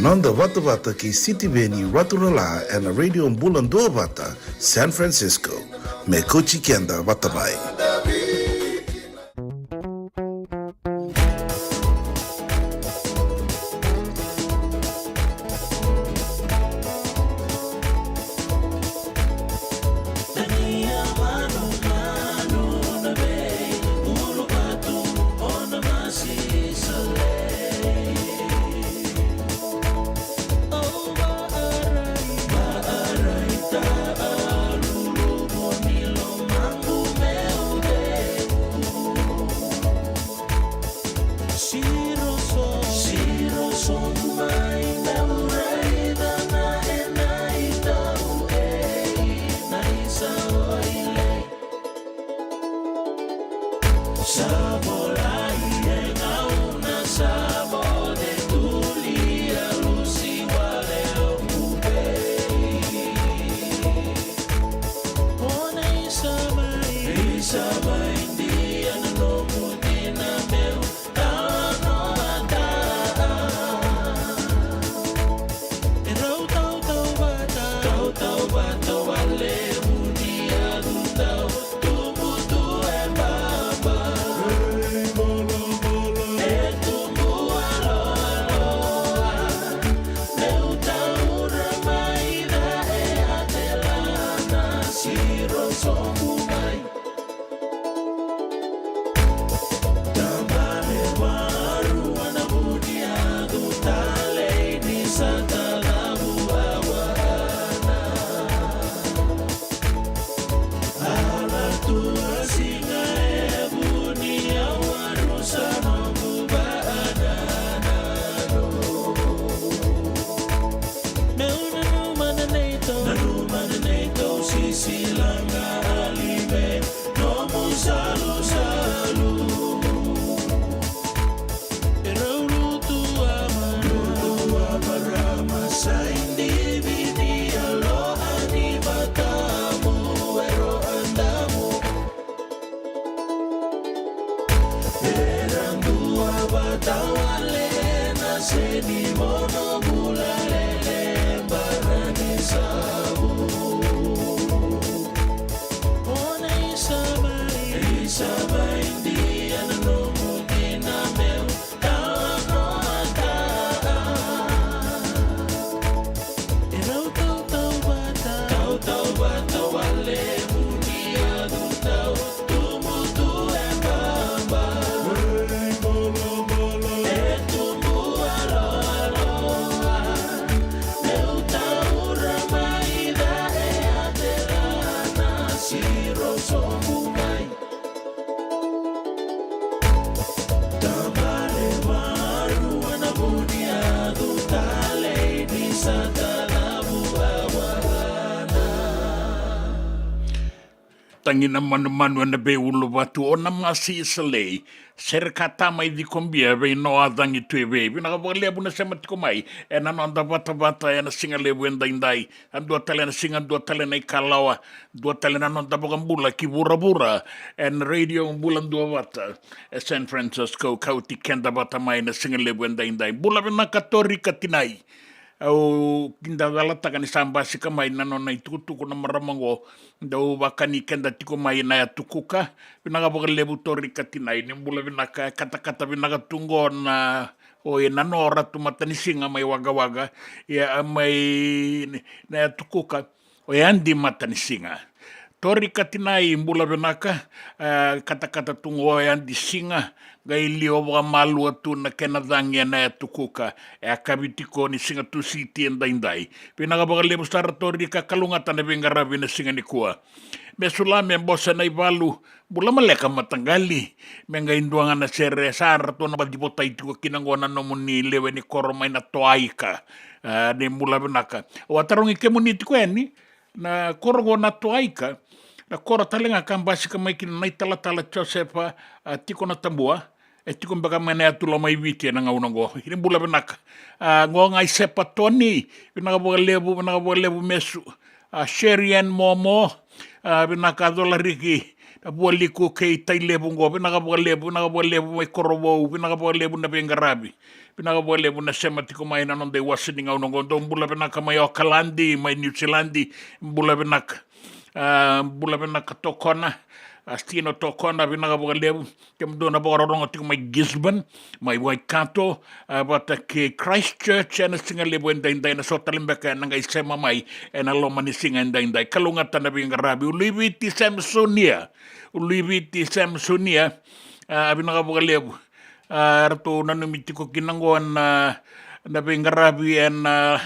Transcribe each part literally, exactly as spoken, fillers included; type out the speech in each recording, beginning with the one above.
Noda vatavata kei Sitiveni Raturala ena Radio Bula Duavata, San Francisco. Me kauti keda vata mai. Tagi na manumanu ena veiuluvatu o na masi Isalei. Sere ka ta mai cikobia vei Noa cagi tu e vei. Vinaka vakalevu na sema tiko mai ena noda vatavata ena siga levu edaidai. A dua tale na siga, dua tale na ikalawa, dua tale na noda vakabula ki vuravura ena Radio Bula Duavata e San Francisco, kauti keda vata mai na siga levu edaidai. Bula vinaka Tori Katinai. Au kida calataka ni sa basika mai na nona itukutuku na marama oqo. Dau vakani keda tiko mai na Yatu Kuka. Vinaka vakalevu Tori Katinai, ni bula vinaka, katakata vinaka tu oqo na o e na no Ratu Matanisiga mai Wagga Wagga. Ia mai na Yatu Kuka. O Yadi Matanisiga. Tori Katinai, bula vinaka, e, katakata tu oqo o Yadi Siga, qai liwa vakamalua tu na kena cagi ena Yatu Kuka, e a kavi tiko ni siga Tusiti edaidai. Vinaka vakalevu sara Tori ka kalougata na veiqaravi na siga nikua. Me sula me bose na ivalu, bula maleka mataqali, me qai dua ga na sere sa ratou na baci votai tiko kina oqo na nomuni lewe ni koro mai na Toaika, e, ni bula vinaka. Au a tarogi kemuni tiko yani, na koro oqo na Toaika, na koro tale ga ka basika mai kina na italatala Josefa, a, tiko na Tabua, e tiko beka mai na yatu Lomaiviti ena gauna oqo. Ni bula vinaka. A, oqo ga i Sepa Toni, vinaka vakalevu, vinaka vakalevu Mesu. A, Sherian Momo, a, vinaka Colariki, Vualiku kei Tailevu qo, vinaka vakalevu, vinaka vakalevu mai Korovou, vinaka vakalevu na veiqaravi. Vinaka vakalevu na sema tiko mai na noda iwase ni gauna qo, dou bula vinaka mai Okaladi, mai Niusiladi, bula vinaka. A, bula vinaka Tokona, a, Stino Tokona, vinaka vakalevu. Kemudou na vakarorogo tiko mai Gisborne, mai Waikato, a, vata kei Christchurch, ena siga levu edaidai, na so tale beka ena qai sema mai ena loma ni siga edaidai. Kalougata na veiqaravi, Uluiviti Samsonia, Uluiviti Samsonia, a, vinaka vakalevu. A, ratou nanumi tiko kina qo na, na veiqaravi ena,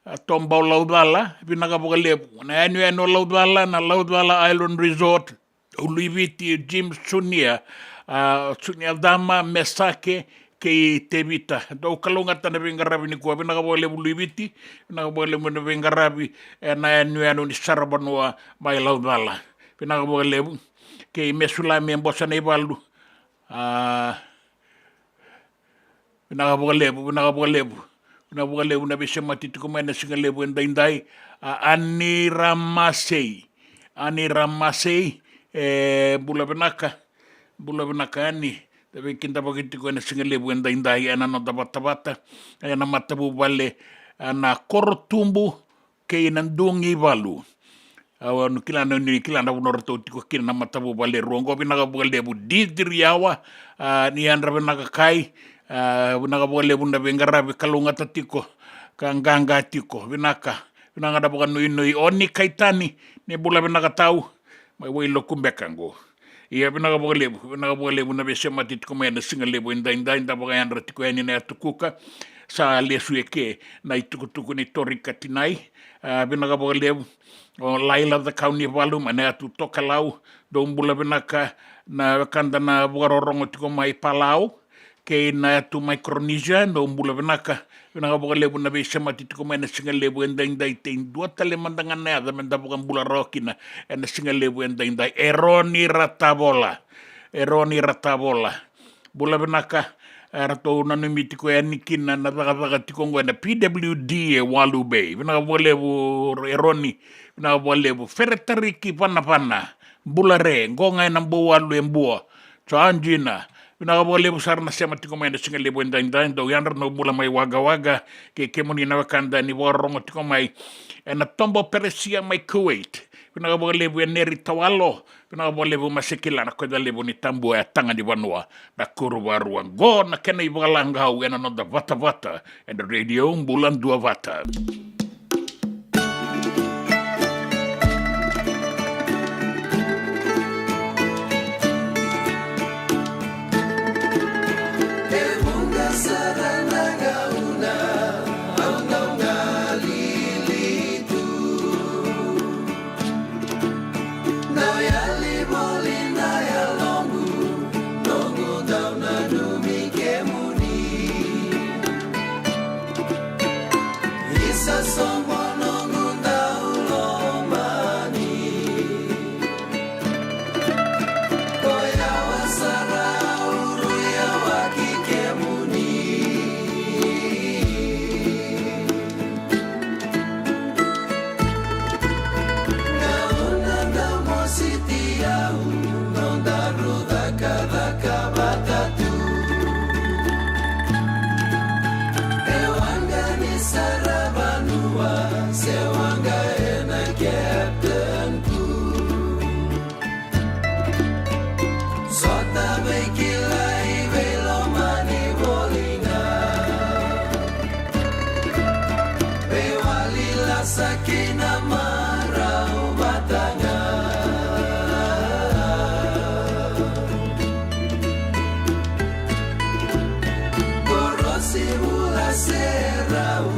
a, Tobau Laucala, vinaka vakalevu. Na yanuyanu o Laucala, na Laucala Island Resort, Uluiviti, Jim Sunia, a, Sunia Cama, Mesake, kei Tevita. Dou kalougata na veiqaravi nikua, vinaka vakalevu Uluiviti, vinaka vakalevu na veiqaravi ena yanuyanu ni saravanua mai Laucala. Vinaka vakalevu. Kei Mesulami e Bosa na ivalu. A, vinaka vakalevu, vinaka vakalevu. Vinaka vakalevu na veisemati tiko mai na siga levu edaidai. A, Ani Ramasei. Ani Ramasei, e, bula vinaka. Bula vinaka Ani. Da veikidavaki tiko ena siga levu edaidai ena noda vatavata ena matavuvale, a, na Korotubu kei na Dugivalu. Au na kila na, ni kila na vanua ratou tiko kina na matavuvale e rua qo, vinaka vakalevu Didiriawa, a, ni yadra vinaka kai, a, vinaka vakalevu na veiqaravi, kalougata tiko, ka qaqa tiko, vinaka, vinaka na vakanuinui, o ni Kaitani, ni bula vinaka tau, mai Wailoku beka qo. Ia, vinaka vakalevu, vinaka vakalevu na veisemati tiko mai ena siga levu edaidai, da vakayadra tiko yani na yatu Kuka, sa lesu eke na itukutuku ni Tori Katinai, a, vinaka vakalevu, o Laila Cakaunivalu, mai na yatu Tokalau, dou bula vinaka na wekada na vakarorogo tiko mai Palau, kei na yatu Micronesia, dou bula vinaka, vinaka vakalevu na veisemati tiko mai na siga levu edaidai, tei dua tale mada ga na yaca meda vakabula rawa kina ena siga levu edaidai, Eroni Ratavola, Eroni Ratavola. Bula vinaka, e, ratou nanumi tiko yani kina na cakacaka tiko qo ena P W D e Walu Bay. Vinaka vakalevu Eroni, vinaka vakalevu Feretariki Vanavana, bula re, qo ga ena Bouwalu e Bua. Georgina, vinaka vakalevu sara na sema tiko mai na siga levu edaidai, dou yadra, dou bula mai Wagga Wagga, kei kemuni na wekada ni vakarorogo tiko mai ena Tobo Peresia mai Kuwait. Vinaka vakalevu Eneri Tawalo, vinaka vakalevu Masekila na koya levu ni Tabua e Taga ni Vanua, na kuru varua. Qo na kena ivakalagau ena noda vatavata ena Radio Bula Duavata. Dau yali voli na yaloqu, noqu dau nanumi kemuni. Isa soqo noqu dau lomani. Ko yawa sara au rui yawaki kemuni. Gauna da mositi au, nodaru cakacaka vata tu. E waqa ni saravanua, se waqa ena captain tu. Sota veikilai veilomani voli ga. Veiwali lasa kina marau vata ga. Korosi vula se rau,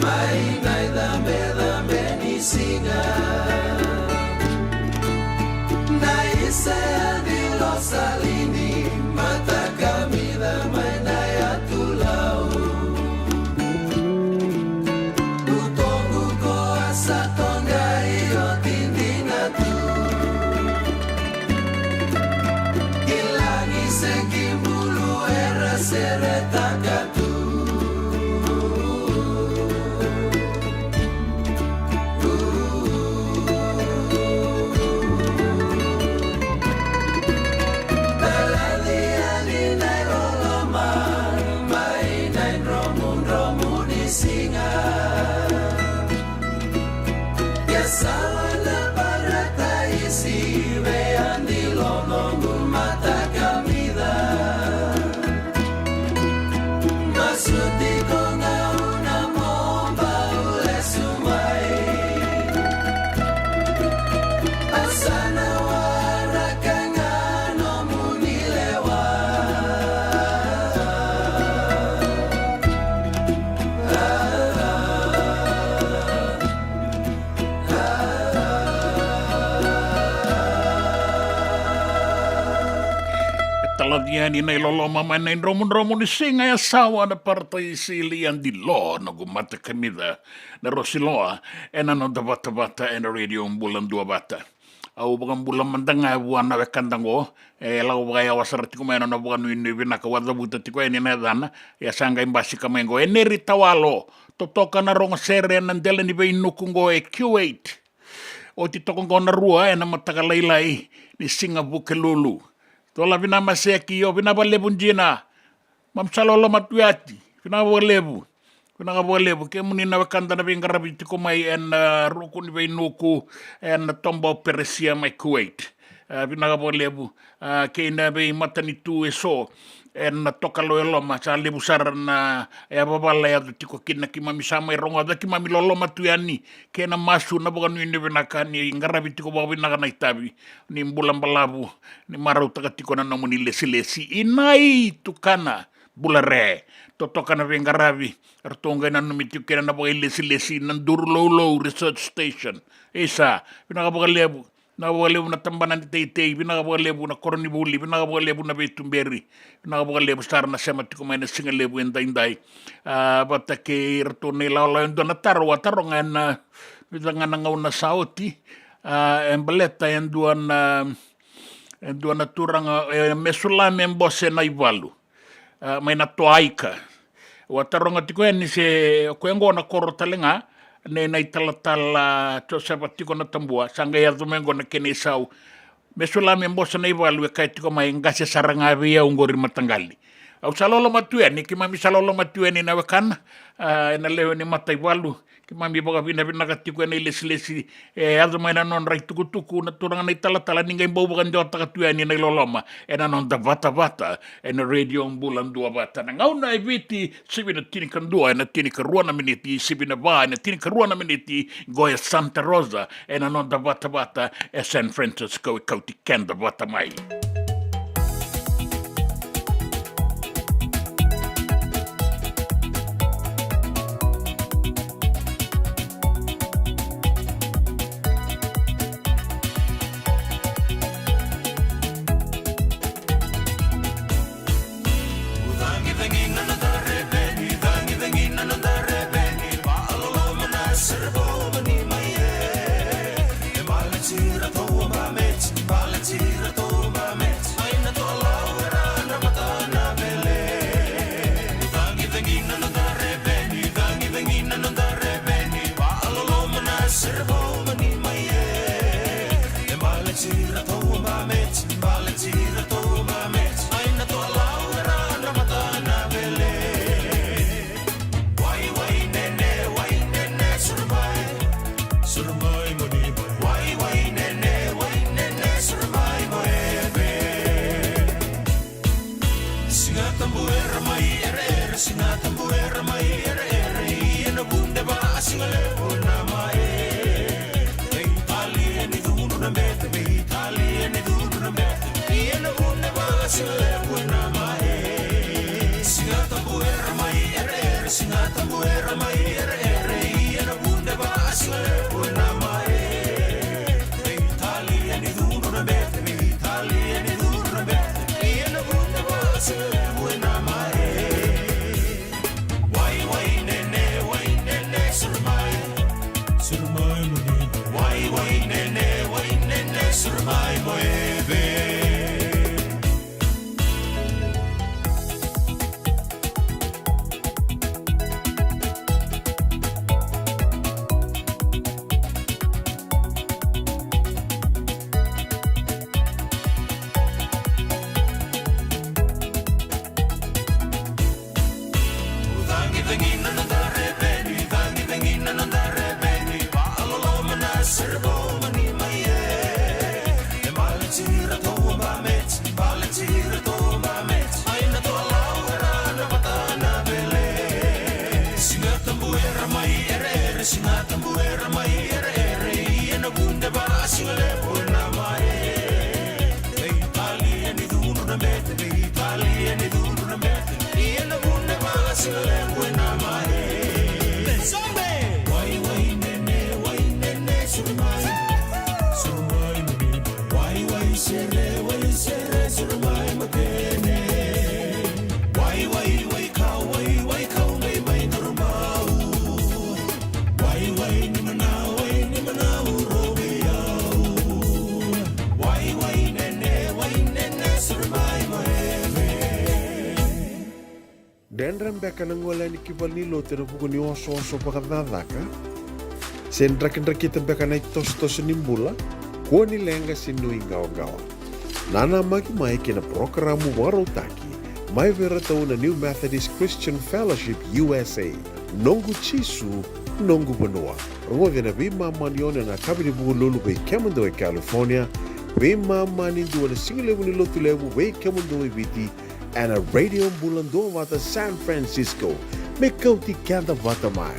mai na icabecabe ni siga. Na isa ya ni losalini, mata kamica mai na yatu Lau. Butoqu ko a sa toqai oti dina tu. Ki lagi se ki bulu era seretaka tu. Ia ni na iloloma mai na idromudromu ni siga e sawa na Parataisi Liadi Lo, noqu matakamica na Rosi Loa, ena noda vatavata ena Radio Bula Duavata. Au vakabula mada ga vua na wekada qo, e lako vakayawa sara tiko mai ena nona vakanuinui vinaka, au a cavuta tiko yani na yacana, ia sa qai basika mai qo. E Neri Tawalo, totoka na rogo sere ena dela ni veinuku qo e Kuwait. Oti toka qo na rua ena mataka lailai ni siga Vukelulu. Tola Vinamaseki, io, vinaka vakalevu Jina. Mam sa loloma tu yani. Vinaka vakalevu. Vinaka vakalevu. Kemuni na wekada na veiqaravi tiko mai ena, ah, ruku ni veinuku ena toba o Peresia mai Kuwait. Ah, vinaka vakalevu. Ah, kei na veimatanitu eso ena Tokalau e Loma, sa levu sara na yavavala e yaco tiko kina, keimami sa mai rogoca, keimami loloma tu yani, kei na masu, na vakanuinui vinaka ni qaravi tiko vakavinaka na itavi. Ni bula balavu, ni marautaka tiko na nomuni lesilesi. Inai tukana, bula re. Totoka na veiqaravi, ratou qai nanumi tiko kina na vakailesilesi na Duruloulou Research Station. Isa, vinaka vakalevu. Vinaka vakalevu na tabana ni teitei, vinaka vakalevu na koronivuli, vinaka vakalevu na veituberi, vinaka vakalevu sara na sema tiko mai na siga levu edaidai. Ah, vata kei iratou na ilawalawa, e dua na taro au a taroga ena vica ga na gauna sa oti. Ah, e baleta e dua na, e dua na turaga, e Mesulame Bose Naivalu, ah, mai na Toaika. Au a taroga tiko yani se o koya qo na koro tale ga nei na italatala Josefa Tiko na Tabua, sa qai yaco mai qo na kena isau. Mesulame Bose Naivalu e kaya tiko mai, qase sara ga vei au qori mataqali. Au sa loloma tu yani, keimami sa loloma tu yani na wekana, ah, ena lewe ni mataivalu. Keimami vakavinavinaka tiko ena ilesilesi e yaco mai na nodra itukutuku na turaga na italatala, ni qai bau vakadewataka tu yani na iloloma ena noda vatavata ena Radio Bula Duavata. Na gauna e Viti, sivi na tinikadua ena tinikarua na miniti, sivi na va ena tinikarua na miniti, qo e Santa Rosa, ena noda vatavata e San Francisco, e kauti keda vata mai. Siga Tabu era mai ereere, Siga Tabu era mai ereere, ia na vuneva a siga levu na mai. Veitalia ni cudru na bete, veitalia ni cudru na bete, ia na vuneva a siga levu na mai. Siga Tabu era mai ereere, Siga Tabu era mai ereere, ia na vuneva a siga levu na mai. Veitalia ni cudru na bete, veitalia ni cudru na bete, ia na vuneva a siga levu na mai. Wai, wai, nene, wai, nene, suru mai. Suru mai, mo ni. Wai, wai, nene, wai, nene, suru mai, mo eve. Siga Tabu era mai ereere, Siga Tabu era mai ereere, ia na vuneva a siga levu na mai. Veitalia ni cudru na bete, veitalia ni cudru na bete, ia na vuneva a siga levu na mai. Wai, wai, nene, wai, nene, suru mai. Suru mai, mo ni. Wai, wai, sere, wai, sere, suru mai, mo kene. Dredre beka na gole yani ki valenilotu ena vuku ni osooso vakacakacaka? Se drakidrakita beka na itosotoso ni bula? Kua ni leqa se nuiqawaqawa. Nanamaki mai ki na parokaramu vakarautaki mai vei iratou na New Methodist Christian Fellowship U S A, Noqu Jisu, Noqu Vanua. Rogoci ena veimama ni ono ena yakavi ni Vukelulu vei kemudou e California, veimama ni dua ena sigalevu ni Lotulevu vei kemudou e Viti, ena Radio Bula Duavata San Francisco. Me kauti keda vata mai.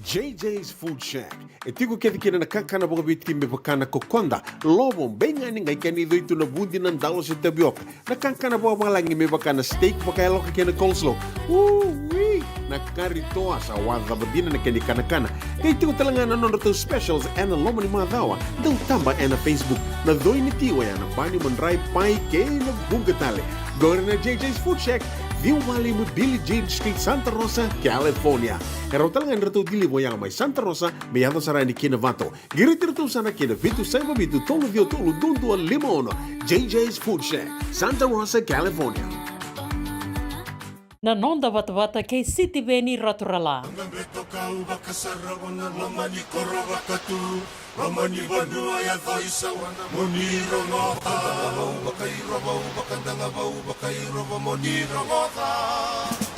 J J's Food Shack. E tiko kece kina na kakana vakaviti me vaka na kokoda, lovo, beigani, qai kena icoi tu na vudi, na dalo se tavioka. Na kakana vakavalagi me vaka na steak vakayaloka kei na coleslaw. Ui! Na kari toa, sa wacava dina na kena ikanakana. Qai tiko tale ga na nodratou specials ena loma ni macawa. Dau taba ena Facebook. Na coi ni ti oya na bani, madrai, pai kei na vuqa tale. Qori na J J's Food Shack, ciwa walu lima Billie Jean Street, Santa Rosa, California. E rawa tale ga ni ratou deliver oya mai Santa Rosa me yaco sara yani ki Novato. Qiriti iratou sara ki na vitu saiva vitu tolu ciwa tolu dua dua lima ono. J J's Food Shack, Santa Rosa, California. Na noda vatavata kei Sitiveni Raturala. Beto kau vakasarava na loma ni koro vakatu, loma ni vanua yaco i Sawana, mo ni rogoca. Vau vakairo, vau vakadaga, vau vakairo, mo ni rogoca.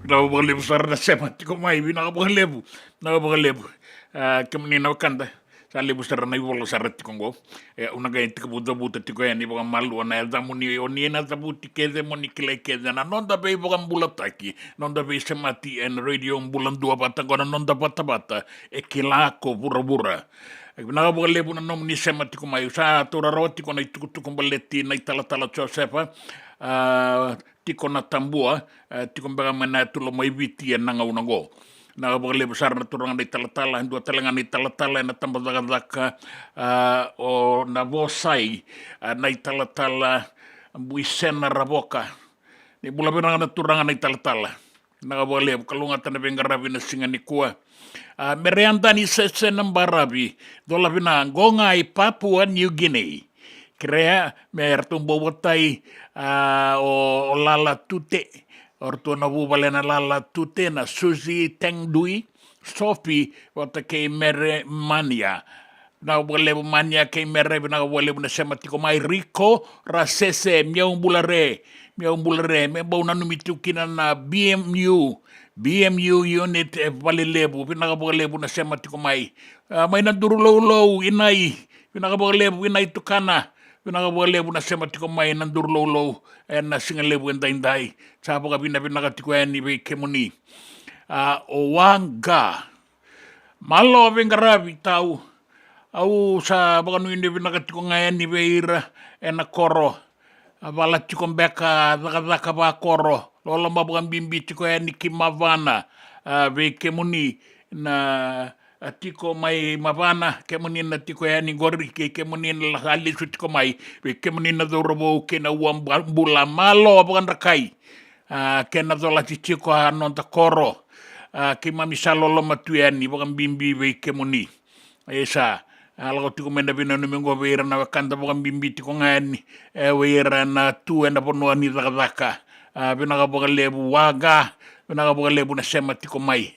Vinaka vakalevu sara na sema tiko mai, vinaka vakalevu, vinaka vakalevu. A, kemuni na wekada, sa levu sara na ivola sara tiko qo. E, au na qai tekivu cavuta tiko yani vakamalua na yacamuni, o ni na cavuti kece mo ni kilai kece na noda veivakabulataki, noda veisemati ena Radio Bula Duavata, qo na noda vatavata, e kila ko vuravura. E, vinaka vakalevu na nomuni sema tiko mai. Sa taura rawa tiko na itukutuku baleti na italatala Josefa, a, tiko na Tabua, e, tiko beka mai na yatu loma i Viti ena gauna qo. Vinaka vakalevu sara na turaga na italatala, e dua tale ga na italatala ena tabacakacaka, a, o Navosai, a, na italatala Buisena Ravoka. Ni bula vinaka na turaga na italatala. Vinaka vakalevu, kalougata na veiqaravi na siga nikua. A, Mereadani Sese na baravi, cola vinaka, qo ga i Papua New Guinea. kerea me ratou bau votai, a, o, o Lala Tute, o ratou na vuvale na Lala Tute, na Susie Tengdui, Sophie vata kei Mere Mania. Vinaka vakalevu Mania kei Mere, vinaka vakalevu na sema tiko mai. Riko Rasese, Miau Bula Re, Miau Bula Re, me bau nanumi tiko kina na B M U, B M U unit e Valelevu, vinaka vakalevu na sema tiko mai. A, mai na Duru Loulou, Inai, vinaka vakalevu, Inai Tukana, vinaka vakalevu na sema tiko mai na Duru Loulou ena siga levu edaidai. Sa vakavinavinaka tiko yani vei kemuni. A, o Waqa, malo veiqaravi tau. Au sa vakanuinui vinaka tiko ga yani vei ira ena koro. A, vala tiko beka cakacaka vakoro, loloma vakabibi tiko yani ki Mavana. A, vei kemuni na, a, tiko mai Mavana, kemuni na tiko yani qori kei kemuni na la-, a, lesu tiko mai, vei kemuni na cauravou kei na uabula, malo vakadrakai. A, kena colati tiko a noda koro. A, keimami sa loloma tu yani vakabibi vei kemuni. E sa, a, lako tiko mai na veinanumi oqo vei ira na wekada vakabibi tiko ga yani, e, vei ira na tu ena vanua ni cakacaka. A, vinaka vakalevu Waqa, vinaka vakalevu na sema tiko mai.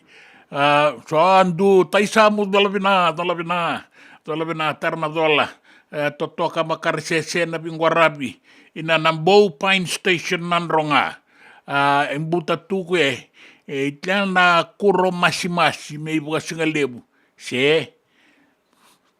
A, so Adu, Taisamu, cola vina, cola vina, cola vina, tara na cola. E, totoka Makaresese, na veiqaravi ina na Bowpine Station Nadroga. A, e buta tu ke, e, i tena na kuro masimasi me i vakasigalevu. Se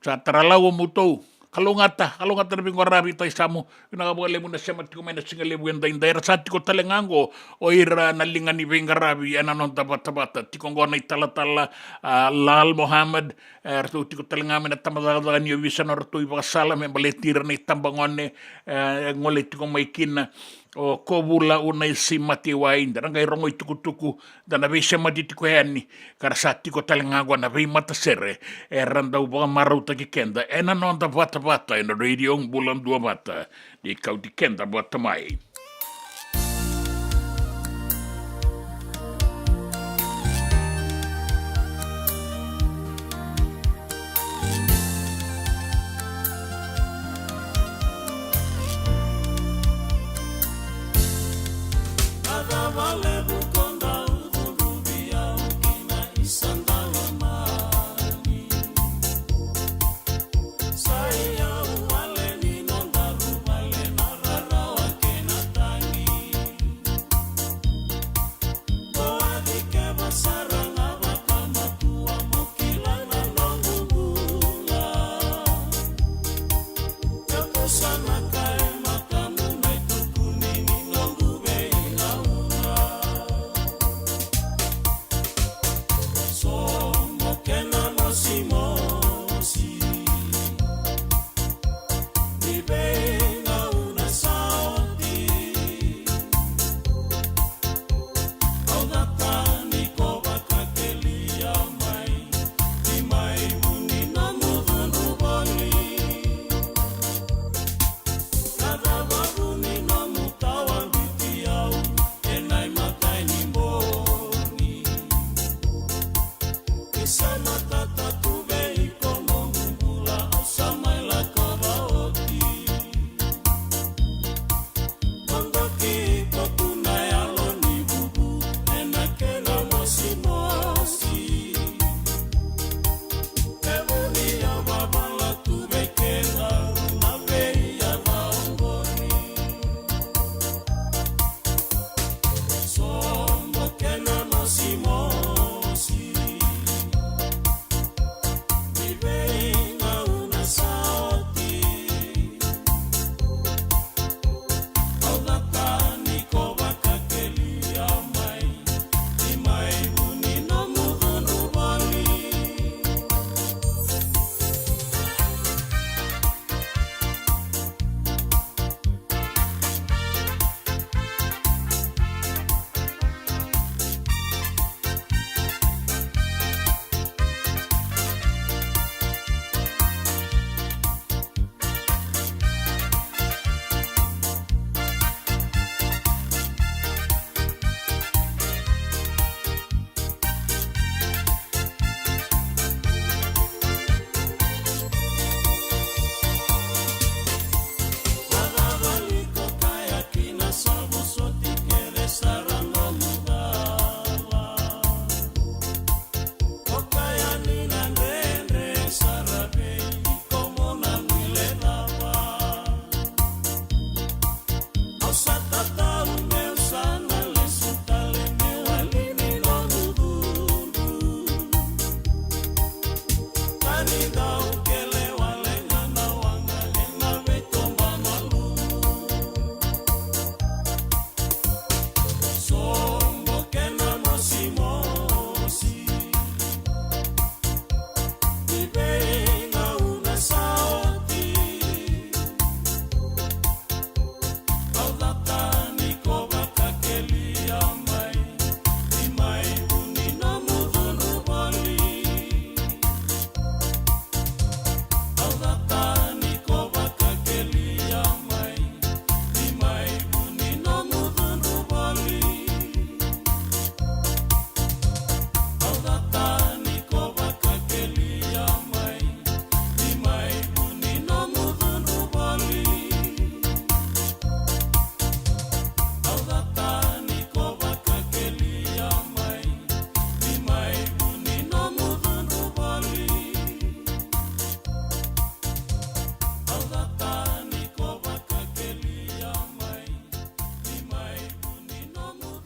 sa tara lau o mutou. Kalougata, kalougata na veiqaravi Taisamu. Vinaka vakalevu na sema tiko mai na sigalevu edaidai. Era sa tiko tale ga oqo o ira na liga ni veiqaravi ena noda vatavata. Tiko oqo na italatala, a, Lal Mohammed. E, ratou tiko tale ga mai na tabacakacaka ni ovisa na nodratou ivakasala me baleti ira na itabagone, e, gole tiko mai kina o Kovula Unaisi Matewai. Da na qai rogo itukutuku, da na veisemati tiko yani, ka ra sa tiko tale ga oqo na veimatasere era dau vakamarautaki keda ena noda vatavata ena Radio Bula Duavata. Ni kauti keda vata mai.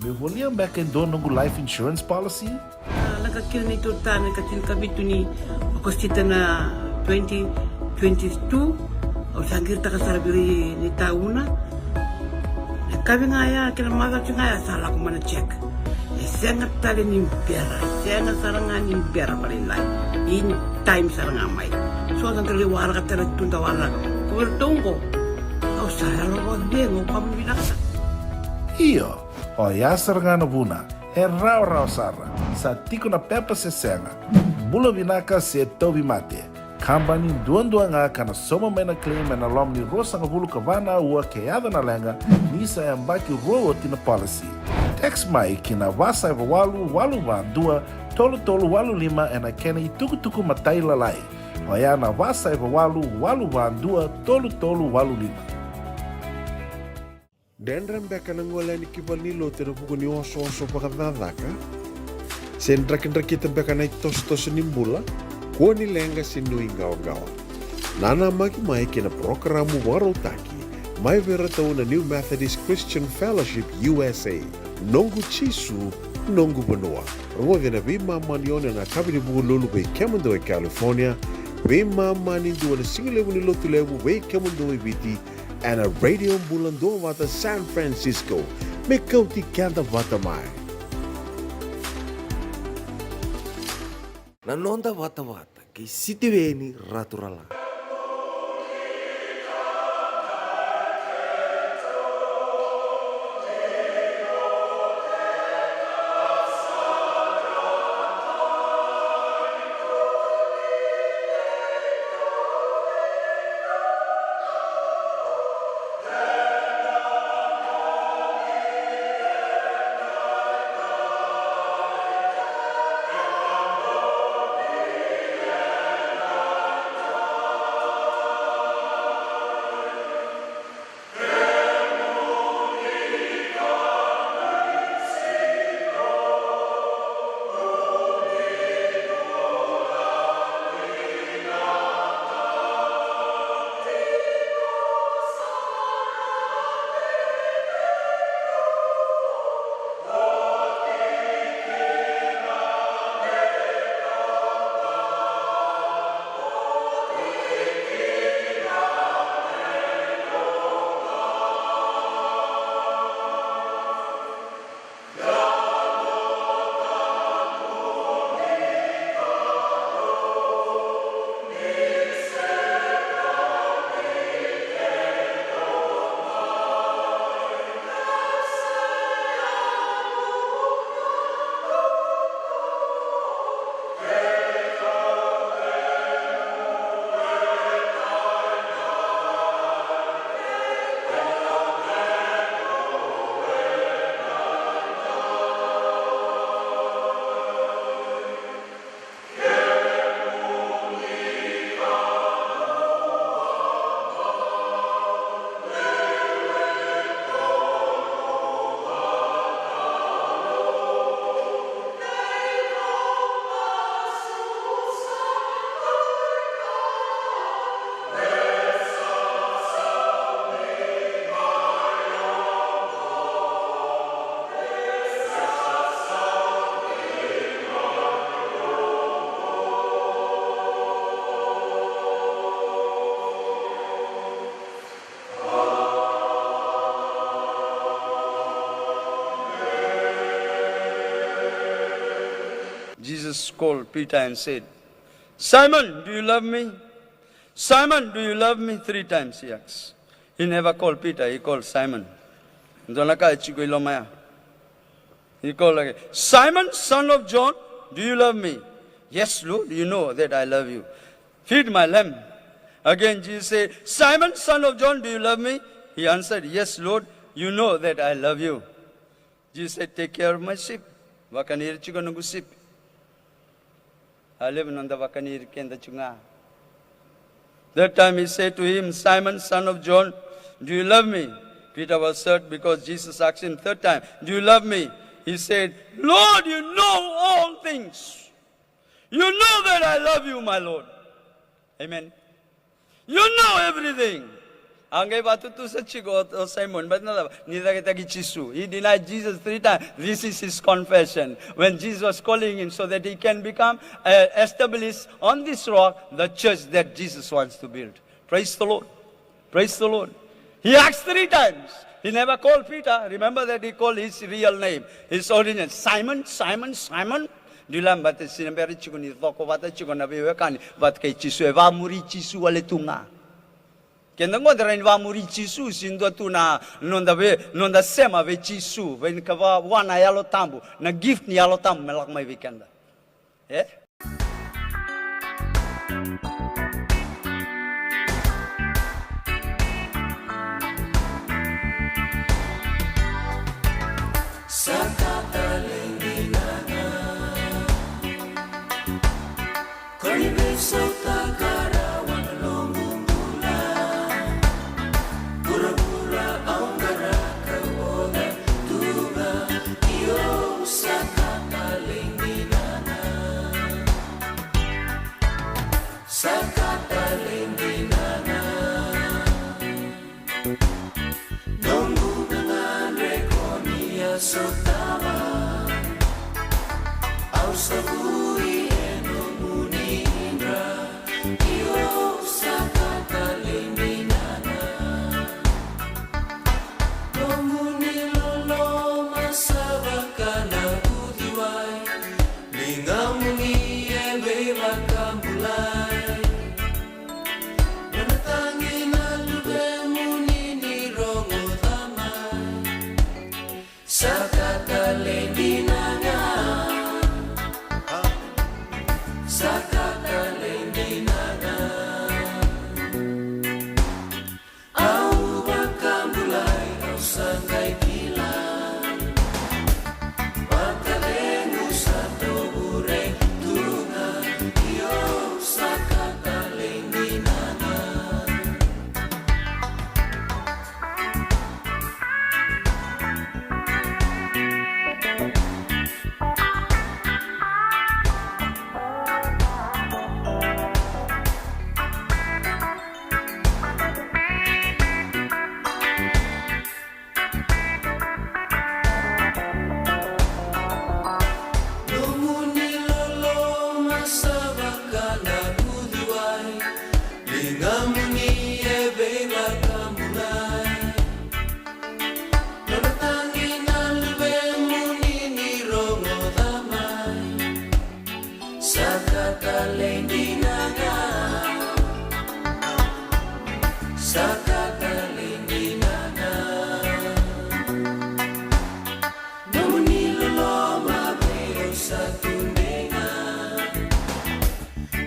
Meu volia beka e dua noqu life insurance policy? A, lako kina na neitou ta na ka tinikavitu ni Okosita na twenty twenty-two. Au sa qiritaka sara vei ira na itauna. Na yakavi ga ya kei na macawa ga ya sa lako mai na check. E sega tale ni bera, e sega sara ga ni bera vakalailai. In time sara ga mai. So da dau waraka tale tu da waraka. Ko vei ratou oqo. Au sa yalo vakacegu, au vakavinavinaka. Io, oya sara ga na vuna. E rawarawa sara. Sa tiko na pepa se sega. Bula vinaka se tauvimate. Kabani duadua ga ka na sauma mai na claim ena loma ni ruasagavulu ka va na aua ke yaco na leqa ni sa yabaki rua oti na policy. Text mai ki na va saiva walu walu va dua tolu tolu walu lima ena kena itukutuku matailalai. Oya na va saiva walu walu va dua tolu tolu walu lima. Dredre beka na gole yani ki valenilotu ena vuku ni osooso vakacakacaka? Se drakidrakita beka na itosotoso ni bula? Kua ni leqa se nuiqawaqawa. Nanamaki mai ki na parokaramu vakarautaki mai vei iratou na New Methodist Christian Fellowship U S A, Noqu Jisu, Noqu Vanua. Rogoci ena veimama ni ono ena yakavi ni Vukelulu vei kemudou e California, veimama ni dua na sigalevu ni Lotulevu vei kemudou e Viti, ena Radio Bula Duavata San Francisco, me kauti keda vata mai. Na noda vatavata kei Sitiveni Raturala. Jesus called Peter and said, "Simon, do you love me? Simon, do you love me?" Three times he asked. He never called Peter, he called Simon. Dua na ka e tiko i loma ya. He called again, "Simon, son of John, do you love me?" "Yes, Lord, you know that I love you." "Feed my lamb." Again, Jesus said, "Simon, son of John, do you love me?" He answered, "Yes, Lord, you know that I love you." Jesus said, "Take care of my sheep." Vakani ira tiko noqu sipi. A levu noda vakani ira keda tiko ga. That time he said to him, "Simon, son of John, do you love me?" Peter was hurt because Jesus asked him third time, "Do you love me?" He said, "Lord, you know all things. You know that I love you, my Lord." Amen. You know everything. A qai vatutusa tiko o, o Simon, but na cava? Ni cakitaki Jisu. He denied Jesus three times. This is his confession. When Jesus was calling him so that he can become, uh, established on this rock, the church that Jesus wants to build. Praise the Lord. Praise the Lord. He asked three times. He never called Peter. Remember that he called his real name, his original, Simon, Simon, Simon. Do you remember that? Sinabera tiko ni coko vata tiko na veiwekani vata kei Jisu. E vamuri Jisu wale tu ga. Keda qo da rawa ni vamuri Jisu, se dua tu na noda vei, noda sema vei Jisu, vei na ka va, vua na Yalo Tabu, na gift ni Yalo Tabu me lako mai vei keda. E? Sa ka talei dinana. Ko ni veisautaka rawa na noqu bula. Vuravura au qaraka vodo tu ga, io sa ka talei dinana. Sa ka talei dinana. Noqu gagadre ko ni a sotava. Au sa vui e nomuni dra. Io sa ka talei dinana. Nomuni loloma sa vaka na uciwai. Ligamuni e veivakabulai. Nona tagi na luvemuni ni rogoca mai. Sa ka talei dinana. Sa ka talei dinana. Au vakabulai, au sa qai kila. Vakacegu sa tovure tu ga, io sa ka talei dinana. Nomuni loloma sa vaka na uciwai, ligamuni e veivakabulai. Nona tagi na luvemuni ni rogoca mai. Sa ka talei dinana. Sa ka talei dinana. Nomuni loloma vei au sa tudei ga.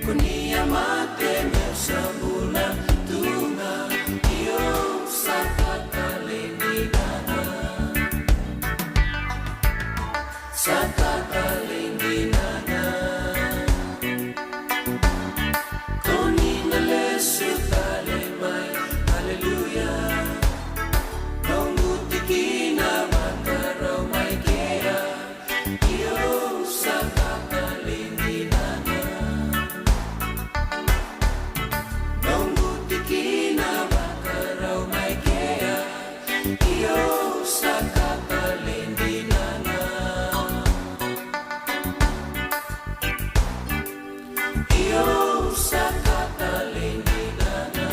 Ko ni a mate meu sa bula tu ga. Io sa ka talei dinana. Sa ka talei dinana. Ko ni na lesu tale mai. Aleluya. Noqu tikina vakarau mai kea. Io sa ka talei dinana. Noqu tikina vakarau mai kea. Io sa ka talei dinana. Io sa ka talei dinana.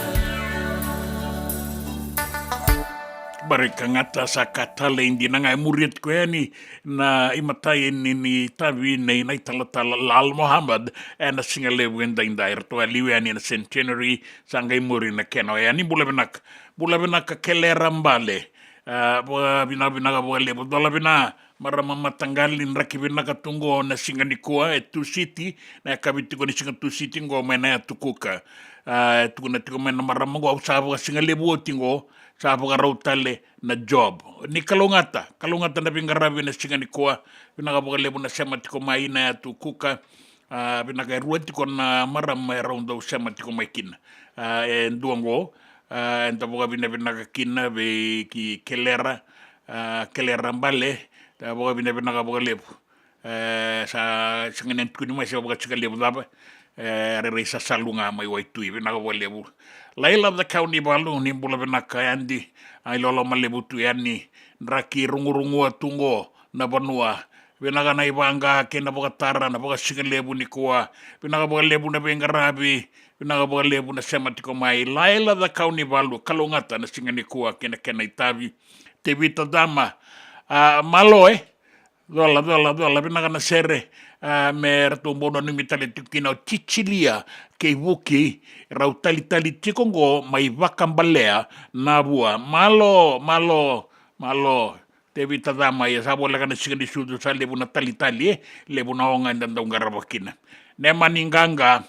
Barika Gata, sa ka talei dina ga. E muria tiko yani na imatai ni, ni itavi nei na italatala Lal Mohammed ena siga levu edaidai. Eratou a liu yani ena Centenary, sa qai muri na kena oya. Ni bula vinaka. Bula vinaka Kelera Bale. A, vaka, vina, vinaka vakalevu. Dola vina, marama mataqali, draki vinaka tu qo na siga nikua e Tusiti, na yakavi tiko ni siga Tusiti qo mai na yatu Kuka. A, e tukuna tiko mai na marama qo, au sa vakasigalevu oti qo, sa vakarau tale na job. Ni kalougata, kalougata na veiqaravi na siga nikua, vinaka vakalevu na sema tiko mai na yatu Kuka. A, vinaka e rua tiko na marama e rau dau sema tiko mai kina. A, e dua qo, a, eda vakavinavinaka kina vei ki Kelera, a, Kelera Bale, da vakavinavinaka vakalevu. E, sa, sa gane tukuni mai se vakasigalevu cava, e, rairai sasalu ga mai Waitui, vinaka vakalevu. Laila Cakaunivalu, ni bula vinaka Adi. A, i loloma levu tu yani, draki rugurugua tu qo na vanua. Vinaka na ivaqa kei na vakatara, na vakasigalevu nikua. Vinaka vakalevu na veiqaravi, vinaka vakalevu na sema tiko mai. Laila Cakaunivalu, kalougata na siga nikua kei na kena itavi. Tevita Cama, a, malo e. Cola, cola, cola, vinaka na sere. A, me ratou bau nanumi tale tiko kina o Cicilia kei Vuki, rau talitali tiko qo mai Vakabalea, Navua. Malo, malo, malo. Tevita Cama, ia sa voleka na siga ni sucu sa levu na talitali, e, levu na oga eda dau qarava kina. Nemani Qaqa,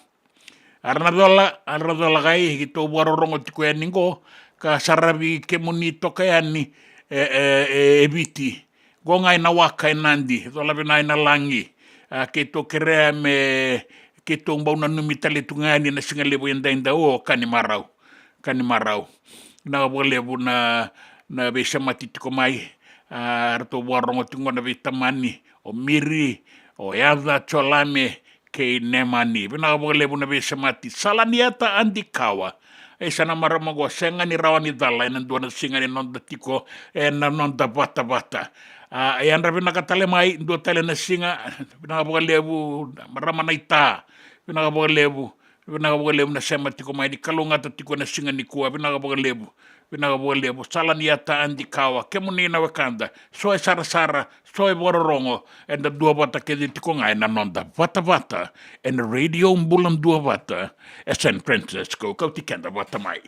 a ra na cola, a ra na cola kai, keitou vakarorogo tiko yani qo, ka saravi kemuni toka yani, e, e, e, e Viti. Qo ga ena waka e Nadi, cola vinaka ena lagi. A, keitou kerea me keitou bau nanumi tale tu ga yani na siga levu edaidai, o, ka ni marau. Ka ni marau. Vinaka vakalevu na, na veisemati tiko mai. A, ratou vakarorogo tiko qo na veitamani, o Miri, o Yaca, Colame kei Nemani. Vinaka vakalevu na veisemati. Salaniata Adikawa. E, sa na marama qo, sega ni rawa ni cala ena dua na siga ni noda tiko ena noda vatavata. A, e yadra vinaka tale mai dua tale na siga. Vinaka vakalevu, marama Naita. Vinaka vakalevu. Vinaka vakalevu na sema tiko mai, ni kalougata tiko na siga nikua. Vinaka vakalevu. Vinaka vakalevu. Salaniata Adikawa, kemuni na wekada, so e sarasara, so e vakarorogo, eda duavata kece tiko ga ena noda vatavata ena Radio Bula Duavata e San Francisco. Kauti keda vata mai.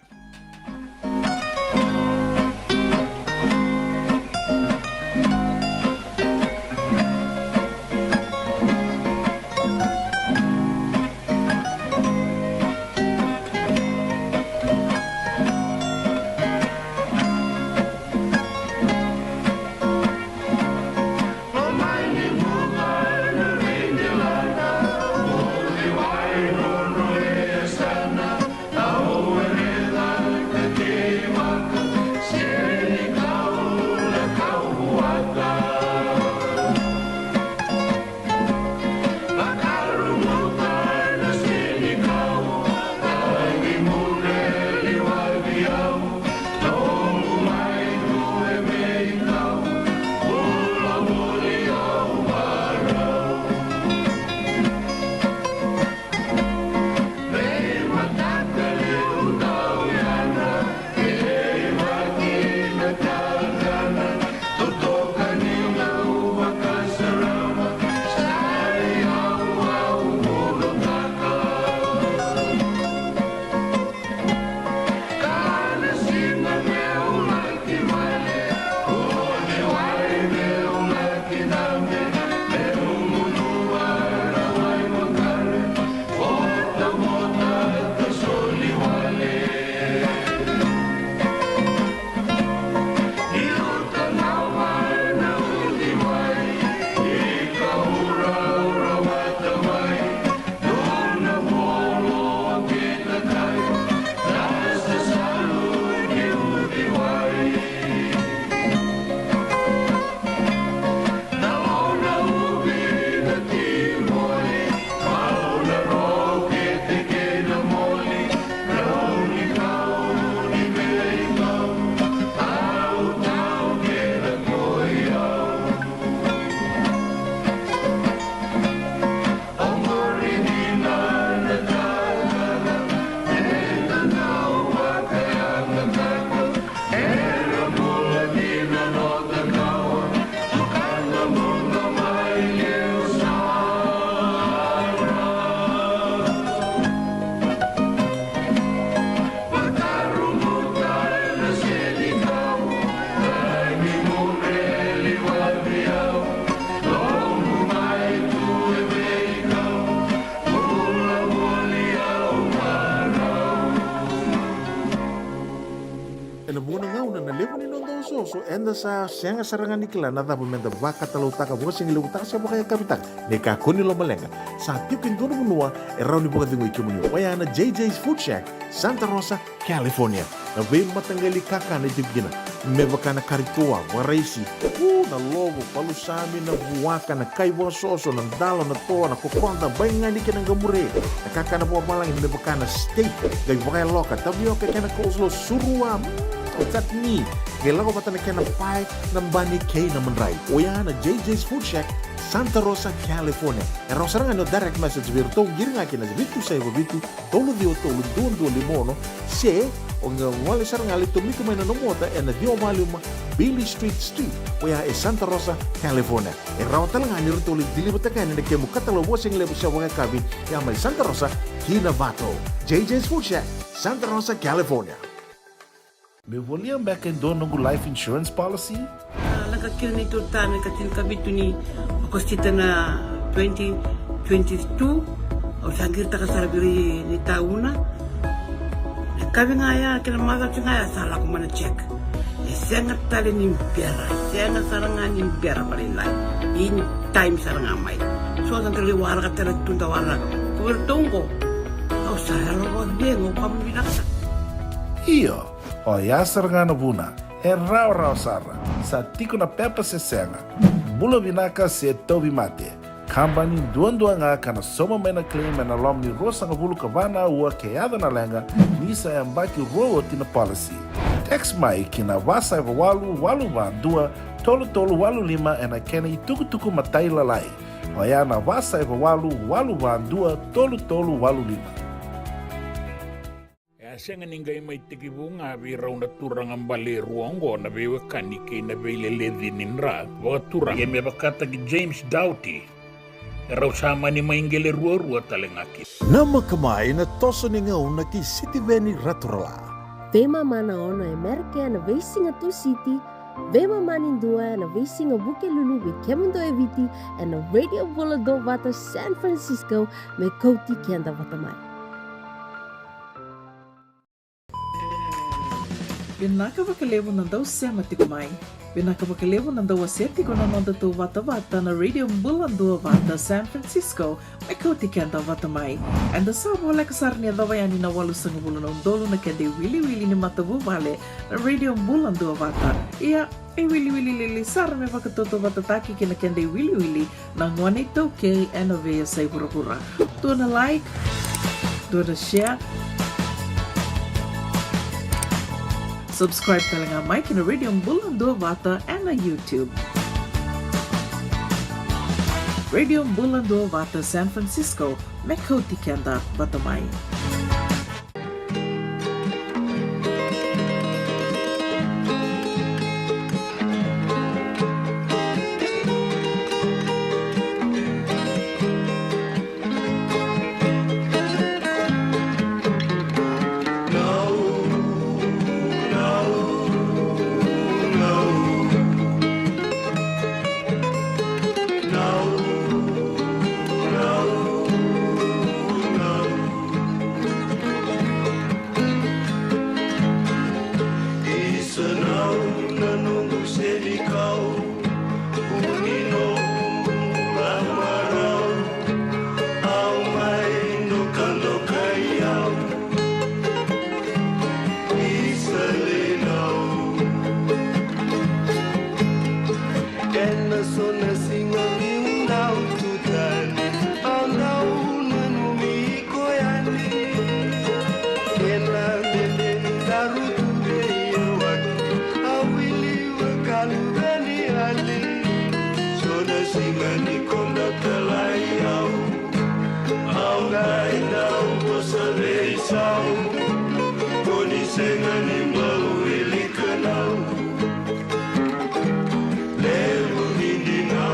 Eda sa sega sara ga ni kila na cava meda vakatalautaka, vakasigalevu taka se vakayakavi taka. Ni kakua ni lomaleqa, sa tiko e dua na vanua e rawa ni vakacegui kemuni. Oya na J J's Food Shack, Santa Rosa, California. Na veimataqali kakana e tiko kina, me vaka na kari toa, vakaraisi, u, na lovo, palusami, na vuaka, na kai vakasoso, na dalo, na toa, na kokoda, baigani kei na qamure. Na kakana vakavalagi me vaka na steak, qai vakayaloka, tavioka kei na coleslaw, surua, mm, o chutney. Qai lako vata na kena pae, na bani kei na madrai. Oya na J J's Food Shack, Santa Rosa, California. E rawa sara ga ni o direct message vei iratou, qiri ga kina vitu saiva vitu, tolu ciwa tolu, dua dua lima ono, se o qai gole sara ga, lai tomika mai na nomu ota ena ciwa walu lima Beale Street Suite, oya e Santa Rosa, California. E rawa tale ga ni ratou lai deliver-taka yani na kemu katalau vakasigalevu se vakayakavi, ya mai Santa Rosa ki Novato. J J's Food Shack, Santa Rosa, California. Meu volia beka e dua noqu life insurance policy? A, lako kina neitou retirement ka tinikavitu ni Okosita na twenty twenty-two. Au sa qiritaka sara vei ira ni tauna. Na yakavi ga ya kei na macawa ga ya sa lako mai na check. E sega tale ni bera, e sega sara ga ni bera vakalailai. In time sara ga mai. So da qai waraka tale tu, da waraka. Ko iratou qo, au sa yalo vakacegu, au vakavinavinaka sara. Io. Oya sara ga na vuna, e rawarawa sara, sa tiko na pepa se sega, bula vinaka se tauvimate. Kabani duadua ga ka na sauma mai na claim ena loma ni ruasagavulu ka va na aua ke yaco na leqa, ni sa yabaki rua oti na policy. Text mai ki na va saiva walu walu va dua tolu tolu walu lima ena kena itukutuku matailalai. Oya na va saiva walu walu va dua tolu tolu walu lima. E a sega ni qai mai tekivu ga vei rau na turaga bale e rua oqo na veiwekani kei na veileleci ni dra vakaturaga, ia me vakataki James Doughty, e rau sa mani mai qele ruarua tale ga kina. Namaka mai na toso ni gauna kei Sitiveni Raturala. Veimama na ono e Merika ena veisiga Tusiti, veimama ni dua ena veisiga Vukelulu vei kemudou e Viti, ena Radio Bula Duavata San Francisco, me kauti keda vata mai. Vinaka vakalevu na dau sema tiko mai. Vinaka vakalevu na dau wasea tiko na noda tou vatavata na Radio Bula Duavata San Francisco, me kauti keda vata mai. Eda sa voleka sara ni yacova yani na walusagavulu na udolu na keda iwiliwili ni matavuvale na Radio Bula Duavata. Ia, e wiliwili lili sara me vakatautauvatataki kei na keda iwiliwili na gone iTaukei ena veiyasai vuravura. Dua na like, dua na share. Subscribe tale ga mai ki na Radio Bula Duavata ena YouTube. Radio Bula Duavata San Francisco, me kauti keda vata mai. Isa nau na noqu senikau, vuni noqu lamarau, au mai dokadokai au. Isa lei nau. Ena so na siga niu dau tu tani, au dau nanumi iko yani. Ena dede ni daru tu vei au, au wili vakaluve ni yali. So na siga ni koda talai au, au qai dau vosa veisau. Ko ni sega ni bau wilika nau. Levu ni dina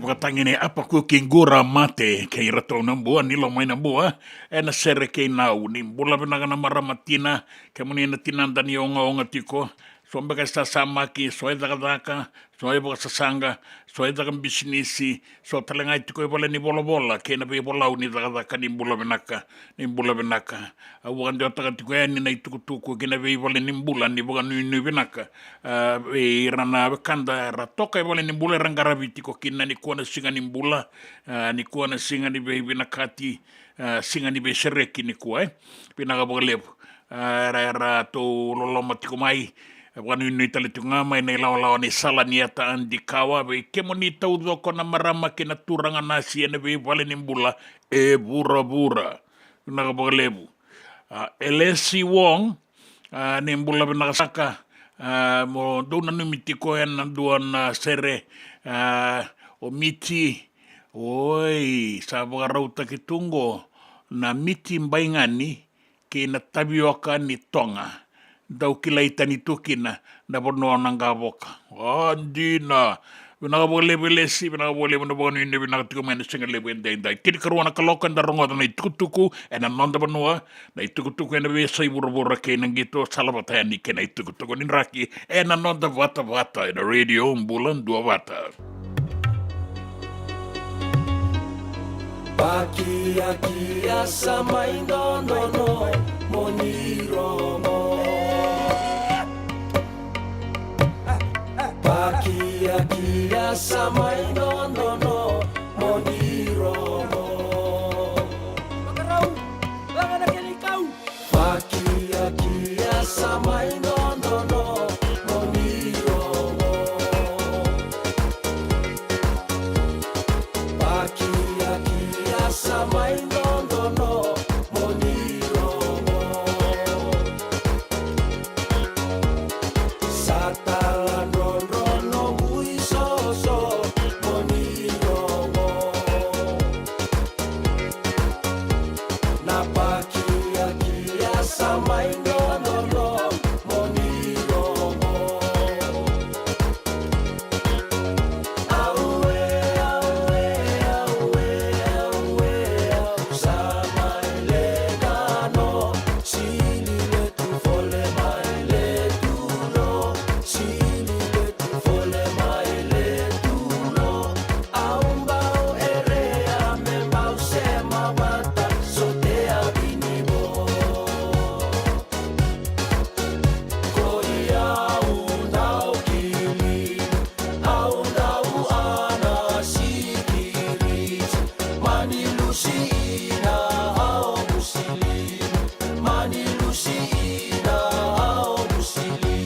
Vakatagi nei Apakuki Qura Mate kei iratou na Bua, ni lomai na Bua, ena sere kei Nau. Ni bula vinaka na marama tina, kemuni na tinada ni ogaoga tiko, so beka e sasamaki, so e cakacaka, so e vakasasaqa, so e caka bisinisi, so tale ga e tiko e vale ni volavola kei na veivolau ni cakacaka. Ni bula vinaka, ni bula vinaka. Au vakadewataka tiko yani na itukutuku ki na veivale ni bula ni vakanuinui vinaka, a, vei ira na wekada era toka e vale ni bula, era qaravi tiko kina. Nikua na siga ni bula, a, nikua na siga ni veivinakati, a, siga ni veisereki nikua, e. Vinaka vakalevu. A, era, eratou loloma tiko mai. E vakanuinui tale tiko ga mai na ilawalawa ni sala ni Yata Adikawa vei kemuni taucoko na marama kei na turaga nasi ena veivale ni bula e vuravura. Vinaka vakalevu. A, Elesi Wong, a, ni bula vinaka saka, a, mo dou nanumi tiko ena dua na sere, a, o Miti, oi, sa vakarautaki tu qo na miti baigani kei na tavioka ni toga. Dau kilai tani tu kina na vanua o Naqavoka. A, dina. Vinaka vakalevu Elesi, vinaka vakalevu na vakanuinui vinaka tiko mai na siga levu edaidai. Tinikarua na kaloko eda rogoca na itukutuku ena noda vanua, na itukutuku ena veiyasai vuravura kei na qito, sala vata yani kei na itukutuku ni draki ena noda vatavata ena Radio Bula Duavata. Pakiakia sa mai dodonu mo ni rogo. Pakiakia sa mai dodonu mo ni rogo. Vakarau, laga na kena ikau. Pakiakia sa mai dodonu mo ni rogo. Pakiakia sa mai dodonu mo ni rogo. Sa taladrodro noqu isoso mo ni rogo. Na pakiakia sa mai dodonu mo ni rogo. Aue, aue, aue, aue, au sa mai le dano. Sili le tu fole mai le tu no. Sili le tu fole mai le tu no. Au bau erea me bau sema vata sotea vini vo. Koi au dau kili, au dau ana sikiri. Mani lusi ina au musili. Mani lusi ina au musili.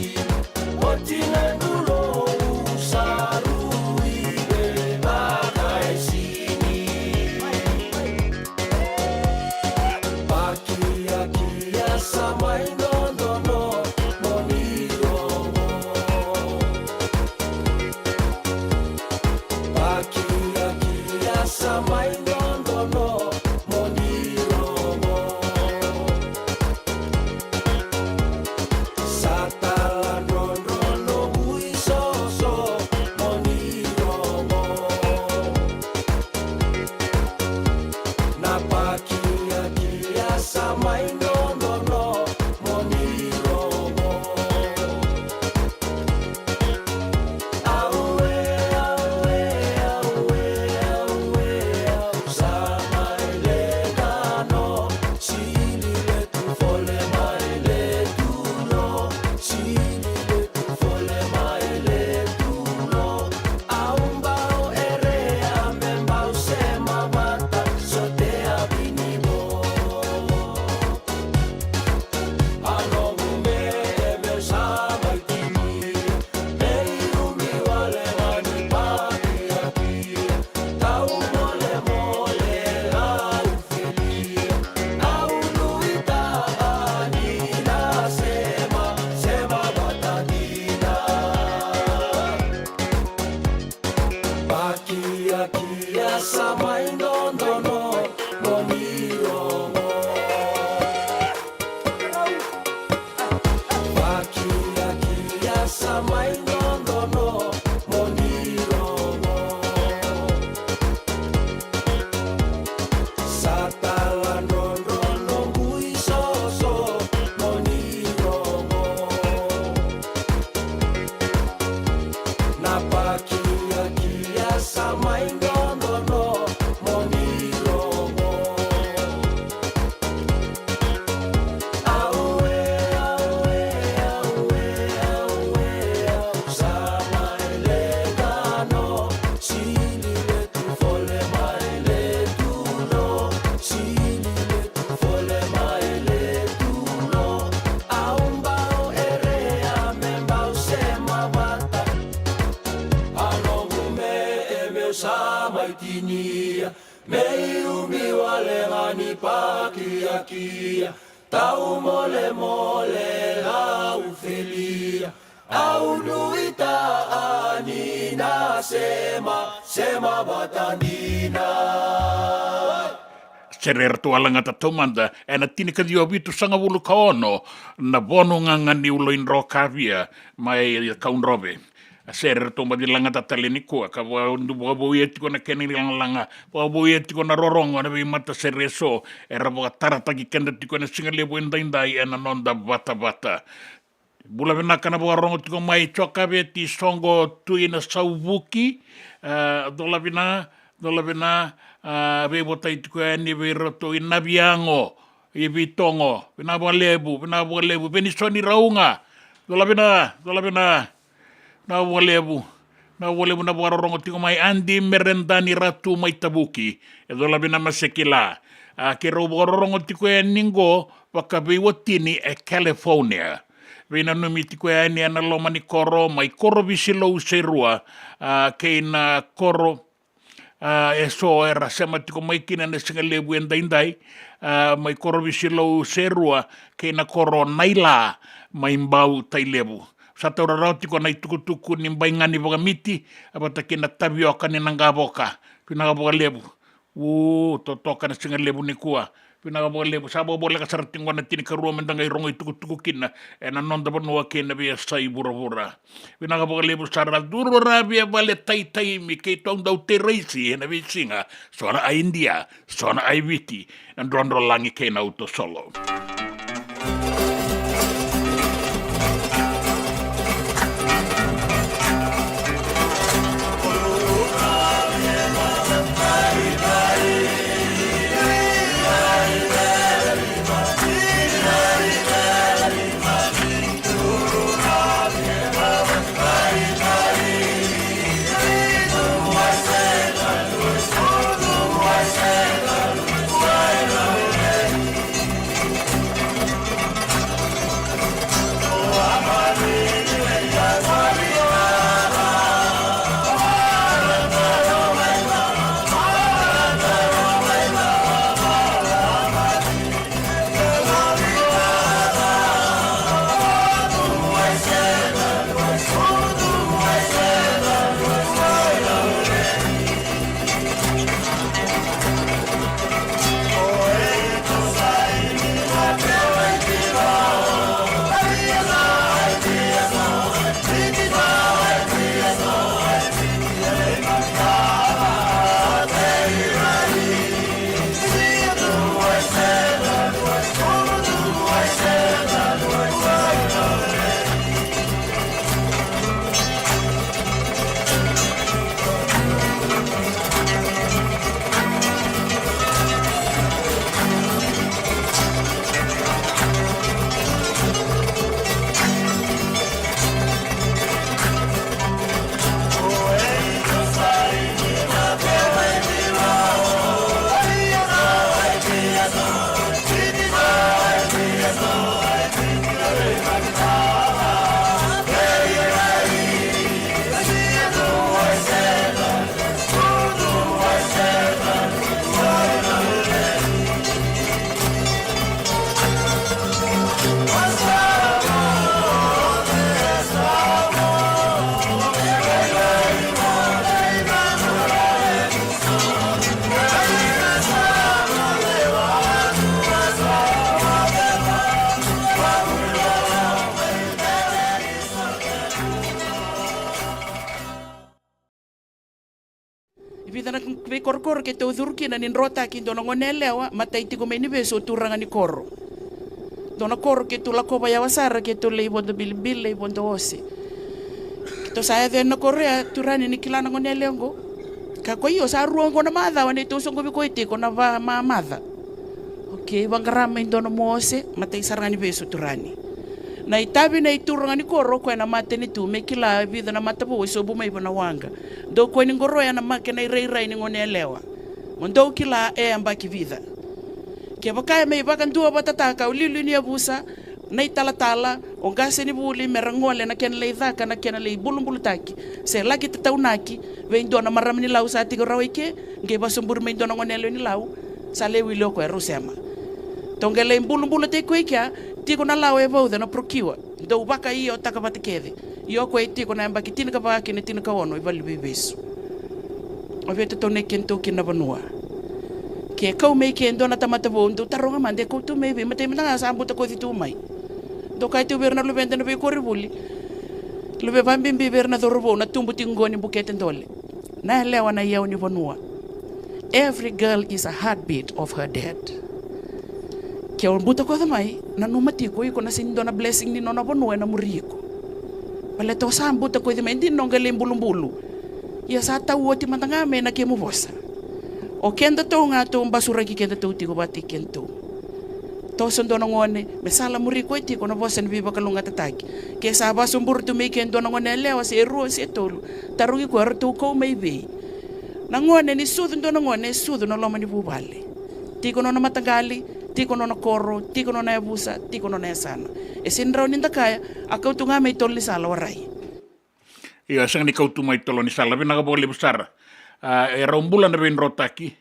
Oti na dulou sa rui vei vakaisini. Pakiakia sa mai dodonu mo ni rogo. Pakiakia sa mai dodonu mo ni rogo. Sa taladrodro noqu isoso mo ni rogo. Na pakiakia sa mai dodonu mo ni rogo. Aue, aue, aue, aue, au sa mai le dano. Sili le tu fole mai le tu no. Sili le tu fole mai le tu no. Au bau erea me bau sema vata sotea vini vo. A noqu me me sa mai kini. Me irumi wale ga ni pakiakia. Tau molemole au fili. Au nuitaka ni na sema, sema vata dina. Pakiakia sa mai dodonu mo ni rogo. Pakiakia sa mai dodonu mo ni rogo. Tinia, me i umi wale ga ni pakiakia, tau molemole au felia, au nuitaka ni na sema, sema vata dina. Sere eratou a lagata taumada ena tinikaciwa vitusagavulu ka ono na Vonugaga ni Uloidrokavia mai Kaudrove. A sere eratou baci lagata tale nikua ka vakavouia tiko na kena ilagalaga, vakavouia tiko na rorogo ena veimatasere eso era vakatarataki keda tiko ena sigalevu edaidai ena noda vatavata. Bula vinaka na vakarorogo tiko mai Jokaveti, Soqo, Tui, Nasauvuki, a, cola vina, cola vina, a, veivotai tiko yani vei iratou i Naviago, i Vitogo, vinaka vakalevu, vinaka vakalevu, Venisoni Rauga, cola vina, cola vina, vinaka vakalevu, vinaka vakalevu na vakarorogo tiko mai Adi Meredani Ratu mai Tavuki, e cola vina, ma se kila. A, keirau vakarorogo tiko yani qo vakaveiwatini e California. Veinanumi tiko yani ena loma ni koro mai Korovisilou, Serua, a, kei na koro, a, eso era sema tiko mai kina ena sigalevu edaidai, a, mai Korovisilou, Serua, kei na koro Naila mai Bau, Tailevu. Sa taura rawa tiko na itukutuku ni baigani vakamiti, a, vata kei na tavioka ni naqavoka. Vinaka vakalevu. U, totoka na sigalevu nikua. Vinaka vakalevu. Sa vakavoleka sara tiko na tinikarua me da qai rogo itukutuku kina ena noda vanua kei na veiyasai vuravura. Vinaka vakalevu sara. Curu ravi e vale, tai taimi, keitou dau tereisi ena veisiga. So na ai Idia, so na ai Viti, na drodrolagi kei na uto solo. E vica na veikorokoro keitou curu kina ni drotaki e dua na gone yalewa, matai tiko mai Nivesu o turaga ni koro. Dua na koro keitou lakova yawa sara, keitou lai vodo bilibili, lai vodo ose. Keitou sa yaco yani na koro ya, turaga ni kila na gone yalewa oqo. Ka ko io, sa rua oqo na macawa neitou soqovi koya tiko na va, ma, maca. Okei, vaqara mai dua nomu ose, matai sara ga Nivesu, turaga ni. Na itavi nei turaga ni koro, o koya na matanitu, me kila e vica na matavou e sobu mai vua na waqa. Dou kua ni qoroya na make, na irairai ni gone yalewa. Mo dou kila e yabaki vica. Kevaka e mai vakaduavatataka o liuliu ni yavusa, Na italatala, o qasenivuli, me ra gole na kena lai caka, na kena lai bulubulutaki se laki tataunaki vei dua na marama ni Lau sa tiko rawa i ke, qai vasoburi mai dua na gone yalewa ni Lau, sa lai wili o koya, rau sema. Tou qai lai bulubulutaki koya i kea, tiko na lawa e vauca na procure, dou vakaiotaka vata kece. Ia o koya e tiko na yabaki tinikava kei na tinikaono i valeniveivesu. O vei tou na i kedatou kina na vanua? Ke kau mai ke dua na tamata vou, dou taroga mada, e kau tu mai vei? Matai mada ga sa butakoci tu mai. Dou kaya tu vei ira na luveda na veikoronivuli, luve vabibi vei ira na cauravou na tubu tiko qo ni bukete dole. Na yalewa na iyau ni vanua. Every girl is a heartbeat of her dad. Ke o butakoca mai, nanuma tiko iko na sega ni dua na blessing ni nona vanua ena muri iko. Baleta o sa butakoci mai, dina o qai lai bulubulu. Ia sa tau oti mada ga mai na kemu vosa. O kedatou ga tou basuraki kedatou tiko vata i kedatou. Toso dua na gone me salamuri koya tiko na vosa ni veivakalougatataki. Ke sa vasoburi tu mai ke dua na gone yalewa se rua se tolu, tarogi koya, eratou kau mai vei? Na gone ni sucu dua na gone, e sucu na loma ni vuvale. Tiko nona mataqali, tiko nona koro, tiko nona yavusa, tiko nona yasana. E sega ni rawa ni da kaya, a kau tu ga mai tolo ni sala, warai. Io, e sega ni kau tu mai tolo ni sala. Vinaka vakalevu sara. A, e rau bula na veidrotaki.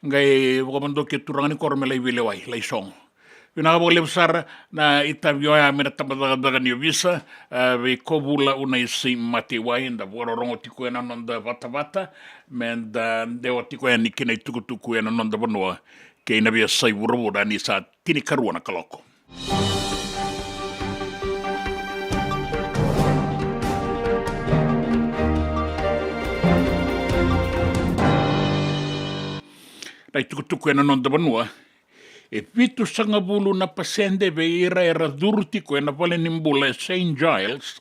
Qai vakavodokia turaga ni koro me lai veilewai, lai sogo. Vinaka vakalevu sara na itavi oya mai na tabacakacaka ni ovisa, a, vei Kovula Unaisi Mateiwai, da vakarorogo tiko ena noda vatavata, me da dewa tiko yani ki na itukutuku ena noda vanua, kei na veiyasai vuravura ni sa tinikarua na kaloko. Na itukutuku ena noda vanua, e vitusagavulu na pasede vei ira era curu tiko ena valenibula e Saint Giles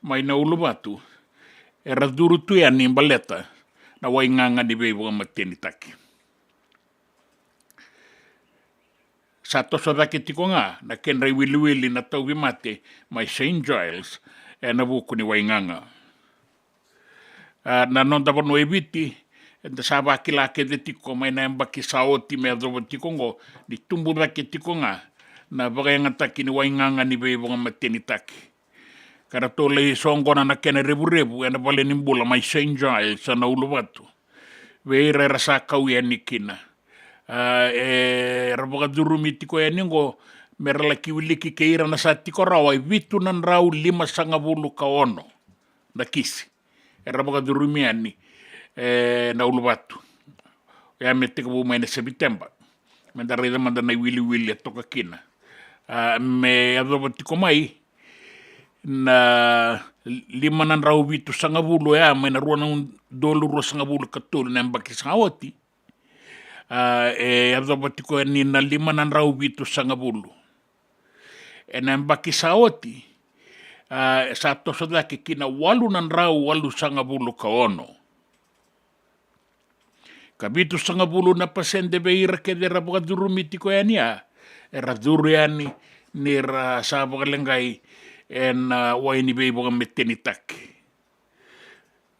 mai na Uluvatu, era curu tu yani baleta na waigaga ni veivakamatenitaki. Sa toso cake tiko ga na kedra iwiliwili na tauvimate mai Saint Giles ena vuku ni waigaga. A, na noda vanua e Viti, eda sa vakila kece tiko mai na yabaki sa oti me yacova tiko oqo, ni tubu cake tiko ga na vakayagataki ni waigaga ni veivakamatenitaki. Ka ratou lai soqona na kena revurevu ena valenibula mai Saint Giles ena Uluvatu vei ira era sa kau yani kina. A, e, era vakacurumi tiko yani oqo me ra laki wiliki kei ira na sa tiko rawa e vitu na drau limasagavulu ka ono na kisi era vakacurumi yani, e, na Uluvatu. Oya me tekivu mai na Seviteba. Me da raica mada na iwiliwili e toka kina. A, me yacova tiko mai na lima na drau vitusagavulu oya mai na rua na udolu ruasagavulu ka tolu na yabaki sa oti. A, e yacova tiko yani na lima na drau vitusagavulu. Ena yabaki sa oti, a, sa toso cake ki na walu na drau walusagavulu ka ono. Ka vitusagavulu na pasede vei ira kece era vakacurumi tiko yani, a, era curu yani ni ra sa vakaleqai ena, a, wai ni veivakamatenitaki.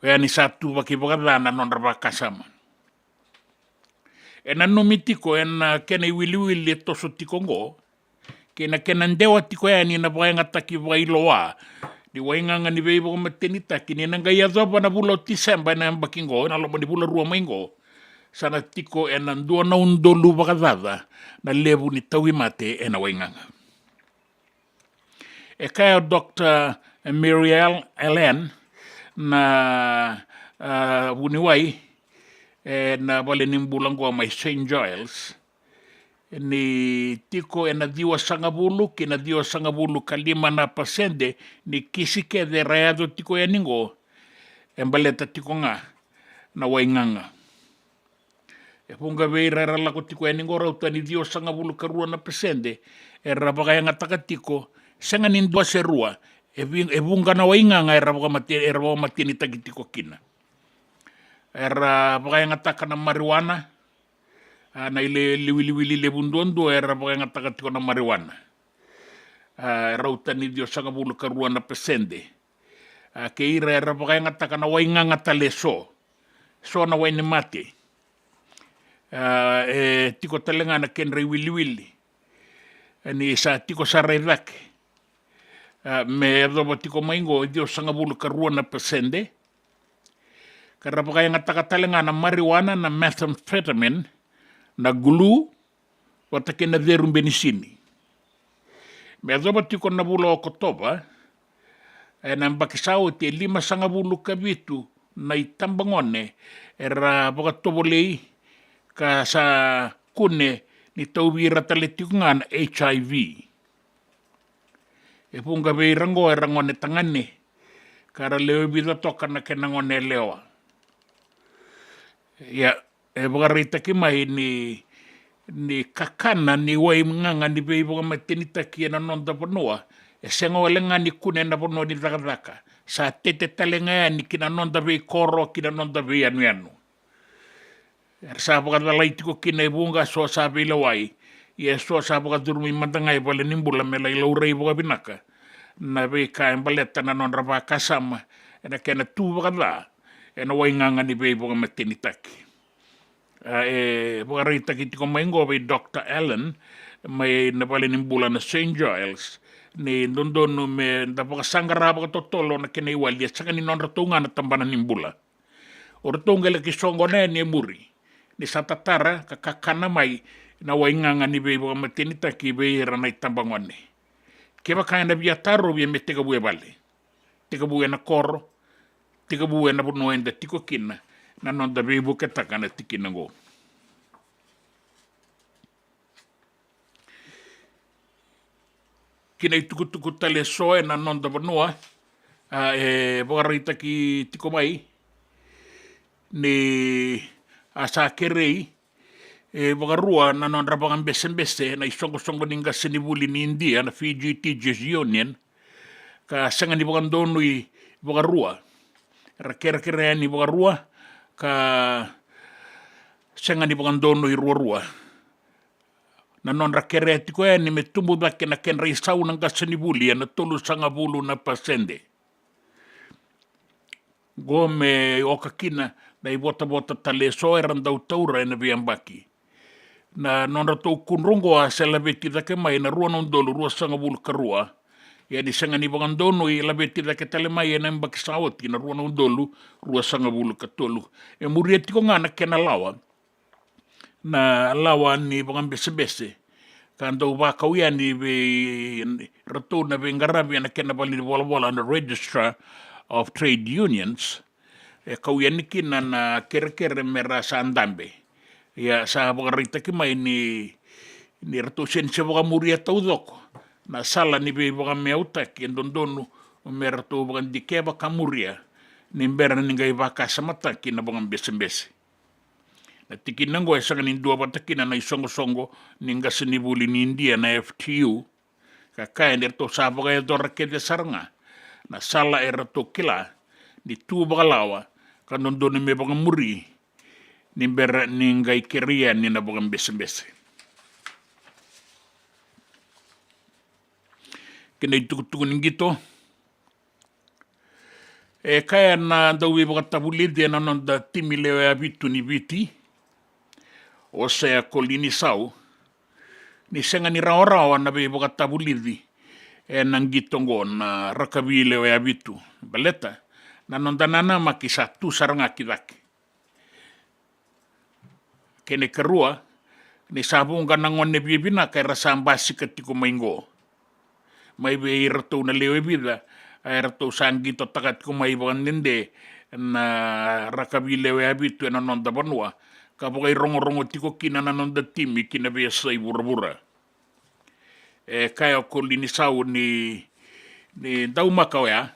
Oya ni sa tuvaki vakaca na nodra vakasama. E nanumi tiko ena, a, kena iwiliwili e toso tiko oqo, kei na kena dewa tiko yani na vakayagataki vakailoa ni waigaga ni veivakamatenitaki, ni na qai yacova na vula o Tiseba ena yabaki oqo, ena loma ni vula rua mai oqo, sa na tiko ena dua na udolu vakacaca na levu ni tauvimate ena waigaga. E kaya o Doctor Muriel Allen, na, a, vuniwai ena valenibula oqo mai Saint Giles, ni tiko ena ciwasagavulu ki na ciwasagavulu ka lima na pasede ni kisi kece era yaco tiko yani oqo e baleta tiko ga na waigaga. E vuqa vei ira era lako tiko yani oqo, rauta ni ciwasagavulu ka rua na pasede era vakayagataka tiko, sega ni dua se rua, e vi-, e vuqa na waigaga era vakamate-, era vakamatenitaki tiko kina. Era vakayagataka na marijuana, a, na ile-, iwiliwili levu duadua era vakayagataka tiko na marijuana. A, rauta ni ciwasagavulu ka rua na pasede. A, kei ira era vakayagataka na waigaga tale eso, so na wai ni mate. A, e tiko tale ga na kedra iwiliwili. ni sa tiko sara e cake. A, me yacova tiko mai qo e ciwasagavulu ka rua na pasede. Ka ra vakayagataka tale ga na marijuana, na methamphetamine, na glue, vata kei na ceru benisini. Me yacova tiko na vula o Okotova, ena yabaki sa oti, e limasagavulu ka vitu na itabagone era vakatovolei ka sa kune ni tauvi ira tale tiko ga na H I V. E vuqa vei ira qo era gone tagane, ka ra lewe vica toka na kena gone yalewa. Ia, e vakaraitaki mai ni, ni kakana ni wai gaga ni veivakamatenitaki ena noda vanua e sega wale ga ni kune ena vanua ni cakacaka, sa tete tale ga yani ki na noda veikoro, ki na noda veiyanuyanu. Era sa vakacalai tiko kina e vuqa, so sa veilewai, ia e so sa vakacurumi mada ga e valenibula me lai laurai vakavinaka na veika e baleta na nodra vakasama ena kena tu vakaca ena wai gaga ni veivakamatenitaki. A, e vakaraitaki tiko mai qo vei Doctor Allen mai na valenibula na Saint Giles ni dodonu me da vakasaqara vakatotolo na kena iwali, e sega ni nodratou ga na tabana ni bula. O ratou qai laki soqona yani e muri ni sa tatara ka kakana mai na wai gaga ni veivakamatenitaki vei ira na itabagone. Kevaka ena via tarovi, e me tekivu e vale, tekivu ena koro, tekivu ena vanua eda tiko kina, na noda veivuketaka na tikina qo. Ki na itukutuku tale eso ena noda vanua, a, e vakaraitaki tiko mai ni a sa kerei e vakarua na nodra vakabesebese na isoqosoqo ni qasenivuli ni Idia, na Fiji Teachers Union, ka sega ni vakadonui vakarua. Era kerekere yani vakarua, ka sega ni vakadonui ruarua. Na nodra kerea tiko yani me tubu cake na kedra isau na qasenivuli ena tolusagavulu na pasede. Qo me oka kina na ivotavota tale eso era dau taura ena veiyabaki. Na nodratou kudru qo a se laveti cake mai na rua na udolu ruasagavulu ka rua. Ia ni sega ni vakadonui, e laveti cake tale mai ena yabaki sa oti, na rua na udolu ruasagavulu ka tolu. E muria tiko ga na kena lawa, na lawa ni vakabesebese, ka dau vakau yani vei ratou na veiqaravi ena kena valenivolavola, na Registrar of Trade Unions. E kau yani kina na kerekere me ra sa dabe. Ia sa vakaraitaki mai ni, ni ratou sega ni se vakamuria taucoko na sala ni veivakameautaki e dodonu me ratou vakadikeva ka muria ni bera ni qai vakasamataki na vakabesebese. Na tikina oqo e sega ni duavata kina na isoqosoqo ni qasenivuli ni Idia, na F T U, ka kaya ni ratou sa vakayacora kece sara ga na sala e ratou kila ni tu vakalawa ka dodonu me vakamuri ni bera ni qai kerei yani na vakabesebese. Kei na itukutuku ni qito, e kaya na dauveivakatavulici ena noda timi lewe vitu ni Viti, o Sea Kolinisau, ni sega ni rawarawa na veivakatavulici ena qito oqo na rakavi lewe vitu. Baleta na noda nanamaki sa tu sara ga ki cake. Kena ikarua, ni sa vuqa na gone viavinaka era sa basika tiko mai qo. Mai vei iratou na lewe vica, a, eratou sa qitotaka tiko mai vakadede na rakavi lewe vitu ena noda vanua, ka vakairogorogo tiko kina na noda timi ki na veiyasai vuravura. E kaya o Kolinisau ni, ni daumaka oya,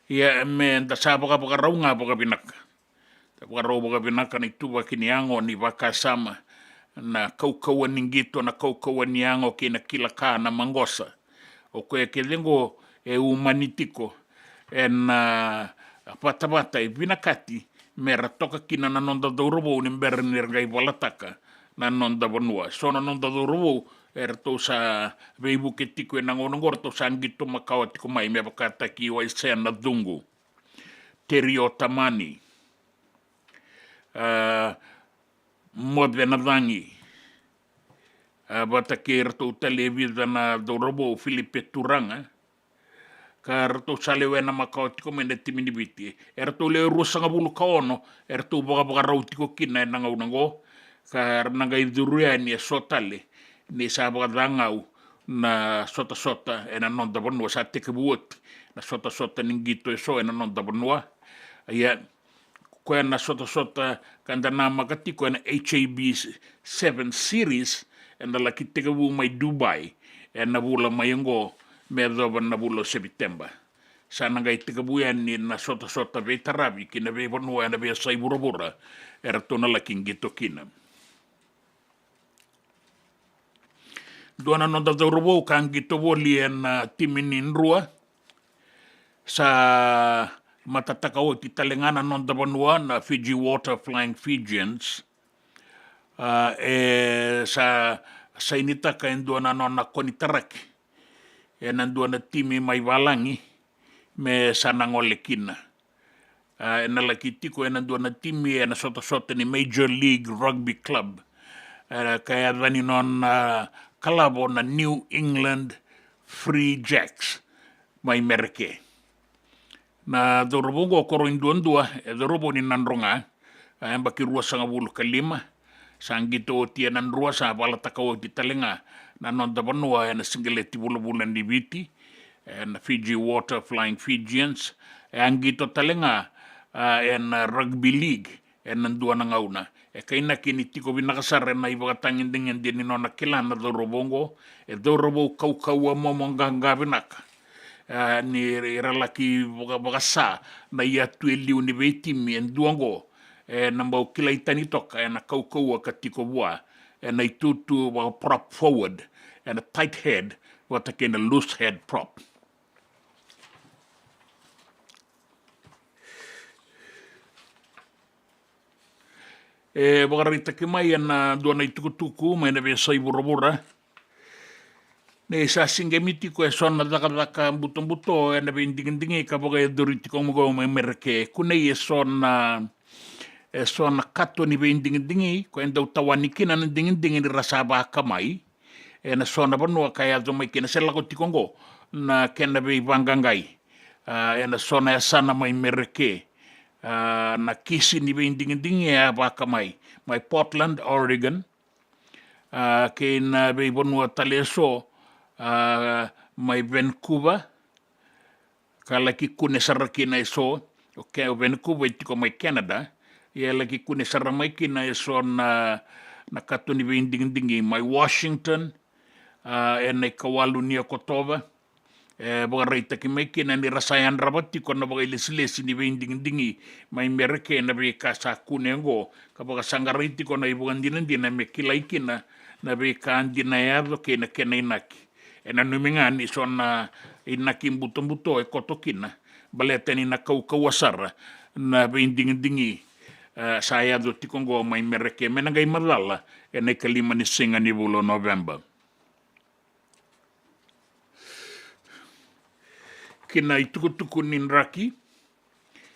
ia me da sa vakavakarau ga vakavinaka. Da vakarau vakavinaka na ituvaki ni yago ni vakasama, na kaukauwa ni qito, na kaukauwa ni yago kei na kila ka, na maqosa. O koya kece oqo e umani tiko ena, a, vatavata e vinakati me ra toka kina na noda cauravou ni bera ni ra qai valataka na noda vanua. So na noda cauravou eratou sa veivuke tiko ena gauna oqo, ratou sa qito makawa tiko mai, me vakataki Waisea Nacuqu, Terio Tamani, a, Moce Nacagi, a, vata kei iratou tale e vica na cauravou, Filipe Turaga, ka ratou sa lewena makawa tiko mai na timi ni Viti. Eratou lewe ruasagavulu ka ono eratou vakavakarau tiko kina ena gauna oqo, ka ra na qai curu yani eso tale ni sa vakacagau na sotasota ena noda vanua. Sa tekivu oti na sotasota ni qito eso ena noda vanua. Ia, koya na sotasota ka da namaka tiko ena H A B seven Series, ena laki tekivu mai Dubai ena vula mai oqo me yacova na vula o Sepiteba. Sa na qai tekivu yani na sotasota veitaravi ki na veivanua ena veiyasai vuravura eratou na laki qito kina. Dua na noda cauravou ka qito voli ena timi ni Drua, sa matataka oti tale ga na noda vanua, na Fiji Water Flying Fijians. A, e sa sainitaka e dua na nona konitaraki ena dua na timi mai valagi me sa na gole kina. A, ena laki tiko ena dua na timi ena sotasota ni Major League Rugby Club, e, ka yaca ni nona kalavo na New England Free Jacks mai Mereke. Na cauravou oqo, koroi duadua, e cauravou ni Nadroga, a, yabaki ruasagavulu ka lima. Sa qito oti e Nadroga, sa valataka oti tale ga na noda vanua ena siqeleti vulavula ni Viti, ena Fiji Water Flying Fijians. E a qito tale ga, a, ena rugby league ena dua na gauna. E kainaki ni tiko vinaka sara ena ivakatagedegede ni nona kila na cauravou oqo. E cauravou kaukauwa, momo, qaqa vinaka. A, ni ra laki vaka-, vakasa na iyatu e liu ni veitimi e dua oqo, ena bau kilai tani toka ena kaukauwa ka tiko vua ena itutu vaka prop forward, ena tight head vata kei na loose head prop. E vakaraitaki mai ena dua na itukutuku mai na veiyasai vuravura ni sa sigami tiko eso na cakacaka butobuto ena veidigidigi ka vakayacori tiko mai Mereke. Kunei eso na, eso na kato ni veidigidigi ko e dau tawani kina na digidigi ni ra sa vakamai ena so na vanua ka yaco mai kina, se lako tiko oqo na kena veivaqaqai, a, ena so na yasana mai Mereke. A, na kisi ni veidigidigi e a vakamai mai Portland, Oregon, a, kei na veivanua tale eso, a, mai Vancouver, ka laki kune sara kina eso. O Vancouver e tiko mai Canada, ia e laki kune sara mai kina eso na, na kato ni veidigidigi mai Washington, a, ena ikawalu ni Okotova. E vakaraitaki mai kina ni ra sa yadrava tiko na vakailesilesi ni veidigidigi mai Mereke ena veika sa kune oqo, ka vakasaqarai tiko na ivakadinadina me kilai kina na veika dina e yaco kei na kena inaki. E nanumi ga ni so na inaki butobuto e koto kina baleta ni na kaukauwa sara na veidigidigi, e, sa yaco tiko oqo mai Mereke me na qai macala ena ikalima ni siga ni vula o Noveba. Ki na itukutuku ni draki,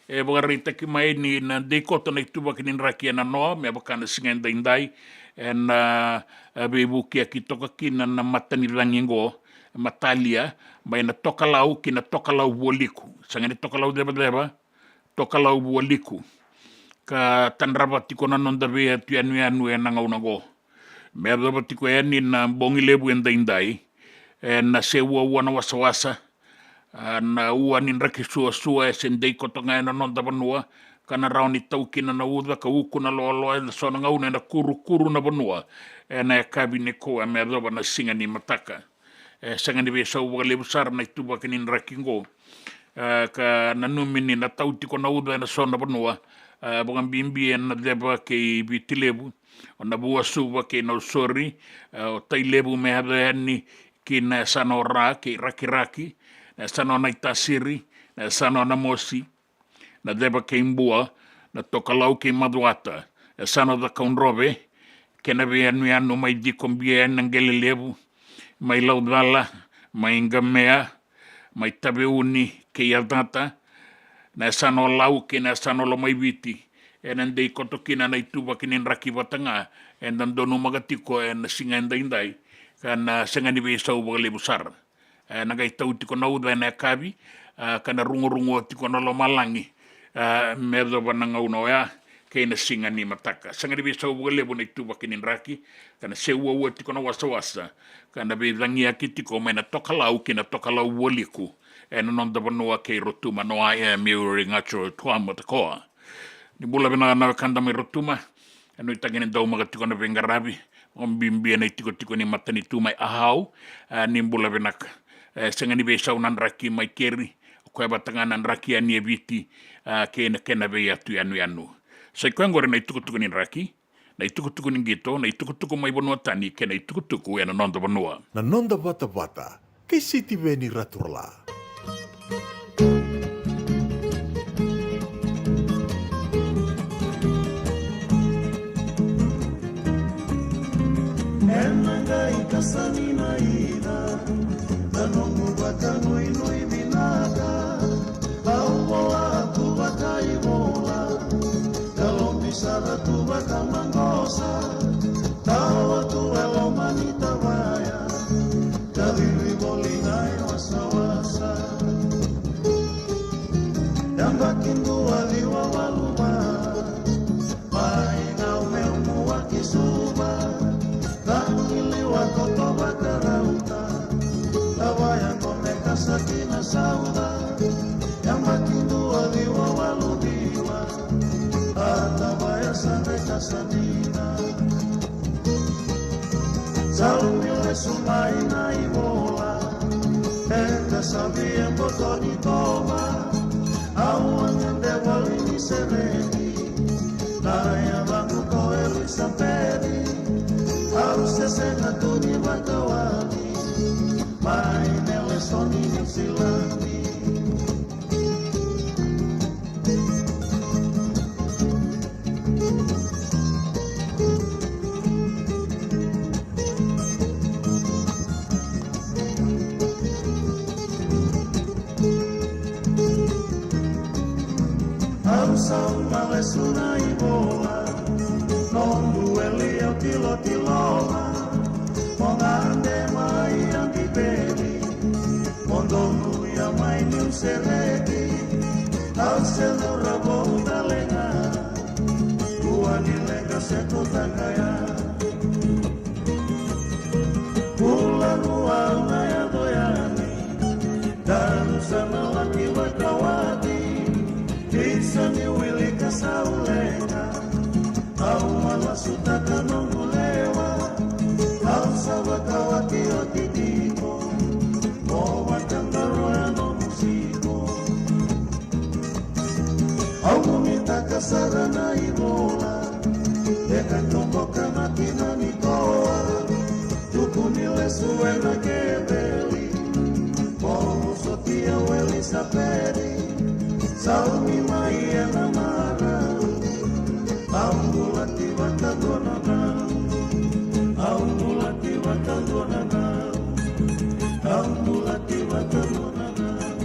e vakaraitaki mai ni na dei koto na ituvaki ni draki ena noa me vaka na siga edaidai, ena, a, veivukiyaki toka kina na matanicagi oqo, Matalia, mai na Tokalau ki na Tokalau Vualiku. Sega ni Tokalau Cevaceva, Tokalau Vualiku. Ka tadrava tiko na noda veiyatu yanuyanu ena gauna oqo. Me yacova tiko yani na bogi levu edaidai, ena se uaua na wasawasa, a, na ua ni draki suasua e se dei koto ga ena noda vanua, ka na rawa ni tau kina na uca ka uku na loaloa ena so na gauna, ena kurukuru na vanua ena yakavi nikua me yacova na siga ni mataka. E sega ni veisau vakalevu sara na ituvaki ni draki oqo. E, ka nanumi ni na tau tiko na uca ena so na vanua, e, vakabibi ena Ceva kei Viti Levu, o Navuasuva kei Nausori, e, o Tailevu me yaco yani ki na yasana o Ra kei Rakiraki, na yasana o Naitasiri, na yasana o Namosi, na Ceva kei Bua, na Tokalau kei Macuata, yasana o Cakaudrove, kei na veiyanuyanu mai Cikobia yani na Qele Levu, mai Laucala, mai Qamea, mai Taveuni kei Yacata, na yasana o Lau kei na yasana o Lomaiviti. Ena dei koto kina na ituvaki ni draki vata ga eda donumaka tiko ena siga edaidai, ka na sega ni veisau vakalevu sara. E, na qai tau tiko na uca ena yakavi, a, ka na rugurugu tiko na lomalagi, a, me yacova na gauna oya kei na siga ni mataka. Sega ni veisau vakalevu na ituvaki ni draki, ka na seuaua tiko na wasawasa, ka na veicagiyaki tiko mai na tokalau ki na tokalau vualiku ena noda vanua kei Rotuma, no I am Yuri Gacho Tuamatakoa. Ni bula vinaka na wekada mai Rotuma. E nuitaki ni daumaka tiko na veiqaravi, vakabibi ena itikotiko ni matanitu mai Ahau. A, ni bula vinaka. E, sega ni veisau na draki mai Keri, o koya vata ga na draki yani e Viti, a, kei na kena veiyatu yanuyanu. Sa i koya qori na itukutuku ni draki, na itukutuku ni qito, na itukutuku mai vanua tani kei na itukutuku ena noda vanua. Na noda vatavata kei Sitiveni Raturala. Ena qai kasani na ina, na noqu vakanuinui vinaka. Au vola tu vakaivola, ka lobi sara tu vakamaqosa. Tawa tu e loma ni tavaya, ka vivi voli na i wasawasa. Yabaki dua ciwa walu va, mai na umeumu wa ki Suva. Cagiliwa koto vakarauta, tavaya qo me kasa ki na sauca. Yabaki dua ciwa walu ciwa, a tavaya sa qai kasa dina. Sa lumi lesu mai na i vola, e kasavi e boto ni tova. Au a gade voli ni sereki, na yacaqu ko Elisapeci. Au se sega tu ni vakawati, mai Nelesoni, Niusiladi. Au sauma lesu na i vola, noqu weli au tilotiloma. Mo gade mai Antipeli, mo donuya mai Niusiladi. Au se cauravou tale ga, rua ni leqa se tu taqaya. Bula rua au na yaco yani, daru sa na laki vakawati. Isa ni wilika sa u leqa, au a lasutaka noqu lewa. Au sa vakawati oti tiko, mo vakadaro ya noqu siko. Au nuitaka sara na i vola, e ka toboka na kina ni koa. Tuku ni lesu ena keveli, mo sotia o Elisapeci. Saumi mai ena marau, au bulati vakadua na nau. Au bulati vakadua na nau. Au bulati vakadua na nau.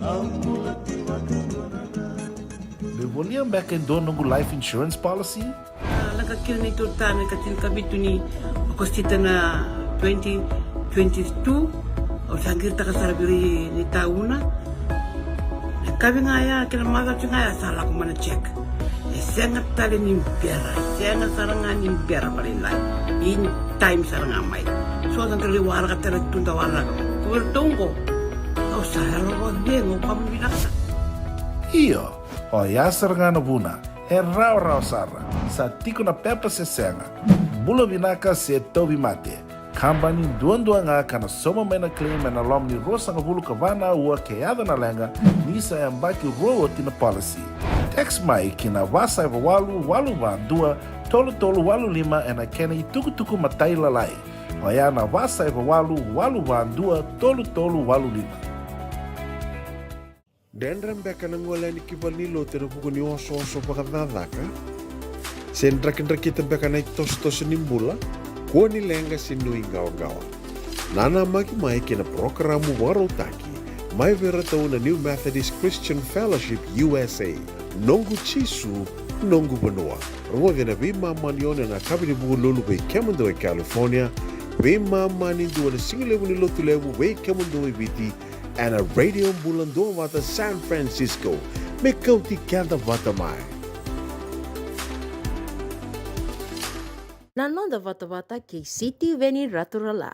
Au bulati vakadua na nau. Me volia beka e dua noqu life insurance policy? A, lako kina na neitou tane ka tinikavitu ni Okosita na twenty twenty-two. Au sa qiritaka sara vei ira ni tauna. Na kavi ga ya kei na macawa ga ya sa lako mai na check. E sega tale ni bera, sega sara ga ni bera vakalailai. In time sara ga mai. So sa dau waraka tale tu da waraka. Ko iratou qo, au sa yalo vakacegu, au kama vinaka. Io. Oya sara ga na vuna, e rawarawa sara, sa tiko na pepa se sega, bula vinaka se tauvimate. Kabani duadua ga ka na sauma mai na claim ena loma ni ruasagavulu ka va na aua ke yaco na leqa, ni sa yabaki rua oti na policy. Text mai ki na va saiva walu walu va dua tolu tolu walu lima ena kena itukutuku matailalai. Oya na va saiva walu walu va dua tolu tolu walu lima. Dredre beka na gole yani ki valenilotu ena vuku ni osooso vakacakacaka se drakidrakita beka na itosotoso ni bula? Kua ni leqa se nuiqawaqawa. Nanamaki mai ki na parokaramu vakarautaki mai vei iratou na New Methodist Christian Fellowship U S A, Noqu Jisu, Noqu Vanua. Rogoci ena veimama ni ono ena yakavi ni Vukelulu vei kemudou e California, Veimama ni dua na sigalevu ni Lotulevu vei kemudou e Viti, ena Radio Bula Duavata San Francisco. Me kauti keda vata mai. Na noda vatavata kei Sitiveni Raturala.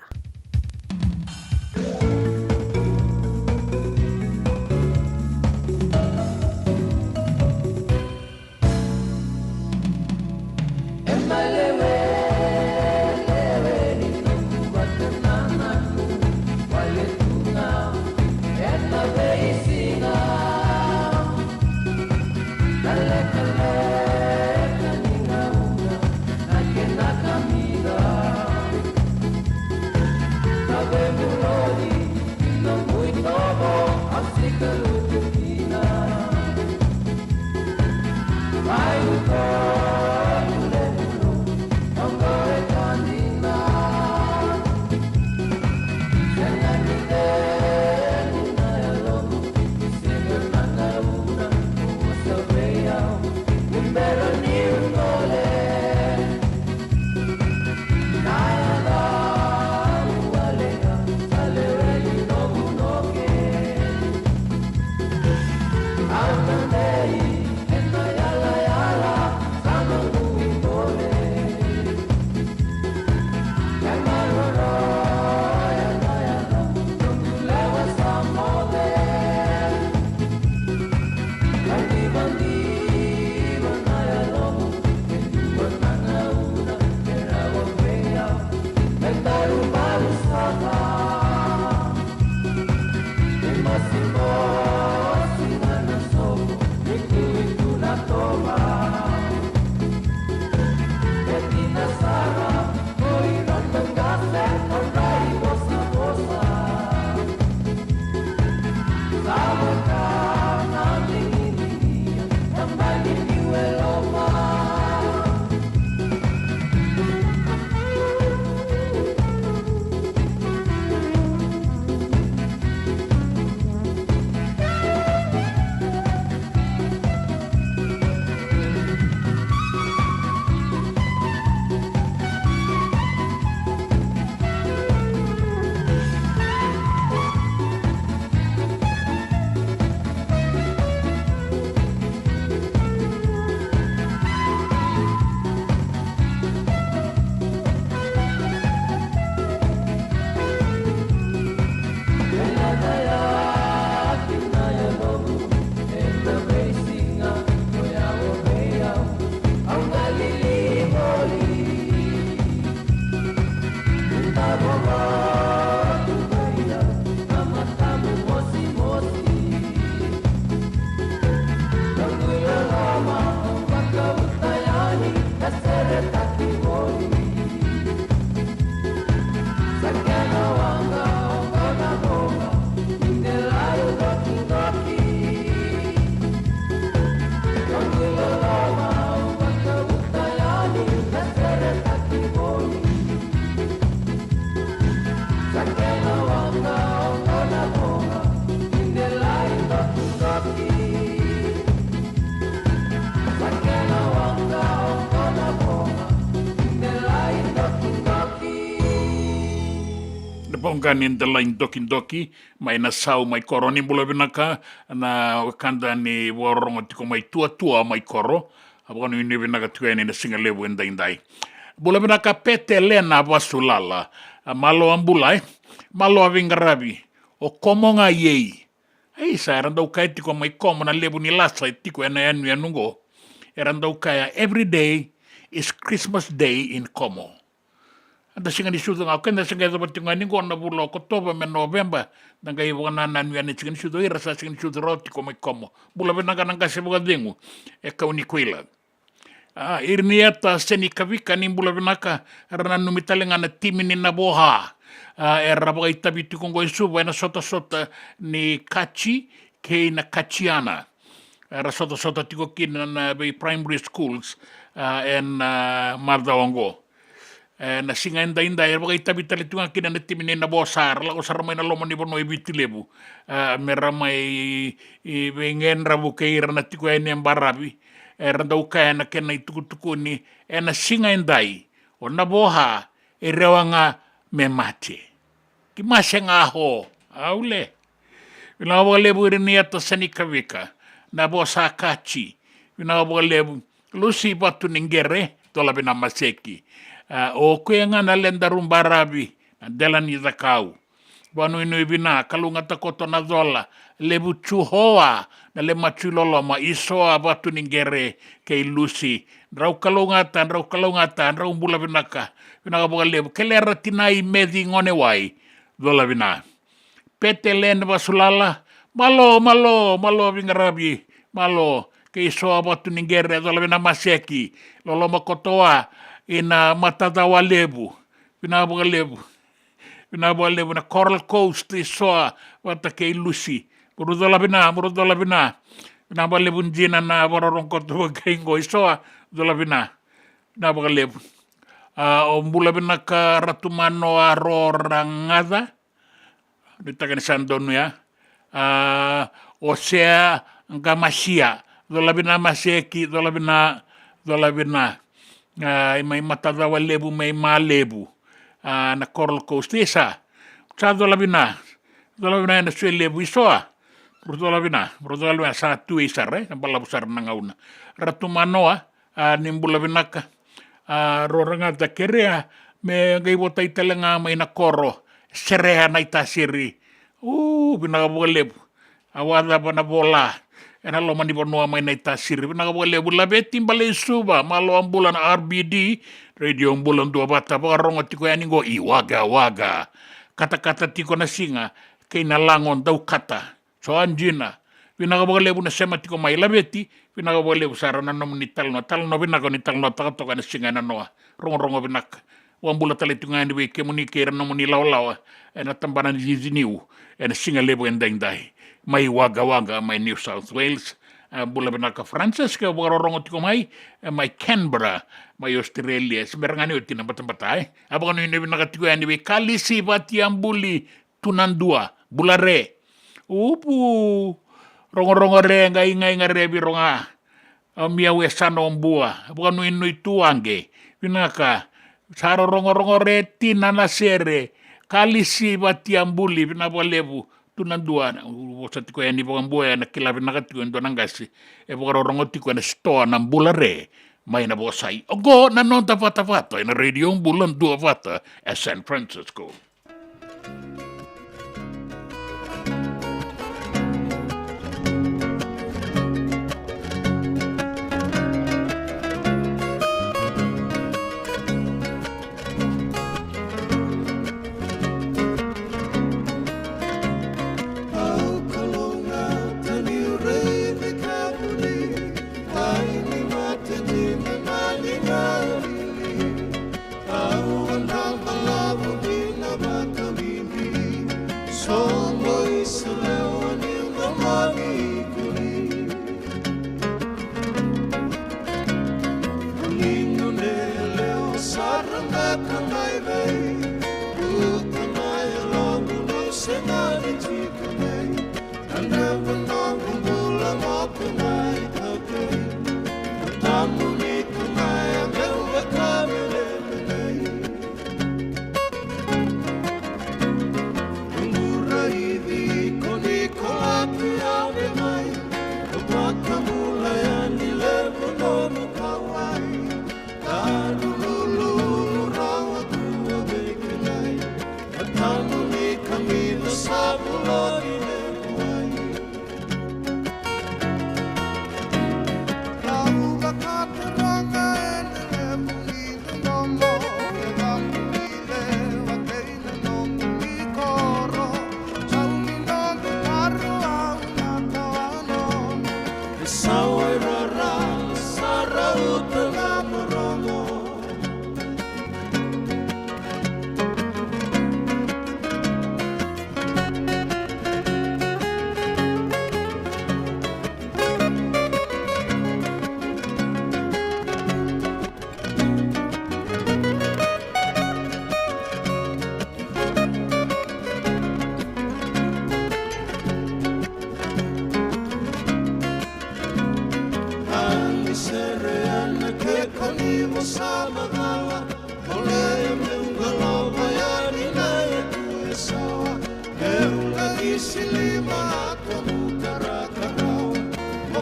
Na boga ni delai dokidoki mai Nasau mai Koro. Ni bula vinaka na wekada ni vakarorogo tiko mai Tuatua mai Koro. A vakanuinui vinaka tiko yani na siga levu edaidai. Bula vinaka Pete Lena Vasulala. A, malo a bula, e? Malo a veiqaravi. O Komo ga i ei. Ei, sa era dau kaya tiko mai Komo na levu ni lasa e tiko ena yanuyanu qo. Era dau kaya, every day is Christmas Day in Komo. Eda siga ni sucu ga, o keda sa qai yacova tiko ga ni qo na vula o Okotova me Noveba, da qai vakanananu yani siga ni sucu, o ira sa siga ni sucu rawa tiko mai Komo. Bula vinaka na qase vakacegu e Kaunikuila. A, Irinieta Senikavika, ni bula vinaka. Era nanumi tale ga na timi ni Navoha. A, era vakaitavi tiko qo e Suva ena sotasota ni Kaji kei na Kajiana. Era sotasota tiko kina na vei primary schools, a, ena, a, macawa qo. E, na siga edaidai, era vakaitavi tale tu ga kina na timi ni Navosa, era lako sara mai na loma ni vanua e Viti Levu. E, me ra mai, i, veiqedravu kei ira na tiko yani e baravi. Era dau kaya na kena itukutukuni, ena siga edai, o Navoha, e rawa ga me mate. Ki mase ga ho. Au le. Vinaka vakalevu Iriniata Sanikavika. Na vosa kati. Vinaka vakalevu. Lusi Vatu ni Qere, cola vina maseki. A, o koya ga na ledaru baravi, na dela ni cakau. Vanuinui vina, kalougata koto na cola, levu tu hoa, na le matua i loloma, Isoa Vatu ni Qere, kei Lusi. Drau kalougata, drau kalougata, drau bula vinaka. Vinaka vakalevu. Kelera Tinai Meci Gonewai, cola vina. Petelen Vasulala, malo, malo, malo viqaravi, malo, kei Isoa Vatu ni Qere, cola vina maseki, loloma kotoa, ina matacawa levu, vinaka vakalevu, vinaka vakalevu, na Coral Coast, Isoa, vata kei Lusi, muru cola vina, muru cola vina, vinaka vakalevu Jina na vakarorogo koto vakaiko, Isoa, cola vina, vinaka vakalevu. A, o bula vinaka Ratu Manoa Roragaca, nuitaka ni sa donu ya. A, Osea Qamasia, cola vina maseki, cola vina, cola vina. A, i mai matacawa levu, mai Malevu. A, na Coral Coast, isa. Sa cola vina, cola vina ena sue levu, Isoa. Bro cola vina, bro cola vina sa tu i sara, e, na balavu sara na gauna. Ratu Manoa, a, ni bula vinaka. A, Roragaca, kerea me qai votai tale ga mai na koro, Serea Naitasiri. U, vinaka vakalevu. A, vakacava na vola ena loma ni vanua mai Naitasiri. Vinaka vakalevu Laveti Baleisuva, malo, a bula na R B D, Radio Bula Duavata, vakarorogo tiko yani qo i Wagga Wagga. Katakata tiko na siga kei na lago daukata. So Jina, vinaka vakalevu na sema tiko mai. Laveti, vinaka vakalevu sara na nomuni talanoa, talanoa vinaka ni talanoataka toka ena siga e nanoa. Rogorogo vinaka. Vakabula tale tiko ga yani vei kemuni kei ira na nomuni lawalawa ena tabana ni cici niu ena siga levu edaidai mai Wagga Wagga mai New South Wales. A, bula vinaka Francis, ke vakarorogo tiko mai, e, mai Canberra, mai Australia. Se bera ga ni oti na batabata, e. A, vakanuinui vinaka tiko yani vei Kalisi Vatiabuli, tu na dua, bula re. Upu, rogorogo re, qai qai ga re viro ga. A, mia we sa no bua, vakanuinui tu age. Vinaka, sa rorogorogo re tina na sere. Kalisi Vatiabuli, vinaka vakalevu, tu na dua. Vosa tiko yani vakabua, ena kila vinaka tiko e dua na qase e vakarorogo tiko ena sitoa na bula re. Mai na vosa i oqo na noda vatavata ena Radio Bula Duavata e San Francisco.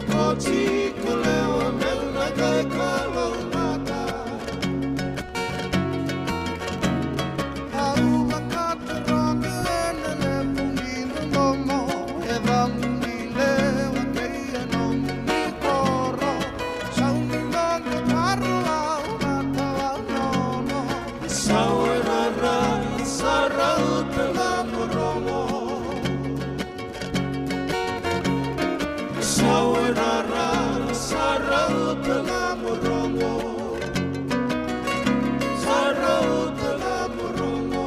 Ko tiko lewa meu na qai kalougata. Au vakatoroga ena levu ni dodomo, e vamu ni lewa kei na nomuni koro. Sau ni noqu taro au vata au nono. Sau e rara, sa rauta na moromo. Sau e rara, sa rauta na moromo. Sa rauta na moromo.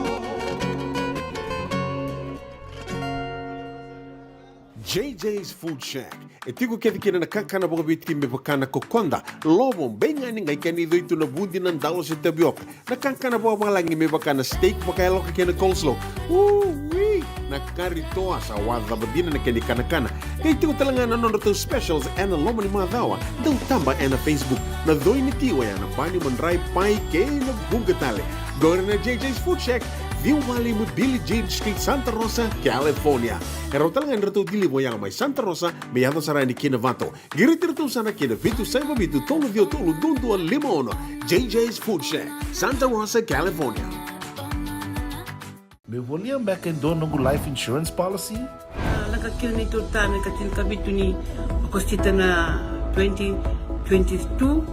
J J's Food Shack. E tiko kece kina na kakana vakaviti me vaka na kokoda, lovo, beigani, qai kena i coi tu na vudi, na dalo se tavioka. Na kakana vakavalagi me vaka na steak vakayaloka kei na coleslaw. Ui! Na kari toa, sa wacava dina na kena ikanakana. Qai tiko tale ga na nodratou specials ena loma ni macawa. Dau taba ena Facebook. Na coi ni ti oya na bani, madrai, pai kei na vuqa tale. Qori na J J's Food Shack, ciwa walu lima Billie Jean Street, Santa Rosa, California. E rawa tale ga ni ratou deliver oya mai Santa Rosa me yaco sara yani ki Novato. Qiriti iratou sara ki na vitu saiva vitu tolu ciwa tolu dua dua lima ono. J J's Food Shack, Santa Rosa, California. Meu volia beka e dua noqu life insurance policy? A, lako kina neitou tane ka tinikavitu ni Okosita na twenty twenty-two.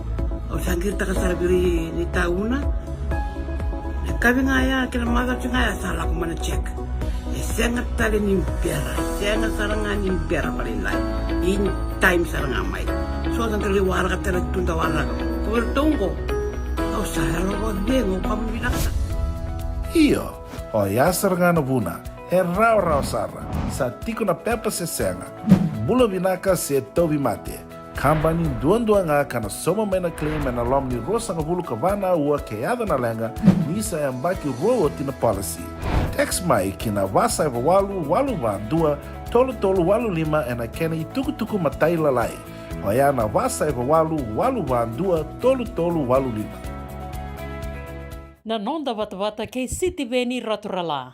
Au sa qiritaka sara vei ira ni tauna. Na kavi ga ya kei na macawa ga ya sa lako mai na check. E sega tale ni bera, e sega sara ga ni bera vakalailai. In time sara ga mai. So sa qai waraka tale tu da waraka. Ko vei ratou qo, au sa yalo vakacegu, au kama vinaka sara. Io, oya sara ga na vuna. E rawarawa sara. Sa tiko na pepa se sega. Bula vinaka se tauvimate. Kabani duadua ga ka na sauma mai na claim ena loma ni ruasagavulu ka va na aua ke yaco na leqa, ni sa yabaki rua oti na policy. Text mai ki na va saiva walu walu va dua tolu tolu walu lima ena kena itukutuku matailalai. Oya na va saiva walu walu va dua tolu tolu walu lima. Na noda vatavata kei Sitiveni Raturala.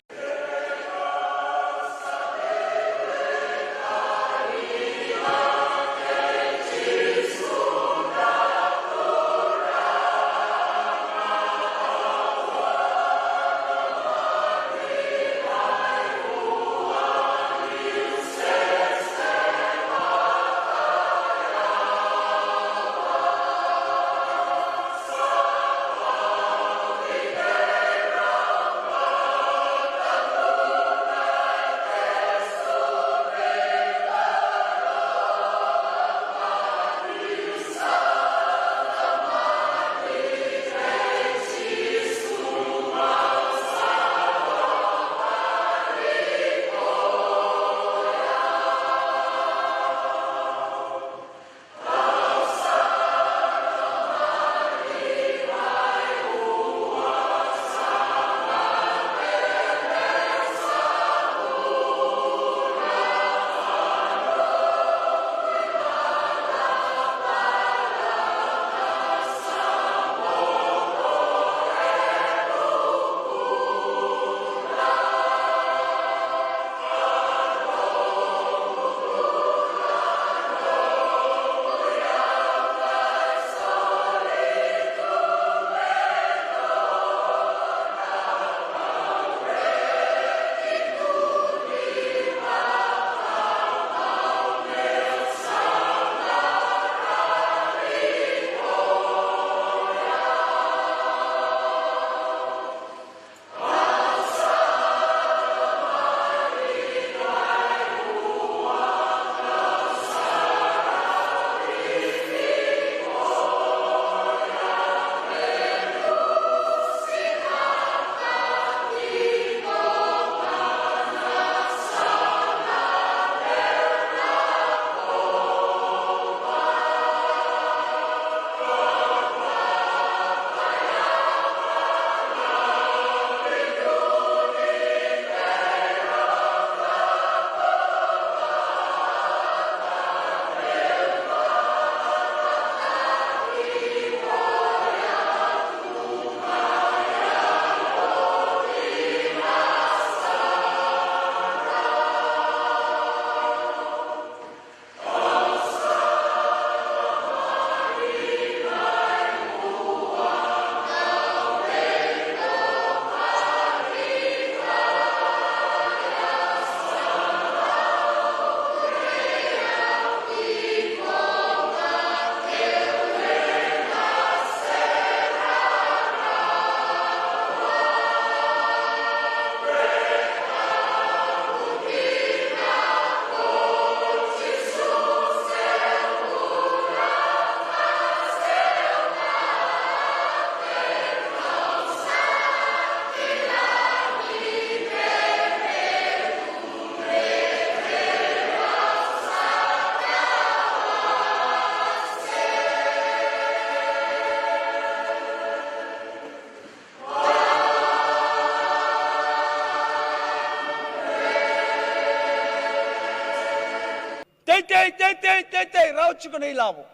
tiko na ilavo.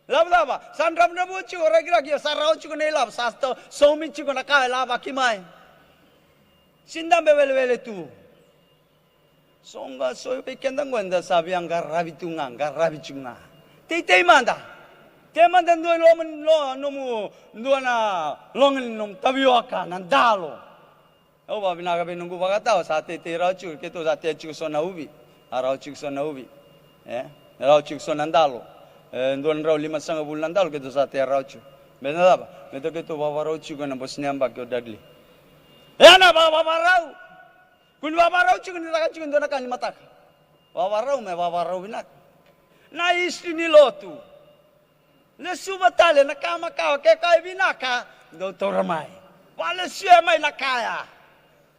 Ilavo cava? Sa dravudravua tiko rakiraki, ia sa rawa tiko na ilavo, sa to-, saumi tiko na ka e lavaki mai. Sega ni dabe welewele tu. So ga so vei keda qo eda sa via qaravi tu ga, qaravi tiko ga. Teitei mada. Tei mada dua i loma ni lo-, nomu, dua na loga ni nomu tavioka, na dalo. Au vakavinaka vei noqu vakatawa, sa teitei rawa tiko, keitou sa tea tiko so na uvi. A rawa tiko so na uvi. E? Rawa tiko so na dalo. E, dua na drau limasagavulu na dalo, keitou sa tea rawa tiko. Me na cava? Me tou keitou vavarau tiko ena bose ni yabaki o Dudley. E na va-, vavarau. Kua ni vavarau tiko ni caka tiko e dua na ka ni mataka. Vavarau me vavarau vinaka. Na history ni lotu. Lesuva tale na ka makawa, ke ka e vinaka, dou taura mai. Valesuya mai na kaya.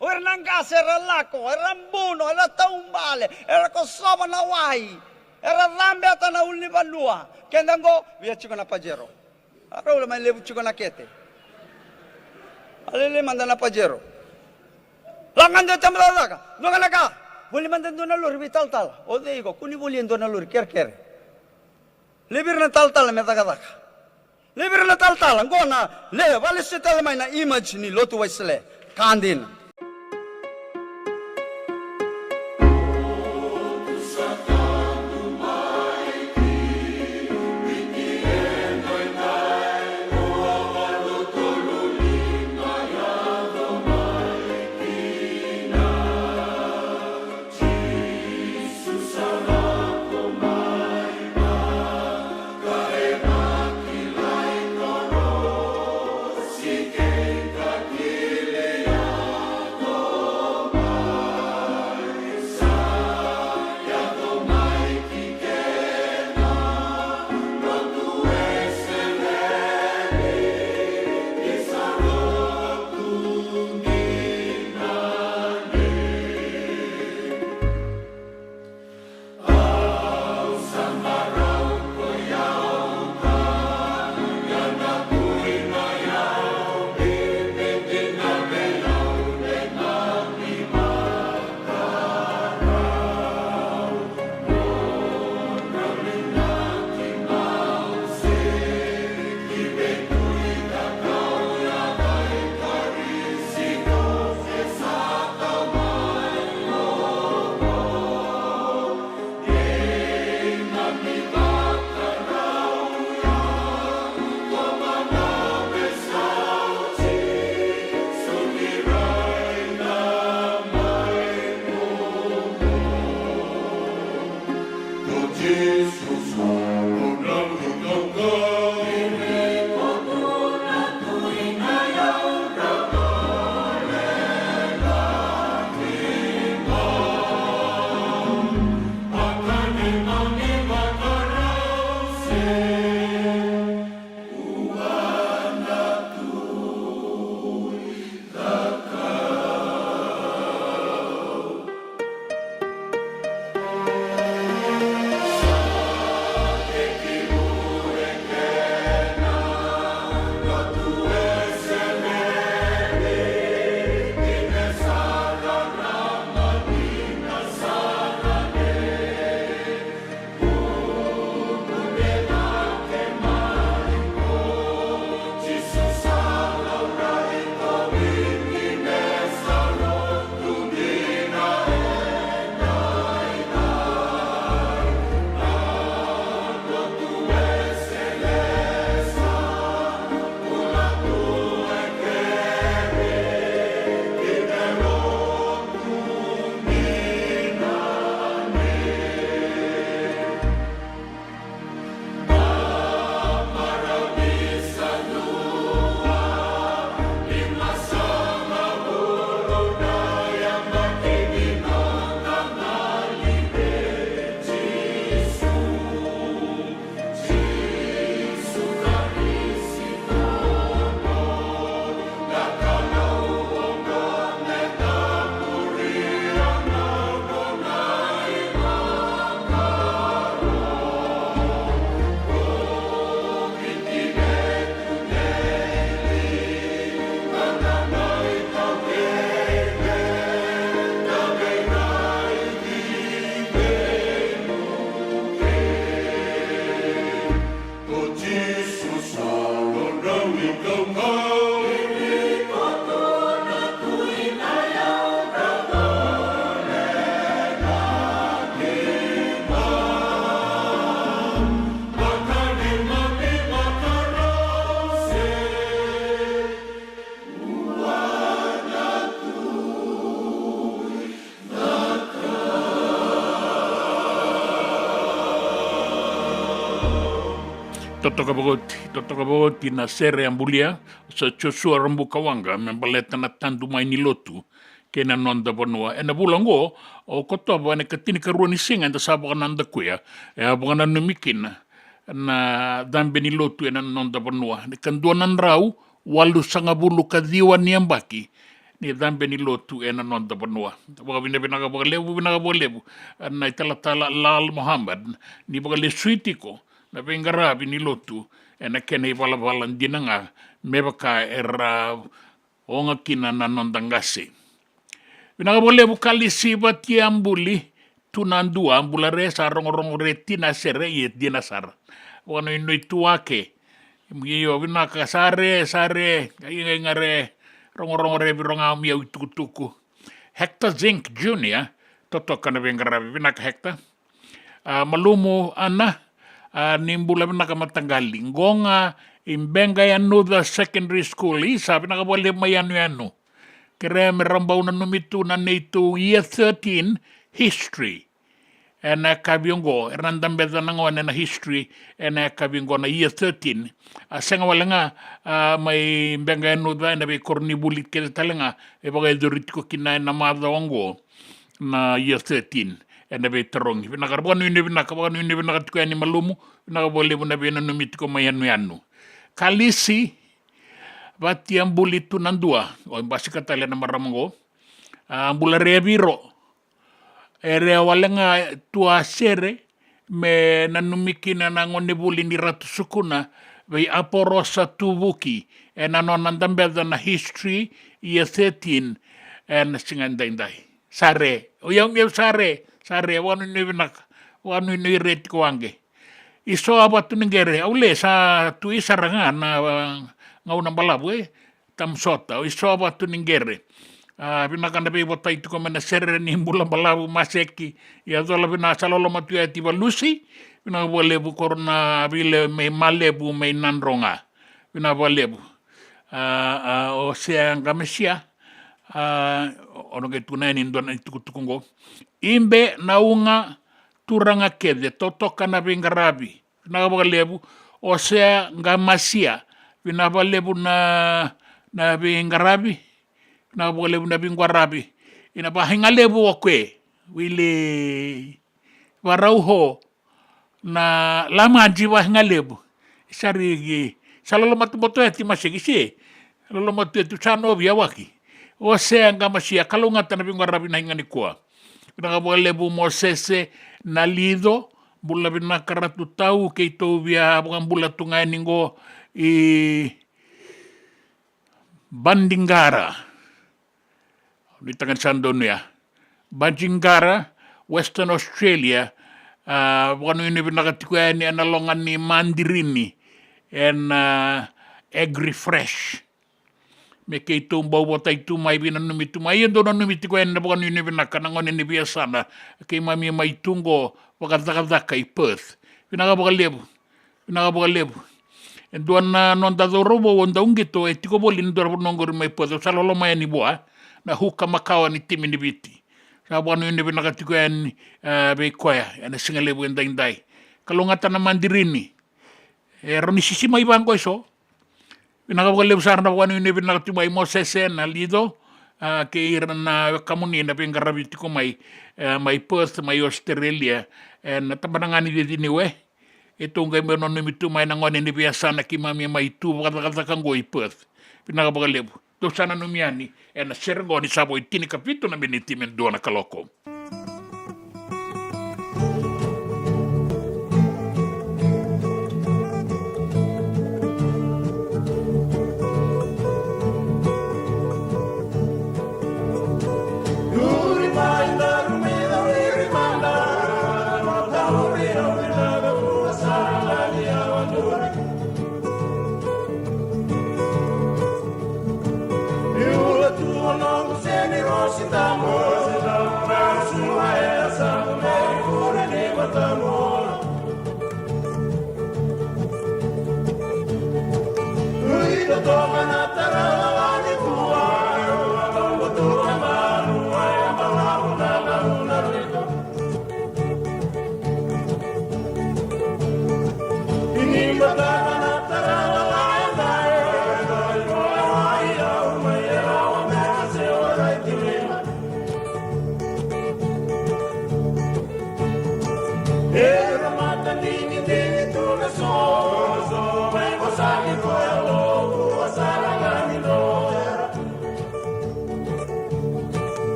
O ira na qase era lako, era buno, era taubale, era kosova na wai, era cabeta na ulunivanua. Keda qo, via tiko na Pajero. A rau la mai levu tiko na kete. A lele mada na Pajero. Lako ga dua tama cakacaka, dua ga na ka. Voli mada dua na lori veitalatala. O cei iko, kua ni volia dua na lori kerekere. Levi ira na talatala me cakacaka. Levi ira na talatala, qo na le, valesuya tale mai na image ni lotu Wesele. Ka dina. Totoka vakaoti, totoka vakaoti na sere a bulia Sir Joshua Rabuka Waqa me baleta na tadu mai ni lotu kei na noda vanua. Ena vula oqo o Okotova, ena ikatinikarua ni siga eda sa vakanadakuya, e a vakananumi kina na cabe ni lotu ena noda vanua. Ni kadua na drau walusagavulu ka ciwa ni yabaki ni cabe ni lotu ena noda vanua. Vakavinavinaka vakalevu, vinaka vakalevu na italatala Lal Mohammed ni vakalesui tiko na veiqaravi ni lotu ena kena ivalavala dina ga, me vaka era oga kina na noda qase. Vinaka vakalevu Kalisi Vatiabuli Tunadua, bula re, sa rogorogo re ti na sere, ia dina sara. Vakanuinui tu ake. Io, vinaka, sa re, sa re, iga, iga re, rogorogo re, viroga mi au itukutuku. Hector Zink Junior, totoka na veiqaravi, vinaka Hector. A, malumu Ana, a, ni bula vinaka mataqali. Qoga i Beqa Yanuca Secondary School, isa, vinaka vakalevu mai Yanuyanu. Kerea me ra bau nanumi tu na neitou Year thirteen History ena yakavi oqo. Era na dabeca na gone na History ena yakavi oqo, na Year thirteen. A sega wale ga, a, mai Beqa Yanuca, ena veikoronivuli kece tale ga e vakayacori tiko kina ena macawa oqo na Year thirteen ena veitarogi. Vinaka, vakanuinui vinaka, vakanuinui vinaka tiko yani malumu. Vinaka vakalevu na veinanumi tiko mai Yanuyanu. Kalisi Vatiabuli Tunadua, o basika tale na marama oqo. A, bula re Viro. Era wale ga tu a sere me nanumi kina na gonevuli ni Ratu Sukuna vei Aporosa Tuvuki ena nona dabeca na History Year thirteen ena siga edaidai. Sa re, o yau meu sa re, sa re, vakanuinui vinaka, vakanuinui re tiko waqe. Iso a Vatuniqere, au le sa tu i sara ga na, uh, gauna balavu, e, Tamusota, o Iso a Vatuniqere. A, vinaka na veivotai tiko mai na sere ni bula balavu Maseki. Ia cola vinaka, sa loloma tu e ti Valusi. Vinaka vakalevu Korona Vile mai Malevu mai Nadroga. Vinaka vakalevu. A, a, o Sea Qamasia. A, o na qai tukuna yani dua na itukutuku oqo. Ibe na uga turaga kece, totoka na veiqaravi. Vinaka vakalevu. O Sea Qamasia, vinaka vakalevu na, na veiqaravi. Vinaka vakalevu na veiqaravi. Ina vahigalevu o koe. Wili Varauho na Lamaji, vahigalevu. Sa riki, sa loloma tu boto e ti Maseki se. Loloma tu e tu sa novi awaki. O Sea Qamasia, kalougata na veiqaravi na iga nikua. Vinaka vakalevu Mosese na Lico, bula vinaka Ratu Tau, keitou via vakabula tu ga yani qo i Bandiqara. Ni tagani sa donu ya. Bandiqara, Western Australia, a, vakanuinui vinaka tiko yani ena loga ni Madirini, ena, a, Agri Fresh. Me keitou bau votai tu mai, veinanumi tu mai, ia dou nanumi tiko yani na vakanuinui vinaka na gone ni veiyasana, keimami mai tu qo vakacakacaka i Perth. Vinaka vakalevu, vinaka vakalevu. E dua na noda cauravou o Dauqito, e tiko voli ena dua na vanua qori mai Perth, au sa loloma yani vua, na huka makawa ni timi ni Viti. Sa vakanuinui vinaka tiko yani, e, vei koya, ena siga levu edaidai. Kalougata na Madirini. E rawa ni sisi mai vaqo eso. Vinaka vakalevu sara na vakanuinui vinaka tu mai Mosese na Lico, a, kei ira na wekamuni na veiqaravi tiko mai, e, mai Perth, mai Australia, e, na tabana ga ni cici niue. E tou qai mai nanumi tu mai na gone ni veiyasana keimami mai tu vakacakacaka qo i Perth. Vinaka vakalevu. Tou sa nanumi yani ena sere qo ni sa vo i tinikavitu na miniti me dua na kaloko.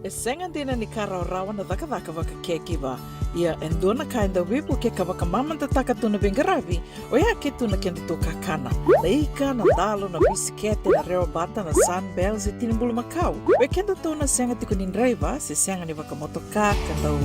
E sega dina ni ka rawarawa na cakacaka vaka caregiver. Ia e dua na ka e dau veivukei ka vakamamadataka tu na veiqaravi, oya ke tu na kedatou kakana. Na ika, na dalo, na bisikete, na rewabata, na Sunbells e tini bulumakau. Vei kedatou na sega tiko ni draiva se sega ni vakamotoka ka dau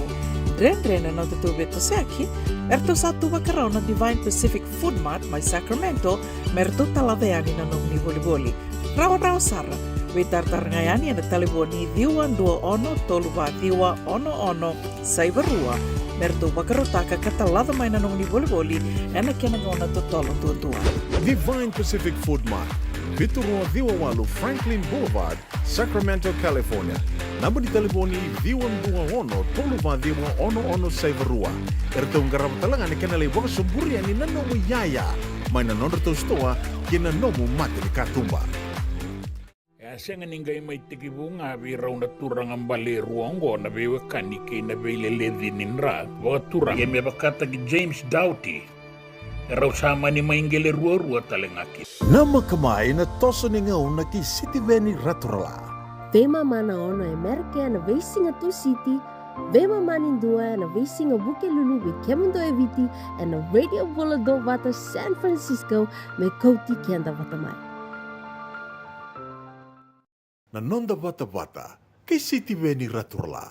dredre na nodatou veitosoyaki, eratou sa tu vakarau na Divine Pacific Food Mart mai Sacramento me ratou talaca yani na nomuni volivoli. Rawarawa sara. Veitaratara ga yani ena talevoni ciwa dua ono tolu va ciwa ono ono saiva rua me ratou vakarautaka ka talaca mai na nomuni volivoli ena kena gauna totolo duadua. Divine Pacific Food Mart, vitu rua ciwa walu Franklin Boulevard, Sacramento, California. Naba ni talevoni ciwa dua ono tolu va ciwa ono ono saiva rua. Eratou qarava tale ga na kena lai vakasoburi yani na nomu iyaya mai na nodratou sitoa kei na nomu mata ni katuba. E a sega ni qai mai tekivu ga vei rau na turaga bale e rua oqo na veiwekani kei na veileleci ni dra vakaturaga. Ia me vakataki James Doughty, e rau sa mani mai qele ruarua tale ga kina. Namaka mai na toso ni gauna kei Sitiveni Raturala. Veimama na ono e Merika ena veisiga Tusiti, veimama ni dua ena veisiga Vukelulu vei kemudou e Viti, ena Radio Bula Duavata San Francisco, me kauti keda vata mai. Na noda vatavata kei Sitiveni Raturala.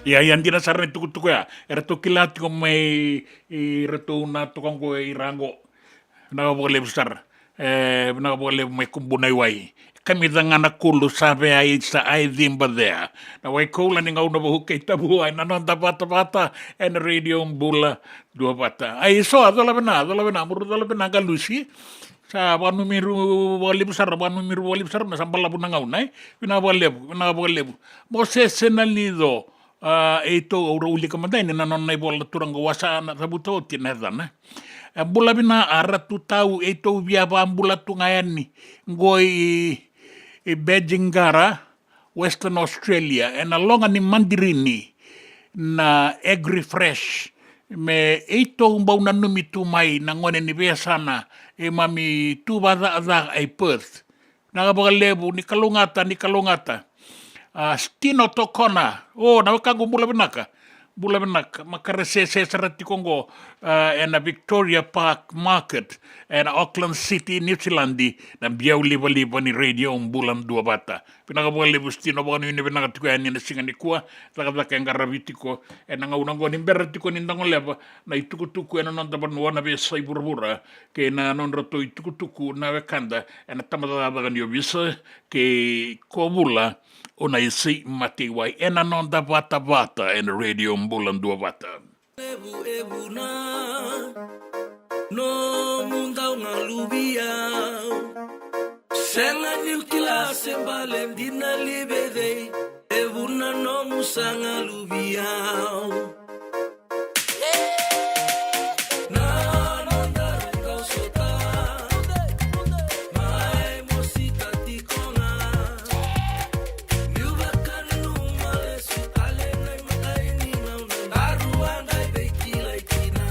Ia, ia dina sara na itukutuku ya. Eratou kila tiko mai, i ratou na toka qo i ra qo. Vinaka vakalevu sara. E, vinaka vakalevu mai Kubuna i Wai. Kamica ga na kulu sa vea i sa ai ciba cea. Na wai koula ni gauna vou kei Tavua, ena noda vatavata, ena Radio Bula Duavata. Ai so, a cola vina, a cola vina, muru cola vina, Galusi. Sa vanumiru vakalevu sara, vanumiru vakalevu sara, me sa balavu na gauna, e. Vinaka vakalevu, vinaka vakalevu. Mo sese na lico. A, eitou, au ra wilika mada yani na nona ivola na turaga, au a sa na cavuta oti na yacana. E, bula vina a Ratu Tau, eitou via vabula tu ga yani qo i, i Badgingarra, Western Australia, ena loga ni madirini na Agri Fresh, me eitou bau nanumi tu mai na gone ni veiyasana, e mami tu vacakacaka i Perth. Vinaka vakalevu, ni kalougata, ni kalougata. A, Stino Tokona. O, na wekaqu, bula vinaka. Bula vinaka. Makare sese sara tiko qo, a, ena Victoria Park Market, ena Auckland City, New Zealand, na biau livaliva ni Radio Bula Duavata. Vinaka vakalevu Stino, vakanuinui vinaka tiko yani ena siga nikua, cakacaka e qaravi tiko, ena gauna qo ni bera tiko ni da goleva na itukutuku ena noda vanua na veiyasai vuravura, kei na nodratou itukutuku na wekada ena tabacakacaka ni ovisa, kei Kovula o Naisei Mateiwai, ena noda vatavata ena Radio Bula Duavata. Levu e vuna nomu dau galuvi au. Sega niu kila se bale dina li vei cei, e vuna nomu sa galuvi au. Na noda rau kau sota mai, mosita tiko ga. Niu vakananuma lesu tale na imatai ni gauna, daru a qai veikilai kina.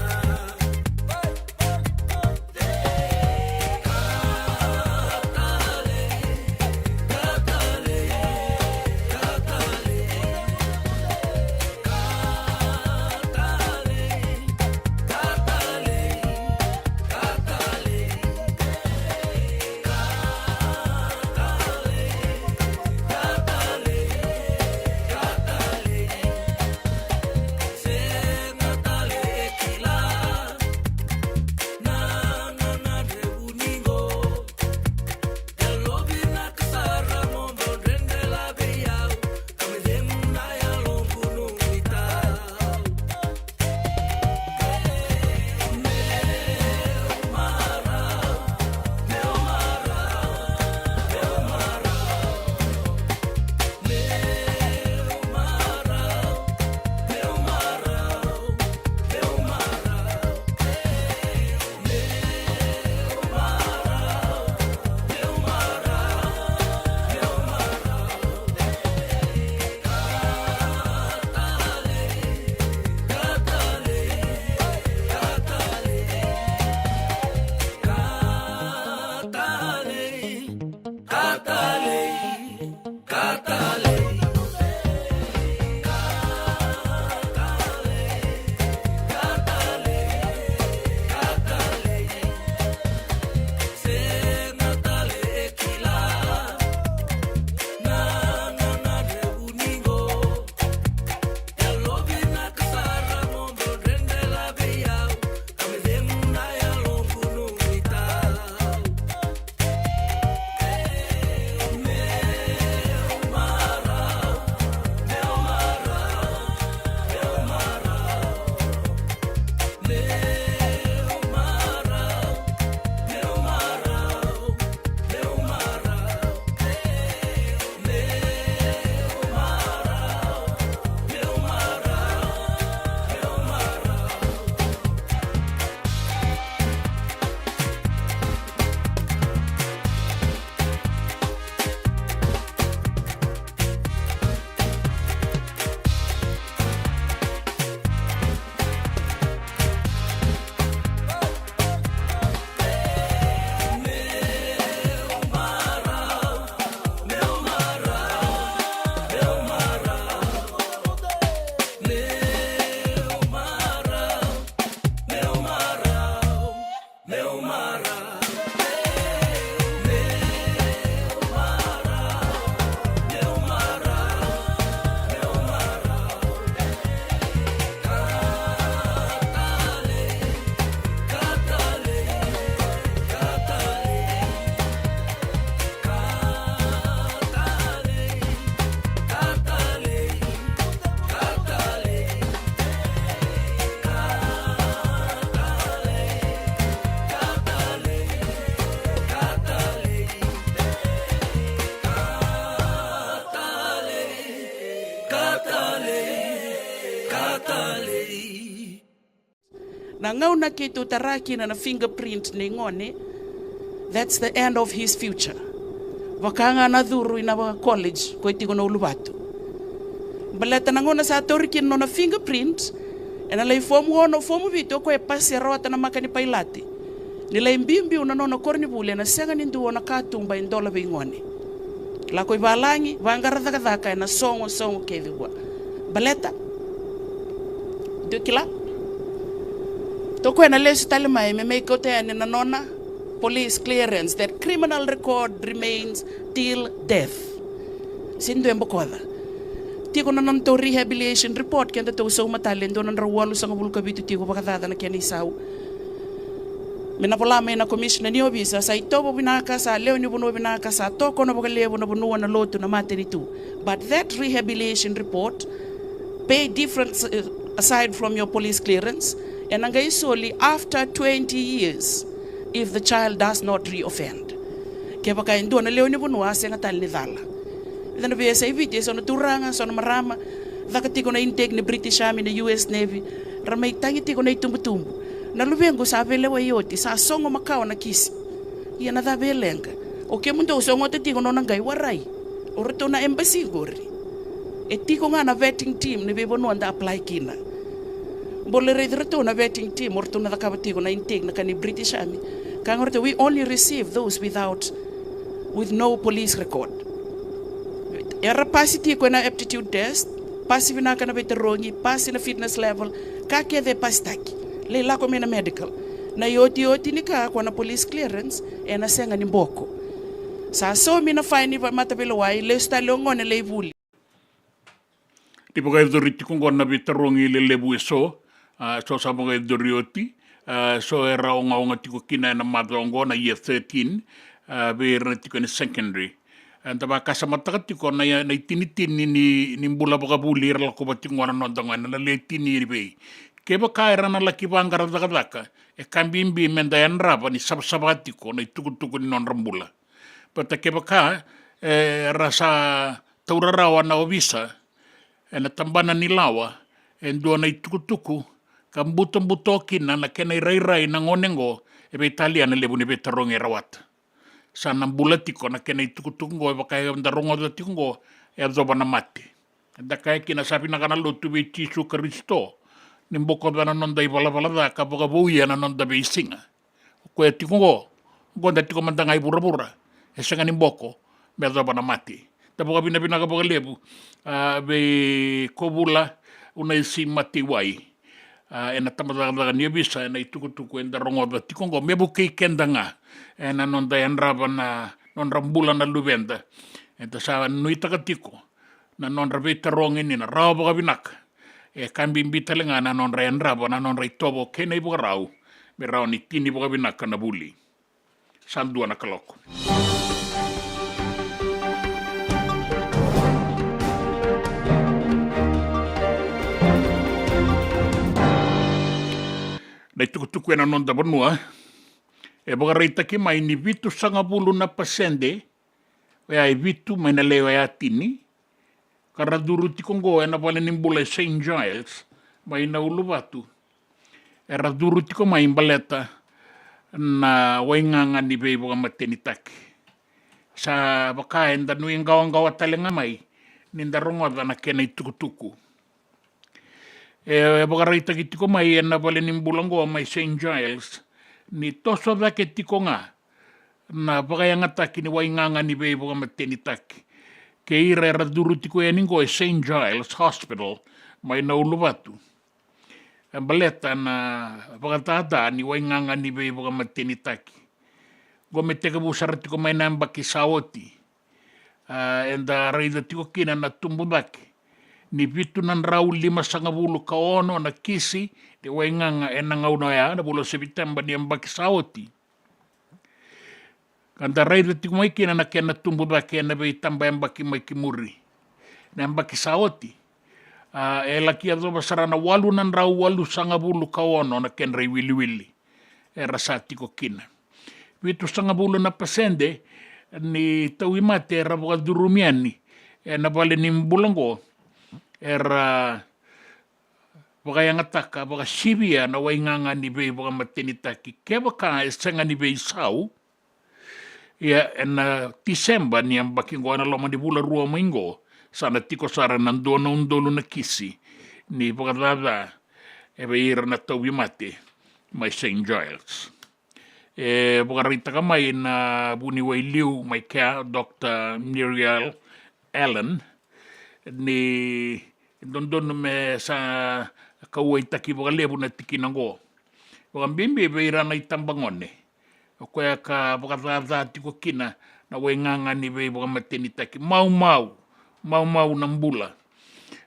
Na gauna keitou tara kina na fingerprint nei gone, that's the end of his future. Vaka ga na curu ina vaka college ko e tiko na uluvatu. Baleta na gauna sa tauri kina nona fingerprint, ena lai fomu ono, fomu vitu, o koya e pasi, e rawata na maka ni pailate. Ni lai biubiu na nona koronivuli, ena sega ni dua na katuba e dola vei gone. Lako i valagi, vaqara cakacaka ena sogosogo kece vua. Baleta, dou kila, toka ena lesu tale mai me mai kauta yani na nona police clearance, that criminal record remains till death. Se dua e bokoca. Tiko na nona tou rehabilitation report, keda tou sauma tale, dua na drau walusagavulu ka vitu tiko vakacaca na kena isau. Me na vola mai na commissioner ni ovisa, sa itovo vinaka, sa lewe ni vanua vinaka, sa tokona vakalevu na vanua, na lotu, na matanitu. But that rehabilitation report pay difference, uh, aside from your police clearance, ena qai soli after twenty years if the child does not reoffend. Kevaka e dua na lewe ni vanua a sega tale ni cala. Eda na via sa i Viti, e so na turaga, so na marama, caka tiko na intake ni British Army, na U S Navy, ra mai tagi tiko na itubutubu. Na luvequ sa veilewai oti, sa sogo makawa na kisi. Ia na cava e leqa? O kemudou sogota tiko nona qai warai. O ratou na embassy qori. E tiko ga na vetting team ni veivanua da apply kina. Bole raici ratou na vetting team, o ratou na cakava tiko na intake na ka ni British Army. Ka ga ratou, we only receive those without, with no police record. Era pasi tiko ena aptitude test, pasi vinaka na veitarogi, pasi na fitness level, ka kece e pasitaki. Lai lako mai na medical. Na iotioti ni ka, ko na police clearance, ena sega ni boko. Sa saumi na fine ni va-, mataveilewai, lesu tale o gone lai vuli. Ni vakayacori tiko oqo na veitarogi lelevu e so, a, so sa vakayacori oti, a, so era ogaoga tiko kina ena macawa oqo na year thirteen, a, vei ira tiko ena secondary. A, da vakasamataka tiko na, na itinitini ni, ni bula vakavuli era lako vata tiko oqo na noda gone, na lewe tini vei. Kevaka era na laki vaqara cakacaka, e ka bibi meda yadrava ni savasava tiko na itukutuku ni nodra bula. Baleta kevaka, e, era sa taura rawa na ovisa ena tabana ni lawa e dua na itukutuku ka butobuto kina na kena irairai na gone oqo, e veitalia na levu ni veitarogi e rawata. Sa na bula tiko na kena itukutuku oqo, e vaka eda rogoca tiko oqo, e yacova na mate. Eda kaya kina sa vinaka na lotu vei Jisu Karisito ni bokoca na noda ivalavala ca ka vakavouya na noda veisiga. O koya tiko oqo, oqo da tiko mada ga i vuravura, e sega ni boko me yacova na mate. Da vakavinavinaka vakalevu, a, vei Kovula Unaisi Mateiwai, a, ena tabacakacaka ni ovisa ena itukutuku eda rogoca tiko oqo, me vukei keda ga ena noda yadrava na nodra bula na luveda. Eda sa nuitaka tiko na nodra veitarogi ni na rawa vakavinaka. E ka bibi tale ga na nodra yadrava na nodra itovo kei na ivakarau me rawa ni tini vakavinaka na vuli. Sa dua na kaloko. Na itukutuku ena noda vanua, e vakaraitaki mai ni vitusagavulu na pasede, oya e vitu mai na lewe oya tini, ka ra curu tiko oqo ena valenibula e Saint Giles mai na uluvatu. Era curu tiko mai baleta na waigaga ni veivakamatenitaki. Sa vaka eda nuiqawaqawa tale ga mai ni da rogoca na kena itukutuku. E vakaraitaki tiko mai ena valenibula oqo mai Saint Giles ni toso cake tiko ga na vakayagataki ni waigaga ni veivakamatenitaki kei ira era curu tiko yani oqo e Saint Giles Hospital mai na uluvatu. E baleta na vakatata ni waigaga ni veivakamatenitaki. Oqo me tekivu sara tiko mai na yabaki sa oti. A, eda raica tiko kina na tubu cake ni vitu na drau limasagavulu ka ono na kisi ni waigaga ena gauna oya, na vula o Seviteba ni yabaki sa oti. Ka da raica tiko mai kina na kena tubu cake ena veitabayabaki mai ki muri. Na yabaki sa oti, a, e laki yacova sara na walu na drau walusagavulu ka ono na kedra iwiliwili era sa tiko kina. Vitusagavulu na pasede ni tauvimate era vakacurumi yani ena valenibula oqo era vakayagataka vakasivia na waigaga ni veivakamatenitaki kevaka e sega ni veisau. Ia ena Tiseba ni yabaki qo, ena loma ni vula rua mai qo, sa na tiko sara ena dua na udolu na kisi ni vakacaca e vei ira na tauvimate mai Saint Giles. E vakaraitaka mai na vuniwai liu mai kea, Dr Muriel Allen, ni dodonu me sa kauwaitaki vakalevu na tikina oqo, vakabibi vei ira na itabagone, o koya ka vakacaca tiko kina na waigaga ni veivakamatenitaki. Maumau, maumau na bula,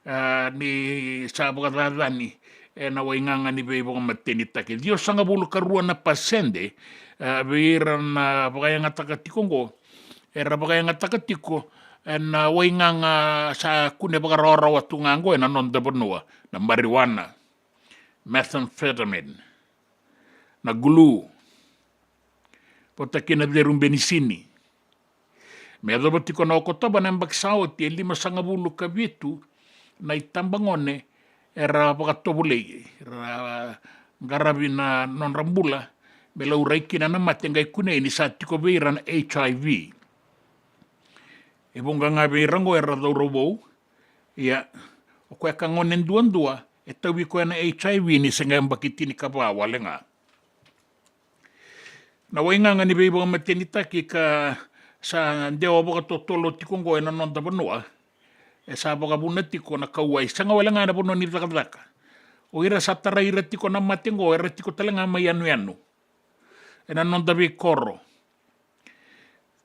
a, ni sa vakacacani ena waigaga ni veivakamatenitaki. Ciwasagavulu ka rua na pasede, a, vei ira na vakayagataka tiko oqo, era vakayagataka tiko ena waigaga sa kune vakarawarawa tu ga oqo ena noda vanua, na marijuana, methamphetamine, na glue, vata kei na cerubenisini. Me yacova tiko na Okotova na yabaki sa oti, e limasagavulu ka vitu na itabagone era vakatovolei, era qaravi na nodra bula me laurai kina na mate, qai kunei ni sa tiko vei ira na H I V. E vuqa ga vei ira oqo era cauravou, ia o koya ka gone duadua e tauvi koya na H I V ni se qai yabaki tinikava wale ga. Na waigaga ni veivakamatenitaki ka sa dewa vakatotolo tiko oqo ena noda vanua, e sa vakavuna tiko na kauwai, sega wale ga ena vanua ni cakacaka. O ira sa tarai ira tiko na mate oqo era tiko tale ga mai yanuyanu, ena noda veikoro,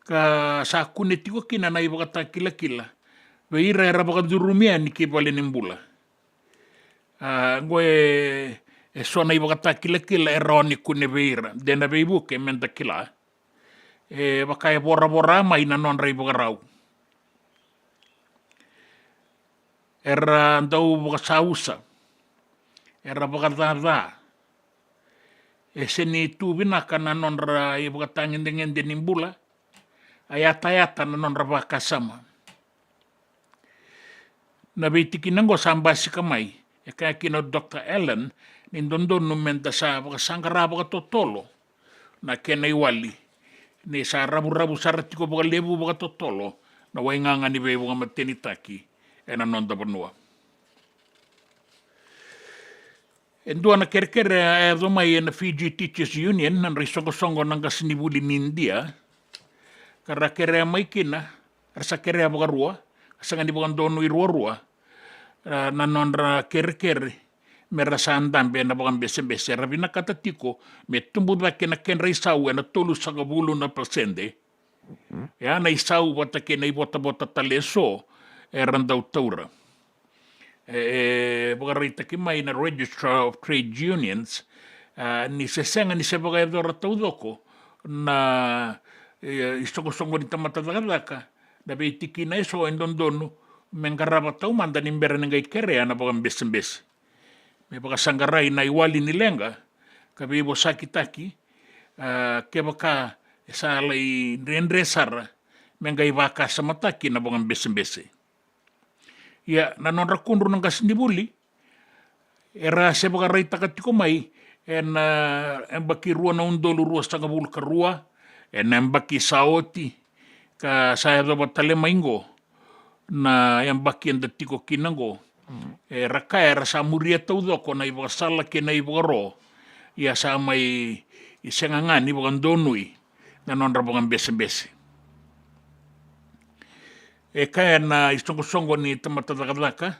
ka sa kune tiko kina na ivakatakilakila vei ira era vakacurumi yani ki vale ni bula. A, oqo e, e so na ivakatakilakila e rawa ni kune vei ira. De na veivuke me da kila, e vaka e voravora mai na nodra ivakarau. Era dau vakasausa, era vakacaca, e sega ni tu vinaka na nodra ivakatagedegede ni bula, a yatayata na nodra vakasama. Na veitikina oqo sa basika mai, e kaya kina o Dr Allen ni dodonu me da sa vakasaqara vakatotolo na kena iwali, ni sa ravuravu sara tiko vakalevu vakatotolo na waigaga ni veivakamatenitaki ena noda vanua. E dua na kerekere a yaco mai ena Fiji Teachers Union, na nodra isoqosoqo na qasenivuli ni Idia, ka ra kerea mai kina, ra sa kerea vakarua, ka sega ni vakadonui ruarua, a, na nodra kerekere me ra sa dabe ena vakabesebese. Ra vinakata tiko me tubu cake na kedra isau ena tolusagavulu na pasede. Ia na isau vata kei na ivotavota tale eso era dau taura. E, e vakaraitaki mai na Registrar of Trade Unions, a, ni se sega ni se vakayacora taucoko na, e, isoqosoqo ni tamata cakacaka na veitikina eso e dodonu me qarava taumada ni bera ni qai kerea na vakabesebese. Me vakasaqarai na iwali ni leqa ka veivosakitaki, a, kevaka e sa lai dredre sara me qai vakasamataki na vakabesebese. Ia na nodra kudru na qasenivuli era se vakaraitaka tiko mai ena, a, yabaki rua na udolu ruasagavulu ka rua, ena yabaki sa oti, ka sa yacova tale mai oqo na yabaki eda tiko kina oqo. Era kaya era sa muria taucoko na ivakasala kei na ivakaro, ia sa mai sega ga ni vakadonui na nodra vakabesebese. E kaya na isoqosoqo ni tamata cakacaka,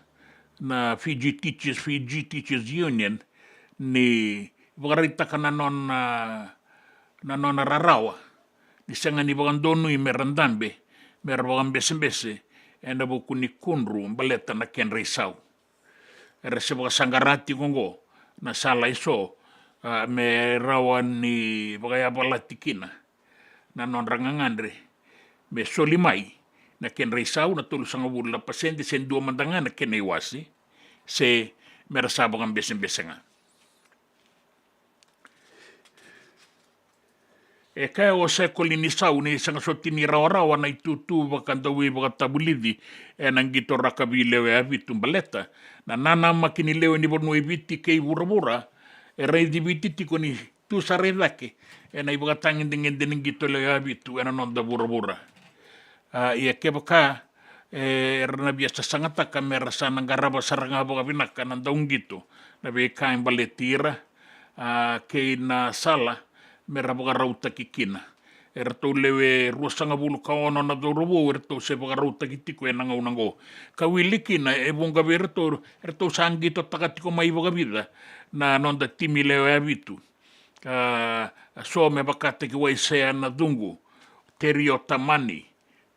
na Fiji Teachers, Fiji Teachers Union, ni vakaraitaka na nona, na nona rarawa ni sega ni vakadonui me ra dabe, me ra vakabesebese ena vuku ni kudru baleta na kedra isau. Era se vakasaqara tiko oqo na sala eso, a, me rawa ni vakayavalati kina na nodra gagadre me soli mai na kedra isau na tolusagavulu na pasede se dua mada ga na kena iwase, se me ra sa vakabesebese ga. E kaya o Sekoli ni Sau ni sega soti ni rawarawa na itutu vakadauveivakatavulici ena qito rakavi lewe a vitu baleta na nanamaki ni lewe ni vanua i Viti kei vuravura e raici Viti tiko ni tu sara i cake ena ivakatagedegede ni qito lewe a vitu ena noda vuravura. A, ia kevaka e, era na via sasagataka me ra sa na qarava sara ga vakavinaka na dauqito na veika e baleti ira, a, kei na sala me ra vakarautaki kina. Eratou lewe ruasagavulu ka ono na cauravou eratou se vakarautaki tiko ena gauna oqo. Ka wili kina e vuqa vei iratou, eratou sa qitotaka tiko mai vakavica na noda timi lewe a vitu. A, so me vakataki Waisea Nacuqu, Terio Tamani,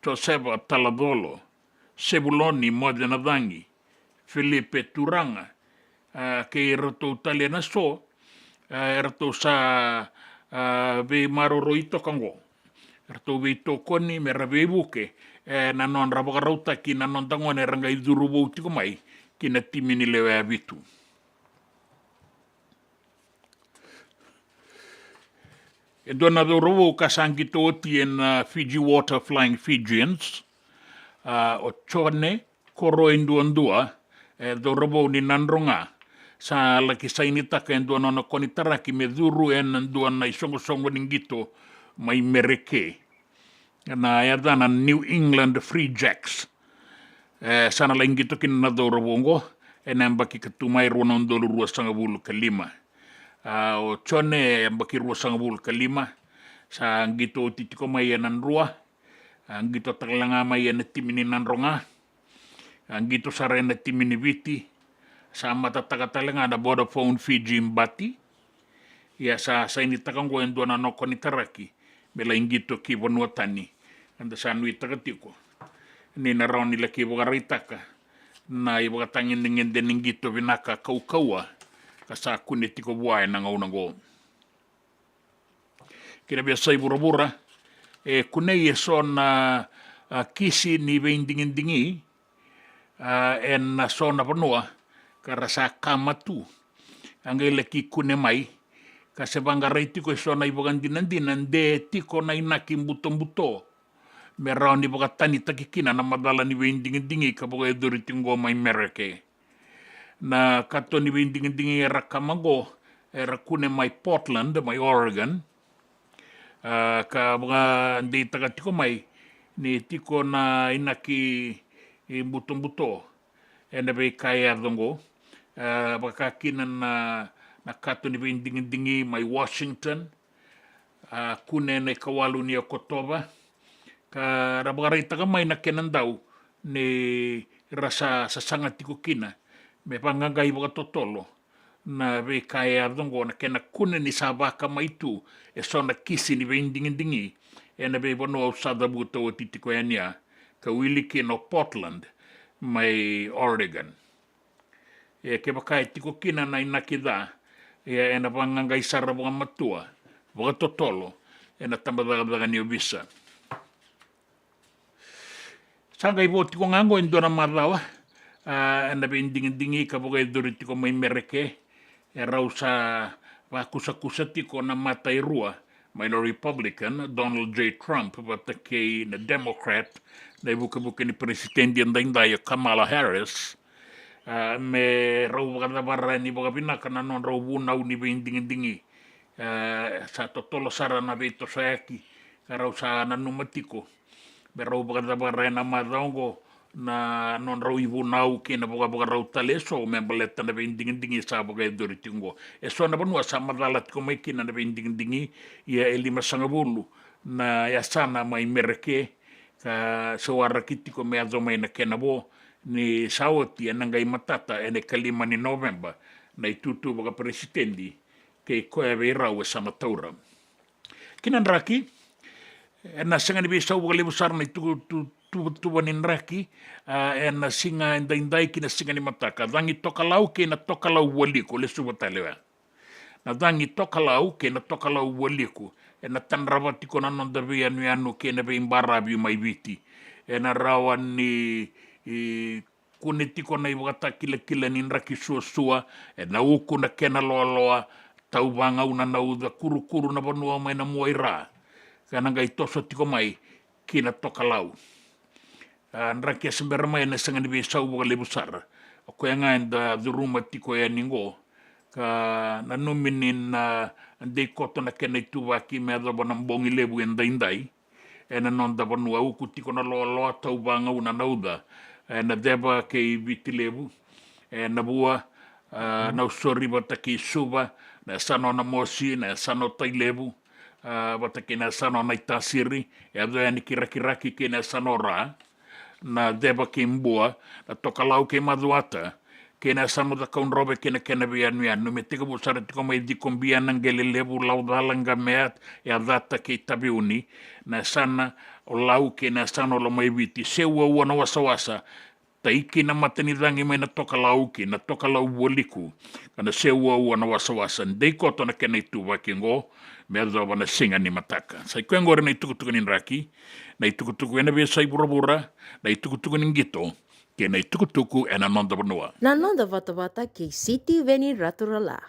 Joseva Talacolo, Sevuloni Mocenacagi, Filipe Turaga, a, kei iratou tale na so, a, eratou sa, a, veimaroroi toka oqo. Eratou veitokoni me ra veivuke, e, na nodra vakarautaki na noda gone era qai curu vou tiko mai ki na timi ni lewe a vitu. E dua na cauravou ka sa qito oti ena, a, Fiji Water Flying Fijians, a, o Jone Koroi Duadua, e cauravou ni Nadroga, sa laki sainitaka e dua nona konitaraki me curu ena dua na isoqosoqo ni qito mai Mereke. Na yacana New England Free Jacks. E, sa na lai qito kina na cauravou oqo ena yabaki ka tu mai rua na udolu ruasagavulu ka lima. A, o Jone e yabaki ruasagavulu ka lima, sa qito oti tiko mai ena Drua, a, qito tale ga mai ena timi ni Nadroga, a, qito sara ena timi ni Viti, sa matataka tale ga na Vodafone Fiji Bati. Ia sa sainitaka oqo e dua na nona konitaraki me lai qito ki vanua tani. Eda sa nuitaka tiko ni na rawa ni laki vakaraitaka na ivakatagedegede ni qito vinaka kaukauwa ka sa kune tiko vua ena gauna oqo. Ki na veiyasai vuravura, e kunei e so na, a, kisi ni veidigidigi, a, ena so na vanua ka ra sa kama tu. A qai laki kune mai ka se vaqarai tiko e so na ivakadinadina de tiko na inaki butobuto me rawa ni vakatanitaki kina na macala ni veidigidigi ka vakayacori tiko oqo mai Mereke. Na kato ni veidigidigi era kama oqo era kune mai Portland, mai Oregon. A, ka vakadeitaka tiko mai ni tiko na inaki, e, butobuto ena veika e yaco oqo. A, vaka kina na, na kato ni veidigidigi mai Washington, a, kune ena ikawalu ni Okotova. Ka ra vakaraitaka mai na kena dau ni ra sa sasaga tiko kina me vaqaqai vakatotolo na veika e yaco oqo, na kena kune ni sa vakamai tu e so na kisi ni veidigidigi ena veivanua au sa cavuta oti tiko yani, a, ka wili kina o Portland mai Oregon. E, kevaka e tiko kina na inaki ca, ia ena vaqaqai sara vakamatua vakatotolo ena tabacakacaka ni ovisa. Sa qai vo tiko ga oqo e dua na macawa, a, ena veidigidigi ka vakayacori tiko mai Mereke. E rau sa vakusakusa tiko na mata e rua mai na Republican, Donald J Trump, vata kei na Democrat, na ivukevuke ni peresitedi edaidai o Kamala Harris, a, me rau vakacavara yani vakavinaka na nodrau vunau ni veidigidigi. A, sa totolo sara na veitosoyaki ka rau sa nanuma tiko me rau vakacavara ena macawa oqo na nodrau ivunau kei na vakavakarau tale eso me baleta na veidigidigi sa vakayacori tiko oqo. Eso na vanua sa macala tiko mai kina na veidigidigi, ia e limasagavulu na yasana mai Mereke ka se waraki tiko me yaco mai na kena vo ni sa oti ena qai matata ena ikalima ni Noveba na itutu vakaperesitedi kei koya vei rau e sa na taura. Ki na draki, ena sega ni veisau vakalevu sara na ituvatuva ni draki, a, ena siga edaidai ki na siga ni mataka. Cagi tokalau kei na tokalau vualiku, lesuva tale oya. Na cagi tokalau kei na tokalau vualiku ena tadrava tiko na noda veiyanuyanu kei na veibaravi mai Viti. Ena rawa ni, e, kune tiko na ivakatakilakila ni draki suasua, ena uku na kena loaloa, tau vagauna na uca, kurukuru na vanua mai na mua i ra. ka na qai toso tiko mai ki na Tokalau. A, draki e se bera mai ena sega ni veisau vakalevu sara. O koya ga eda curuma tiko yani qo. Ka nanumi ni na dei koto na kena ituvaki me yacova na bogi levu e daidai. Ena noda vanua uku tiko na loaloa, tau vagauna na uca. Ena ceva kei Viti Levu. Ena vua, a, na usori vata kei Suva, na yasana o Namosi, na yasana o Tailevu, a, vata kei na yasana o Naitasiri, e yaco yani ki Rakiraki kei na yasana o Ra, na ceva kei Bua, na Tokalau kei Macuata, kei na yasana o Cakaudrove kei na kena veiyanuyanu, me tekivu sara tiko mai Cikobia, Naqelelevu, Laucala, Qamea, Yacata kei Taveuni, na yasana o Lau kei na yasana o Lomaiviti, se uaua na wasawasa, tai ki na matanicagi mai na Tokalau ki na Tokalau Vualiku, ka na se uaua na wasawasa, dei koto na kena ituvaki oqo, me yacova na siga ni mataka. Sa i koya oqori na itukutuku ni draki, na itukutuku ena veiyasai vuravura, na itukutuku ni qito, kei na itukutuku ena noda vanua. Na noda vatavata kei Sitiveni Raturala.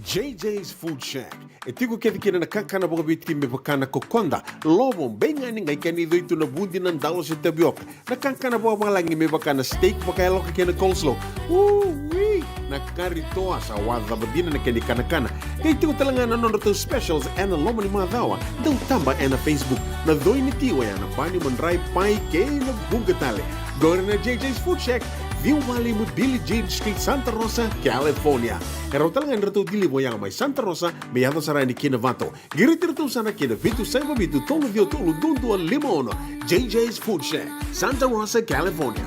J J's Food Shack. E tiko kece kina na kakana vakaviti me vaka na kokoda, lovo, beigani, qai kena icoi tu na vudi, na dalo se tavioka. Na kakana vakavalagi me vaka na steak vakayaloka kei na coleslaw. Ui! Na kari toa sa wacava dina na kena ikanakana. Qai tiko tale ga na nodratou specials ena loma ni macawa. Dau taba ena Facebook. Na coi ni ti oya na bani, madrai, pai kei na vuqa tale. Qori na J J's Food Shack, ciwa walu lima Billie Jean Street, Santa Rosa, California. E rawa tale ga ni ratou deliver oya mai Santa Rosa me yaco sara yani ki Novato. Qiriti iratou sara ki na vitu saiva vitu tolu ciwa tolu dua dua lima ono. J J's Food Shack, Santa Rosa, California.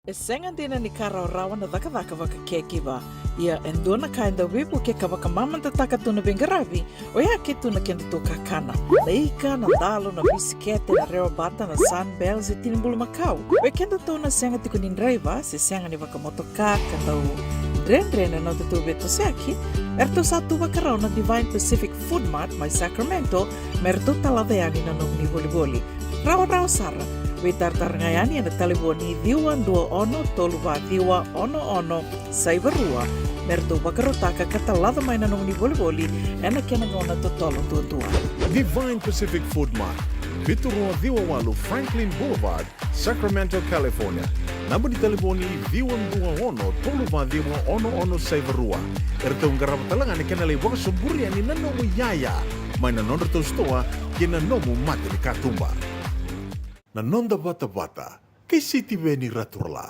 E sega dina ni ka rawarawa na cakacaka vaka caregiver. Ia e dua na ka e dau veivuke ka vakamamadataka tu na veiqaravi, oya ke tu na kedatou kakana. Na ika, na dalo, na bisikete, na rewabata, na Sunbell se tini bulumakau. Vei kedatou na sega tiko ni draiva se sega ni vakamotoka ka dau dredre na nodatou veitosoyaki, eratou sa tu vakarau na Divine Pacific Food Mart mai Sacramento me ratou talaca yani na nomuni volivoli. Rawarawa sara. Veitaratara ga yani ena talevoni ciwa dua ono tolu va ciwa ono ono saiva rua me ratou vakarautaka ka talaca mai na nomuni volivoli ena kena gauna totolo duadua. Divine Pacific Food Mart, vitu rua ciwa walu Franklin Boulevard, Sacramento, California. Naba ni talevoni ciwa dua ono tolu va ciwa ono ono saiva rua. Eratou qarava tale ga na kena lai vakasoburi yani na nomu iyaya mai na nodratou sitoa kei na nomu mata ni katuba. Na noda vatavata kei Sitiveni Raturala.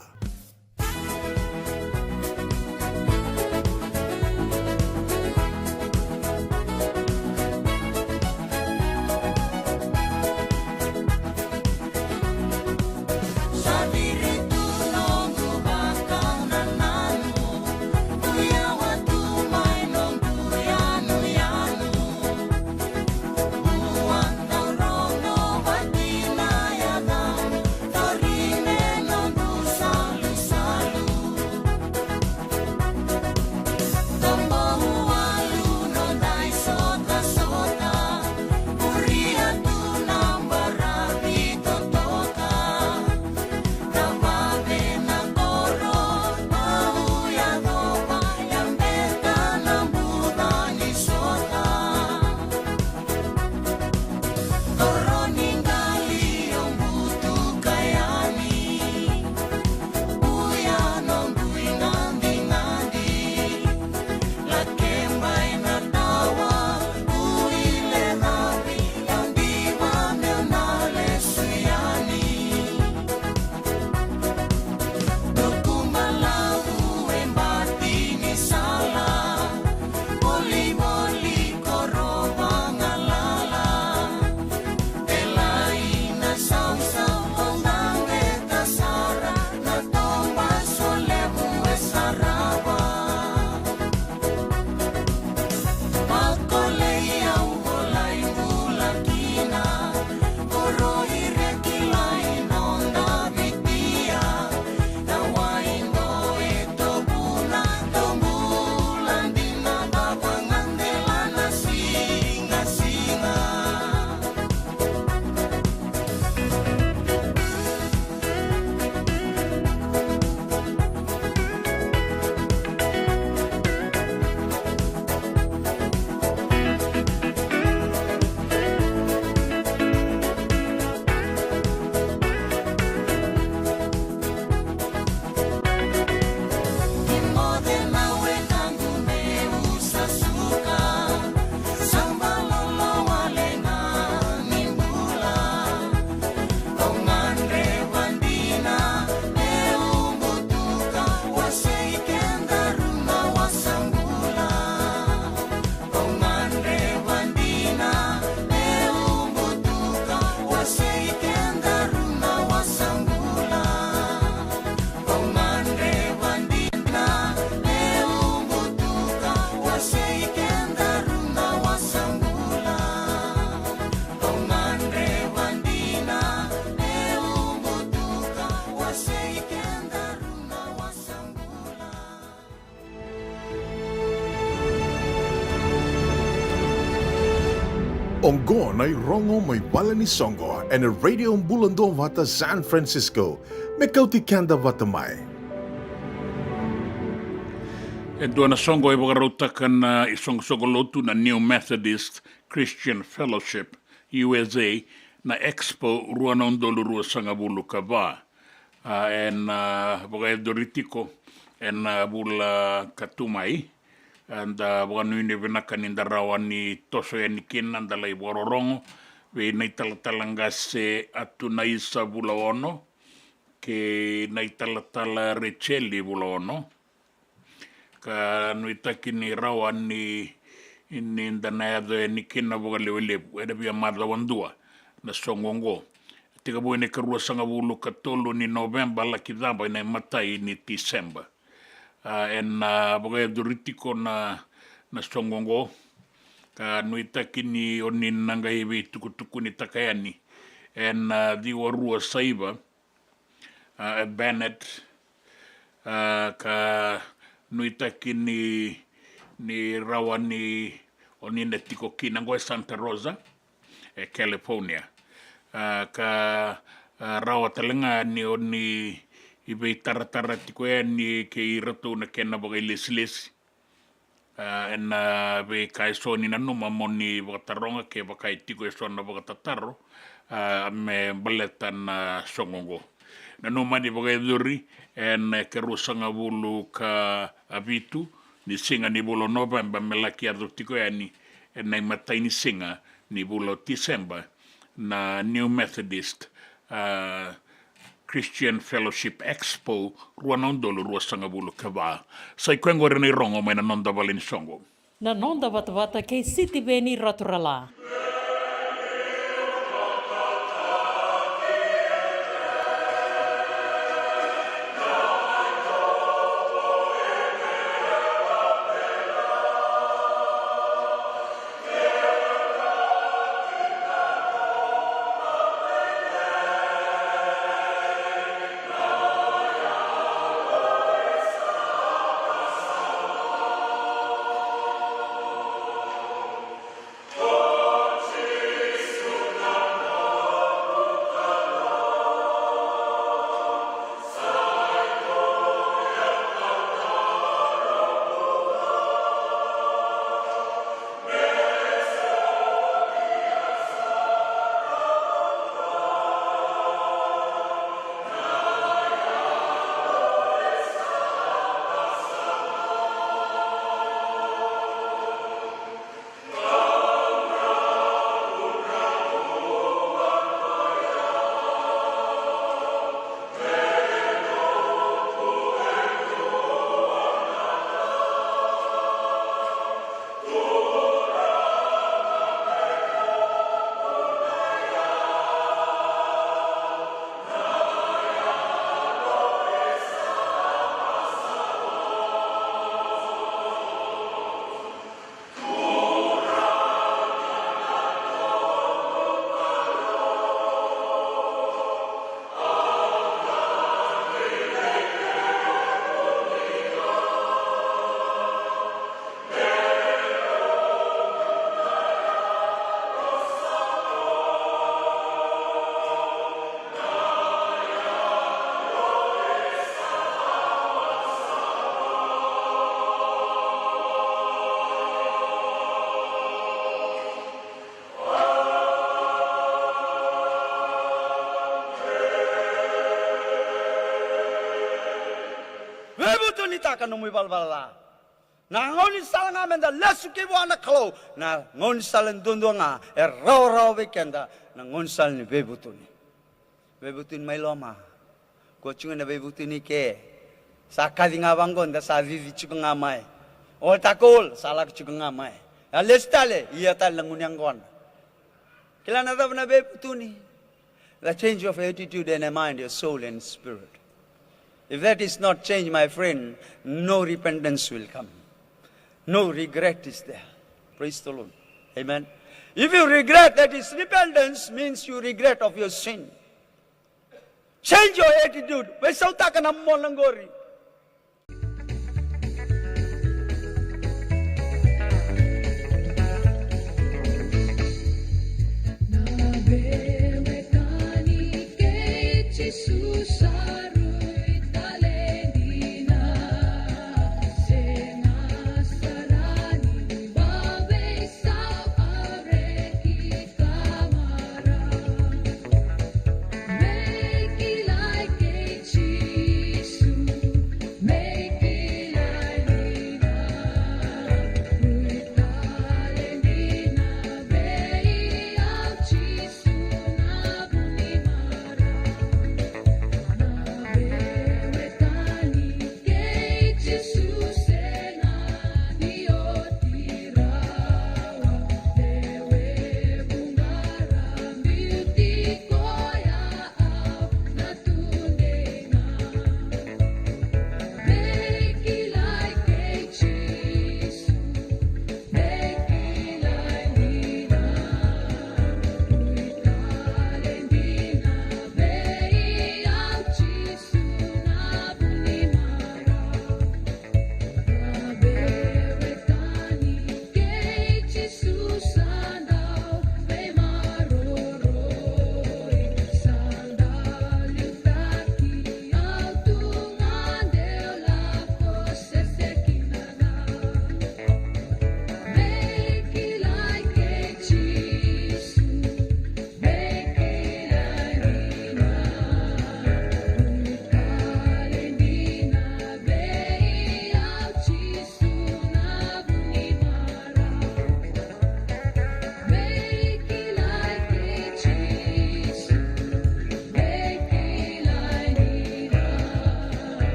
Oqo na irogo mai vale ni soqo ena Radio Bula Duavata San Francisco, me kauti keda vata mai. E dua na soqo e vakarautaka na isoqosoqo lotu na New Methodist Christian Fellowship, U S A, na Expo rua na udolu ruasagavulu ka va. A, ena, a, vakayacori tiko ena, a, vula ka tu mai. A, da vakanuinui vinaka ni da rawa ni toso yani kina, da lai vakarorogo vei na italatala qase Atunaisa Vulaono kei na italatala Rejeli Vulaono. Ka nuitaki ni rawa ni, ni da na yaco yani kina vakalewelevu ena via macawa dua na soqo oqo. Tekivu ena ikaruasagavulu ka tolu ni Noveba, laki cava ena imatai ni Tiseba. A, ena, a, vakayacori tiko na, na soqo oqo. Ka nuitaki ni oni na qai veitukutukunitaka yani ena, a, ciwa rua saiva, a, e Bennett, a, ka nuitaki ni, ni rawa ni oni na tiko kina qo e Santa Rosa, e California. A, ka, a, rawa tale ga ni oni veitaratara tiko yani kei iratou na kena vakailesilesi. A, ena veika eso ni nanuma mo ni vakataroga kevaka e tiko eso na vakatataro, a, me baleta na soqo oqo. Nanuma ni vakayacori ena ikaruasagavulu ka vitu ni siga ni vula o Noveba me laki yaco tiko yani ena imatai ni siga ni vula o Tiseba na New Methodist, a, Christian Fellowship Expo rua na udolu ruasagavulu ka va. Sa i koya qori na irogo mai na noda vale ni soqo. Na noda vatavata kei Sitiveni Raturala. Veivutunitaka nomu ivalavala ca. Na gaunisala ga meda lesu ki vua na Kalou, na gaunisala duadua ga e rawarawa vei keda, na gaunisala ni veivutuni. Veivutuni mai loma. Ko tiko na veivutuni ke sa kaci ga vaqo da sa cici tiko ga mai. Altar call sa lako tiko ga mai. A lesu tale, ia tale na gunu yaqona. Kila na cava na veivutuni? The change of attitude and a mind, your soul and spirit. If that is not changed, my friend, no repentance will come. No regret is there. Praise the Lord. Amen. If you regret, that is repentance, means you regret of your sin. Change your attitude. Veisautaka na mona qori. Na veiwekani kei Jisu sa rui tale dina, sega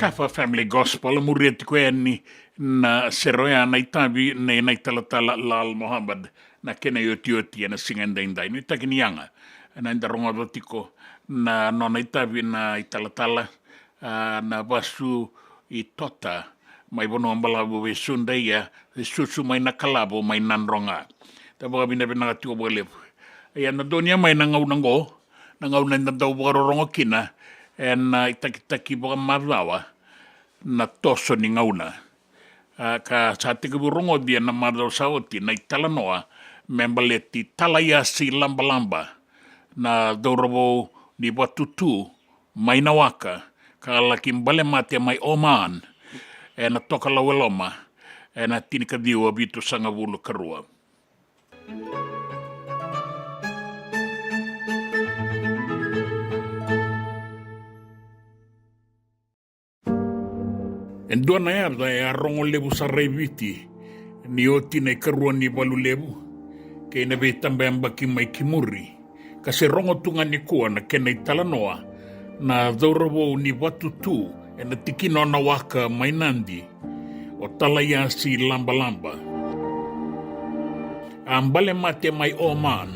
Kafa Family Gospel, muria tiko yani na sere oya na itavi nei na italatala Lal Mohammed, na kena iotioti ena siga edaidai. Nuitaki ni yaga ena eda rogoca tiko na nona itavi na italatala, a, na vasu i Tota, mai Vanua Balavu vei Sudaia, e susu mai Nakalavo mai Nadroga. Da vakavinavinaka tiko vakalevu. Ia na donia mai na gauna oqo, na gauna eda dau vakarorogo kina ena itakitaki vakamacawa na toso ni gauna. A, ka sa tekivu rogoci ena macawa sa oti na italanoa me baleti Talaiasi Labalaba, na cauravou ni Vatutu mai Nawaka, ka laki bale mate mai Oman ena tokalau e loma ena tinikaciwa vitusagavulu ka rua. E dua na yaca e a rogo levu sara e Viti ni oti na ikarua ni valu levu kei na veitabayabaki mai ki muri, ka se rogo tu ga nikua na kena italanoa na cauravou ni Vatutu ena tikina o Nawaka mai Nadi, o Talaiasi Labalaba. A bale mate mai Oman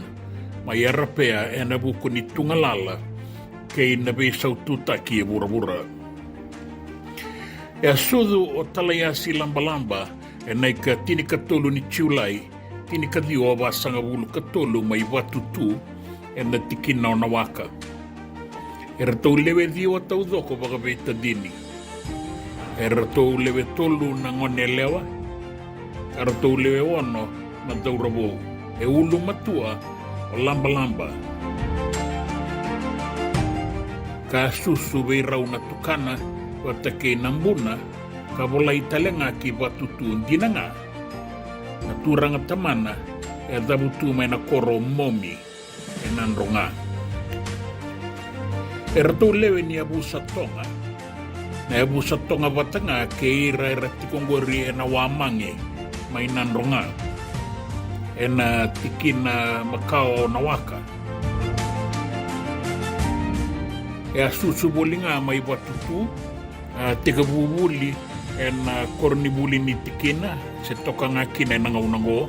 mai Arapea ena vuku ni tugalala kei na veisaututaki e vuravura. E a sucu o Talaiasi Labalaba ena ika tinikatolu ni Julai, tinikaciwa vasagavulu ka tolu mai Vatutu ena tikina o Nawaka. E ratou lewe ciwa taucoko vakaveitacini. E ratou lewe tolu na gone yalewa, ka ratou lewe ono na cauravou. E ulumatua o Labalaba, ka susu vei rau na tukana vata kei Nabuna, ka volai tale ga ki Vatutu. Dina ga na turaga tamana e a cavutu mai na koro o Momi e Nadroga. E ratou lewe ni yavusa Toga, na yavusa Toga vata ga kei ira era tiko oqori ena Wamage mai Nadroga, ena tikina makawa o Nawaka. E a susu voli ga mai Vatutu, a tekivu vuli ena koronivuli ni tikina, se toka ga kina ena gauna oqo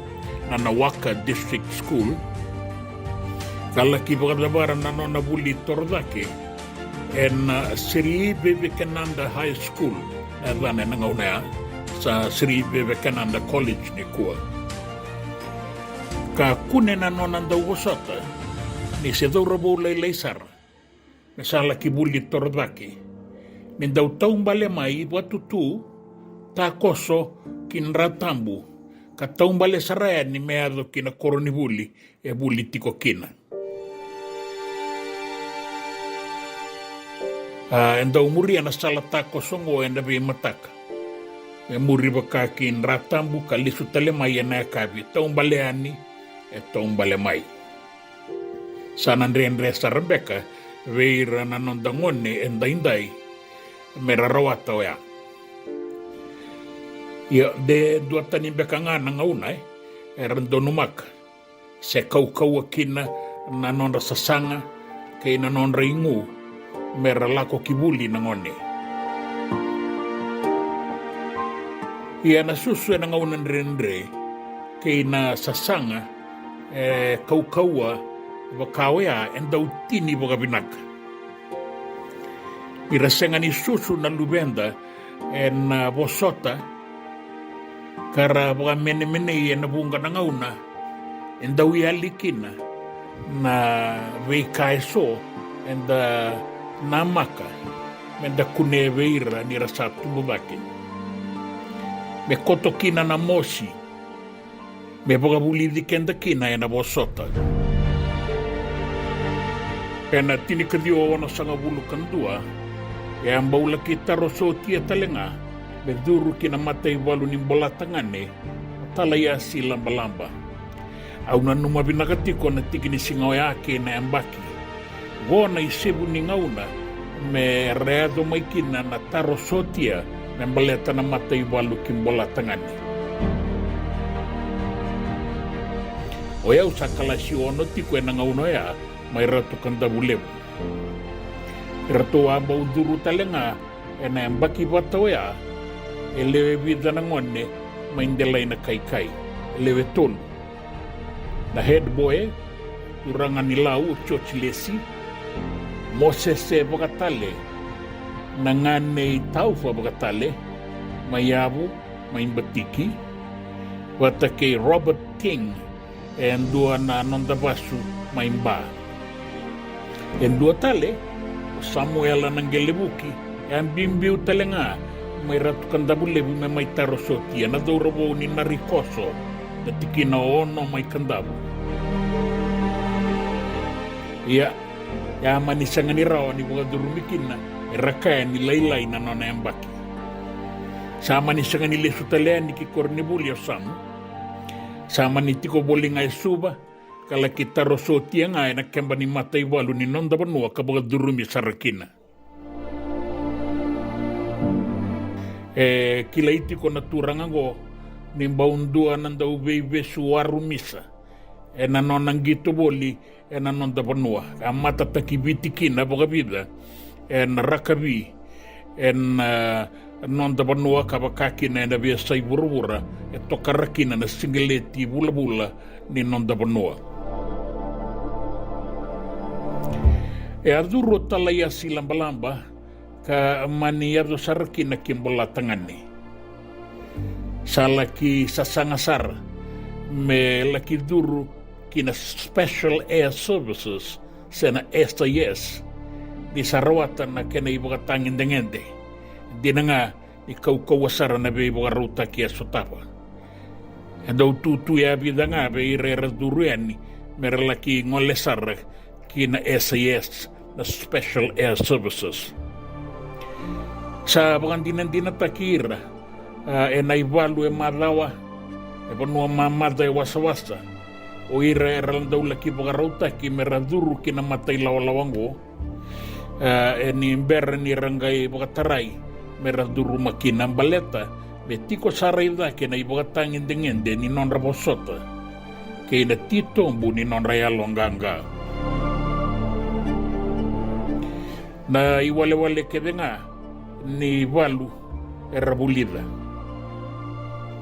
na Nawaka District School, ka laki vakacavara na nona vuli torocake ena Sri Vivekananda High School, na yacana ena gauna ya, sa Sri Vivekananda College nikua. Ka kune na nona dau vosota ni se cauravou lailai sara me sa laki vuli torocake, me dau taubale mai Vatutu, takoso ki Dratabu, ka taubale sara yani me yaco ki na koronivuli e vuli tiko kina. A, e dau muria na sala takoso oqo ena veimataka, me muri vaka ki Dratabu ka lesu tale mai ena yakavi, taubale yani, e taubale mai. Sa na dredre sara beka vei ira na noda gone edaidai me ra rawata oya. Ia, de duatani beka ga na gauna, e, era donumaka se kaukauwa kina na nodra sasaga kei na nodra igu me ra lako ki vuli na gone. Ia na susu ena gauna dredre kei na sasaga e kaukauwa vaka oya e dau tini vakavinaka. Ni ra sega ni susu na luveda ena vosota ka ra vakamenemenei ena vuqa na gauna, e dau yali kina na veika eso eda namaka me da kunea vei ira ni ra sa tubu cake. Me koto kina na mosi, me vakavulici keda kina ena vosota. Ena tinikaciwa onosagavulu ka dua, e a bau laki taro sotia tale ga me curu ki na mataivalu ni Bolatagane o Talaiasi Labalaba. Au nanuma vinaka tiko na tiki ni siga oya kei na yabaki. Qo na isevu ni gauna me ra yaco mai kina na taro sotia me baleta na mataivalu ki Bolatagane. O yau sa kalasi ono tiko ena gauna oya mai Ratu Kadavulevu. Eratou a bau curu tale ga ena yabaki vata oya, e lewe vica na gone mai Delainakaikai, e lewe tolu. Na head boy, turaga ni Lau, George Lesi, Mosese Vakatale, na gane i Taufa Vakatale, mai Yavu, mai Batiki, vata kei Robert King, e dua na noda vasu mai Ba. E dua tale, o Samuela Naqelevuki, e a biubiu tale ga mai Ratu Kadavulevu me mai taro sotia na cauravou ni Narikoso, na tikina o Ono mai Kadavu. Ia, e a mani sega ni rawa ni vakacurumi kina, era kaya ni lailai na nona yabaki. Sa mani sega ni lesu tale yani ki koronivuli o Samu. Sa mani tiko voli ga e Suva, ka laki taro sotia ga ena keba ni mataivalu ni noda vanua ka vakacurumi sara kina. E kilai tiko na turaga oqo ni bau dua na dauveivesu warumisa ena nona qito voli ena noda vanua, a matataki Viti kina vakavica ena rakavi ena, e, noda vanua ka vaka kina ena veiyasai vuravura e tokara kina na siqeleti vulavula ni noda vanua. E a curu o Talaiasi Labalaba ka mani yaco sara kina ki Bolatagane. Sa laki sasaga sara me laki curu ki na Special Air Services, se na S A S, ni sa rawata na kena ivakatagedegede. Dina ga ni kaukauwa sara na veivakarautaki e sotava. E dau tutu e a vica ga vei ira era curu yani me ra laki gole sara ki na S A S, na Special Air Services. Sa vakadinadinataki ira, a, ena ivalu e macawa, e vanua mamaca e wasawasa, o ira era dau laki vakarautaki me ra curu ki na mata ilawalawa oqo, a, e ni bera ni ra qai vakatarai me ra curuma kina, baleta me tiko sara i cake na ivakatagedegede ni nodra vosota kei na titobu ni nodra yaloqaqa. Na iwalewale kece ga ni valu era vulica.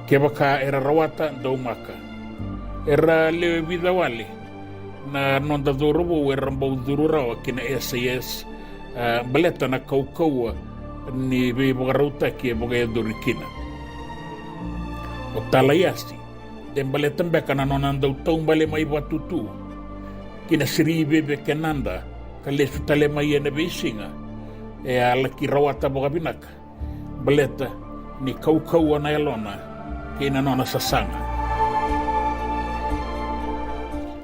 Kevaka era rawata, daumaka. Era lewe vica wale na noda cauravou era bau curu rawa ki na S A S, a, baleta na kaukauwa ni veivakarautaki e vakayacori kina. O Talaiasi, de baleta beka na nona dau taubale mai Vatutu ki na Siriveve, Kenada, ka lesu tale mai ena veisiga, e a laki rawata vakavinaka, baleta ni kaukauwa na yalona kei na nona sasaga.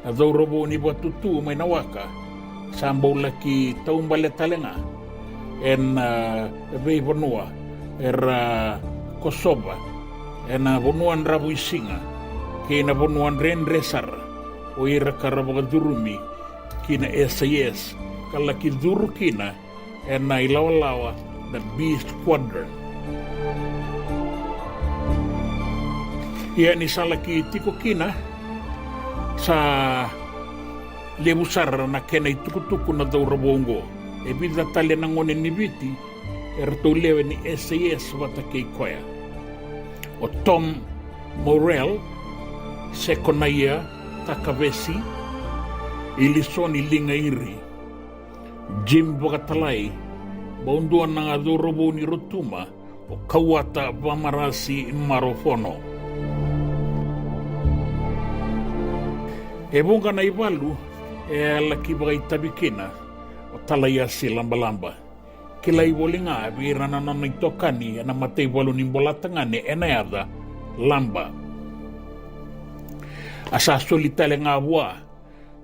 Na cauravou ni Vatutu mai Nawaka sa bau laki taubale tale ga ena, a, veivanua era kosova ena vanua dravuisiga kei na vanua dredre sara, o ira ka ra vakacurumi ki na S A S, ka laki curu kina ena ilawalawa na B Squadron. Ia ni sa laki tiko kina, sa levu sara na kena itukutuku na cauravou oqo. E vica tale na gone ni Viti eratou lewe ni S A S vata kei koya. O Tom Morrell, Sekonaia Takavesi, Ilisoni Ligairi, Jim Vakatalai, bau dua na cauravou ni Rotuma, o Kauata Vamarasi Marofono. E vuqa na ivalu e a laki vakaitavi kina o Talaiasi Labalaba. Kilai voli ga vei ira na nona itokani ena mataivalu ni Bolatagane ena yaca Laba. A sa soli tale ga vua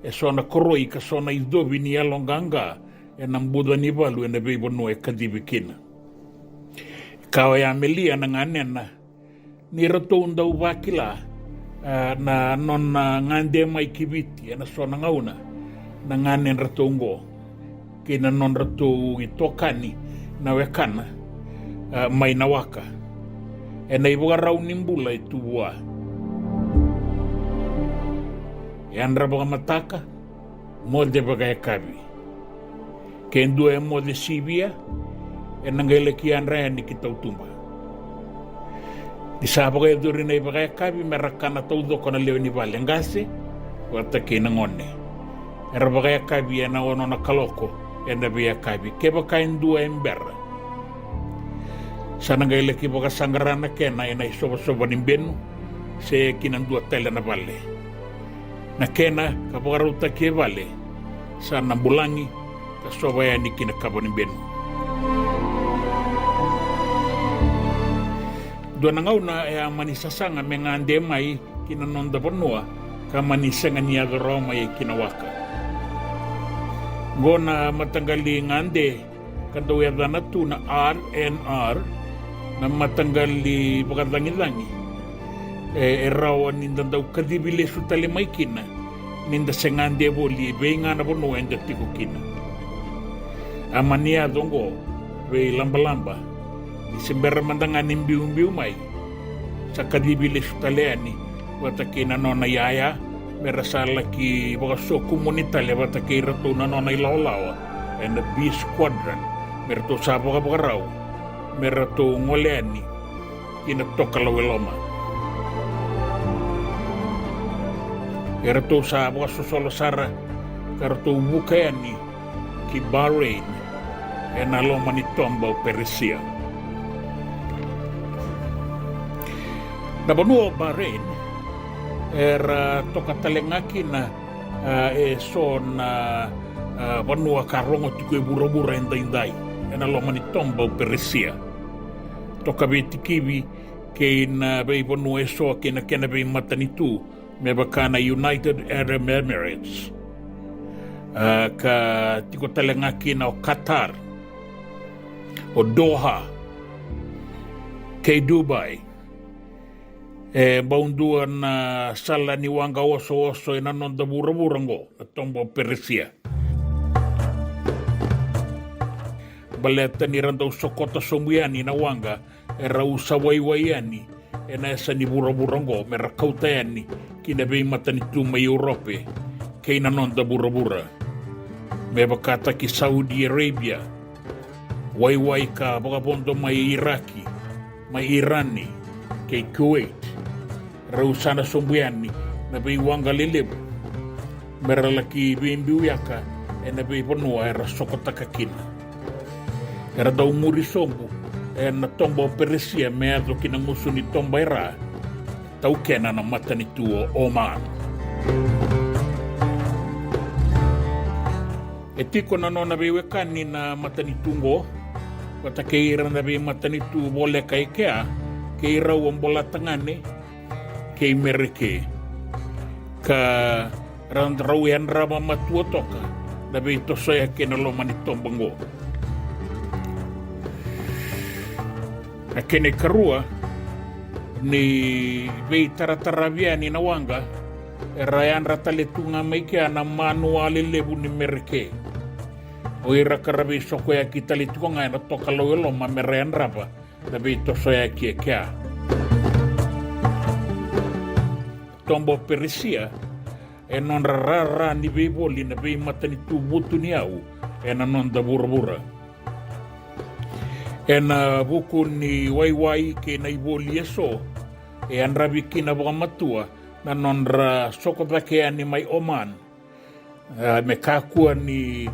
e so na koroi ka so na icovi ni yaloqaqa ena buca ni valu ena veivanua e kacivi kina. Ka oya me lia na ganena, ni ratou dau vakila, a, na nona gade mai ki Viti ena so na gauna, na ganedratou oqo kei na nodratou itokani na wekana, a, mai Nawaka, ena ivakarau ni bula e tu vua. Yadra vakamataka, moce vakayakavi. Ke dua e moce sivia, ena qai laki yadra yani ki tautuba. Ni sa vakayacori na ivakayakavi me ra kana taucoko na lewe ni vale, qase vata kei na gone. Era vakayakavi ena ono na kaloko ena veiyakavi, kevaka e dua e bera. Sa na qai laki vakasaqara na kena ena isovasova ni benu se ki na dua tale na vale. Na kena ka vakarautaki e vale sa na bulagi ka sova yani ki na kava ni benu. Dua na gauna e a mani sasaga me gade mai ki na noda vanua ka mani sega ni yaco rawa mai ki na waka. Qo na mataqali gade ka dau yacana tu na R N R, na mataqali vakacagicagi. E, e rawa ni da dau kacivi lesu tale mai kina ni da se gade voli e vei ga na vanua eda tiko kina. A mani yaco oqo vei Labalaba, ni se bera mada ga ni biubiu mai, sa kacivi lesu tale yani vata kei na nona iyaya, me ra sa laki vakasokumuni tale vata kei iratou na nona ilawalawa ena B Squadron, me ratou sa vakavakarau me ratou gole yani ki na tokalau e loma. E ratou sa vakasosolo sara ka ratou vuka yani ki Bahrain, ena loma ni toba o Peresia. Na vanua o Bahrain era toka tale ga kina, a, e so na, a, vanua ka rogo tiko e vuravura e daidai, ena loma ni toba o Peresia. Toka veitikivi kei na veivanua e so kei na kena veimatanitu, me vaka na United Arab Emirates, a, ka tiko tale ga kina o Qatar, o Doha, kei Dubai. E bau dua na sala ni waqa osooso ena noda vuravura oqo, na toba o Peresia. Baleta ni ra dau sokota sobu yani na waqa era usa waiwai yani ena yasa ni vuravura oqo me ra kauta yani ki na veimatanitu mai Europe kei na noda vuravura. Me vakataki Saudi Arabia, waiwai ka vakavodo mai Iraki, mai Irani, kei Kuwait. Rau sa na sobu yani na veiwaqa lelevu me ra laki veibiuyaka ena veivanua era sokotaka kina. Era dau muri sobu ena toba o Peresia me yaco ki na gusu ni toba e ra, taukena na matanitu o Oman. E tiko na nona veiwekani na matanitu oqo vata kei ira na veimatanitu voleka e kea, kei rau a Bolatagane kei Mereke. Ka ra, rau yadrava matua toka na veitosoyaki ena loma ni toba oqo. Na kena ikarua, ni veitarataravi yani na waqa, era yadra tale tu ga mai kea na manua lelevu ni Mereke. O ira ka ra veisokoyaki tale tiko ga ena tokalau e loma me ra yadrava na veitosoyaki e kea. Toba o Peresia, e nodra rara ni veivoli na veimatanitu vutuniyau ena noda vuravura. Ena vuku ni waiwai kei na ivoli eso, e yadravi kina vakamatua na nodra soko cake yani mai Oman. A, me kakua ni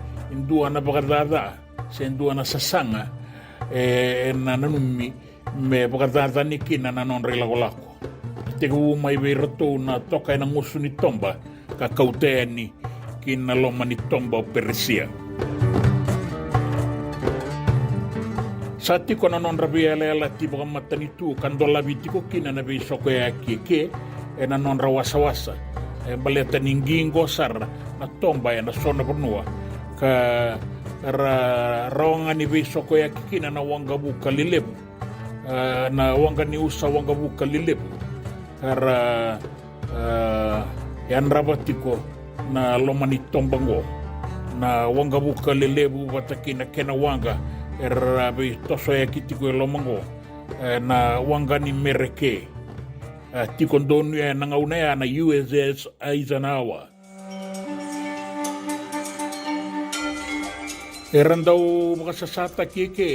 dua na vakacaca se dua na sasaga e, ena nanumi me vakacacani kina na nodra ilakolako. Tekivu mai vei iratou na toka ena gusu ni toba ka kauta yani ki na loma ni toba o Peresia. Sa tiko na nodra veiyalayalati vakamatanitu ka dolavi tiko kina na veisokoyaki e ke ena nodra wasawasa. E baleta ni qiqo sara na toba ena so na vanua ka ra rawa ga ni veisokoyaki kina na waqavuka lelevu, a, na waqa ni usa waqavuka lelevu ka ra, a, yadrava tiko na loma ni toba oqo. Na waqavuka lelevu vata kei na kena waqa era veitosoyaki tiko e loma oqo, e, na waqa ni Mereke. A, tiko donuya ena gauna ya na U S S Eisenhower. Era dau vakasasataki e ke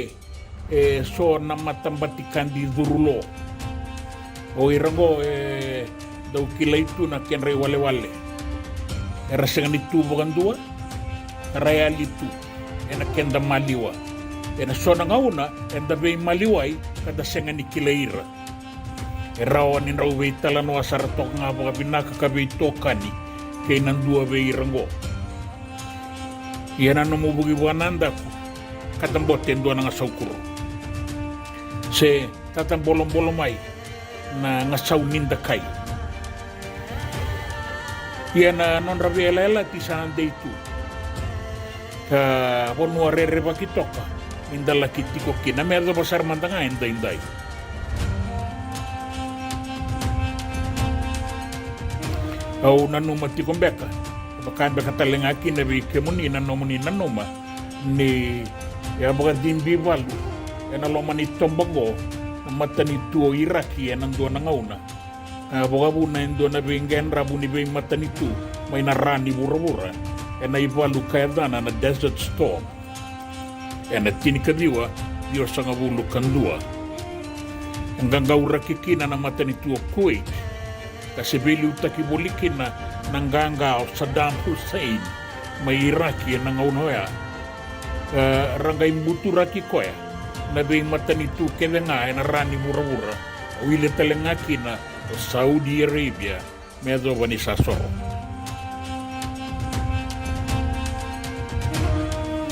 e so na matabatikadi curu lo. O ira oqo e dau kilai tu na kedra iwalewale. Era sega ni tu vakadua, ra yali tu ena keda maliwa. Ena so na gauna eda veimaliwai ka da sega ni kilai ira. E rawa ni drau veitalanoa sara toka ga vakavinaka ka veitokani kei na dua vei ira oqo. Ia na nomu vuki vakanadaku, ka da bote e dua na gasaukuro. Se tatabolobolo mai na gasau ni dakai. Ia na nodra veiyalayalati sa na dei tu. Ka vanua rerevaki toka ni da laki tiko kina me yacova sara mada ga e daidai. Au nanuma tiko beka, vaka beka tale ga kina vei kemuni na nomuni nanuma, ni a vakacibi valu ena loma ni toba oqo na matanitu o Iraki ena dua na gauna. A vakavuna e dua na veiqaravi ni veimatanitu mai na ra ni vuravura ena ivalu ka yacana na Desert Storm. Ena tinikaciwa ciwasagavulu ka dua, e qaqauraki kina na matanitu o Kuwait, ka se veiliutaki voli kina na qaqa o Saddam Hussein mai Iraki ena gauna oya. E, ra qai buturaki koya na veimatanitu kece ga ena ra ni vuravura, a wili tale ga kina o Saudi Arabia me yacova ni sa soro.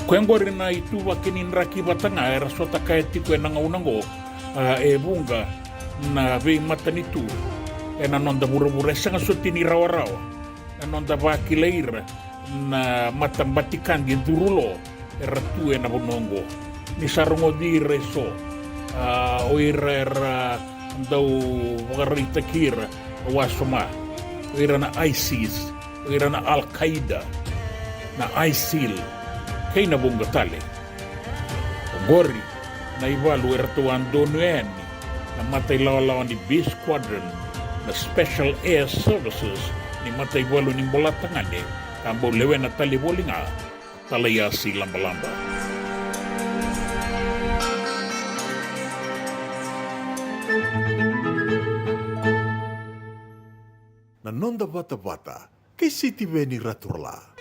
Koya oqori na ituvaki ni draki vata ga era sota kaya tiko ena gauna oqo, a, e vuqa na veimatanitu ena noda vuravura, e sega soti ni rawarawa na noda vakilai ira na matabatikadi curu lo era tu ena vanua oqo. Ni sa rogoci ira e so, a, o ira era dau vakaraitaki ira na wasoma, o ira na ISIS, o ira na Al-Qaeda, na ISIL, kei na vuqa tale. Oqori na ivalu eratou a donuya yani na matailawalawa ni B Squadron, na Special Air Services ni mataivalu ni Bolatagane, ka bau lewena tale voli ga Talaiasi Labalaba. Na noda vatavata kei Sitiveni Raturala.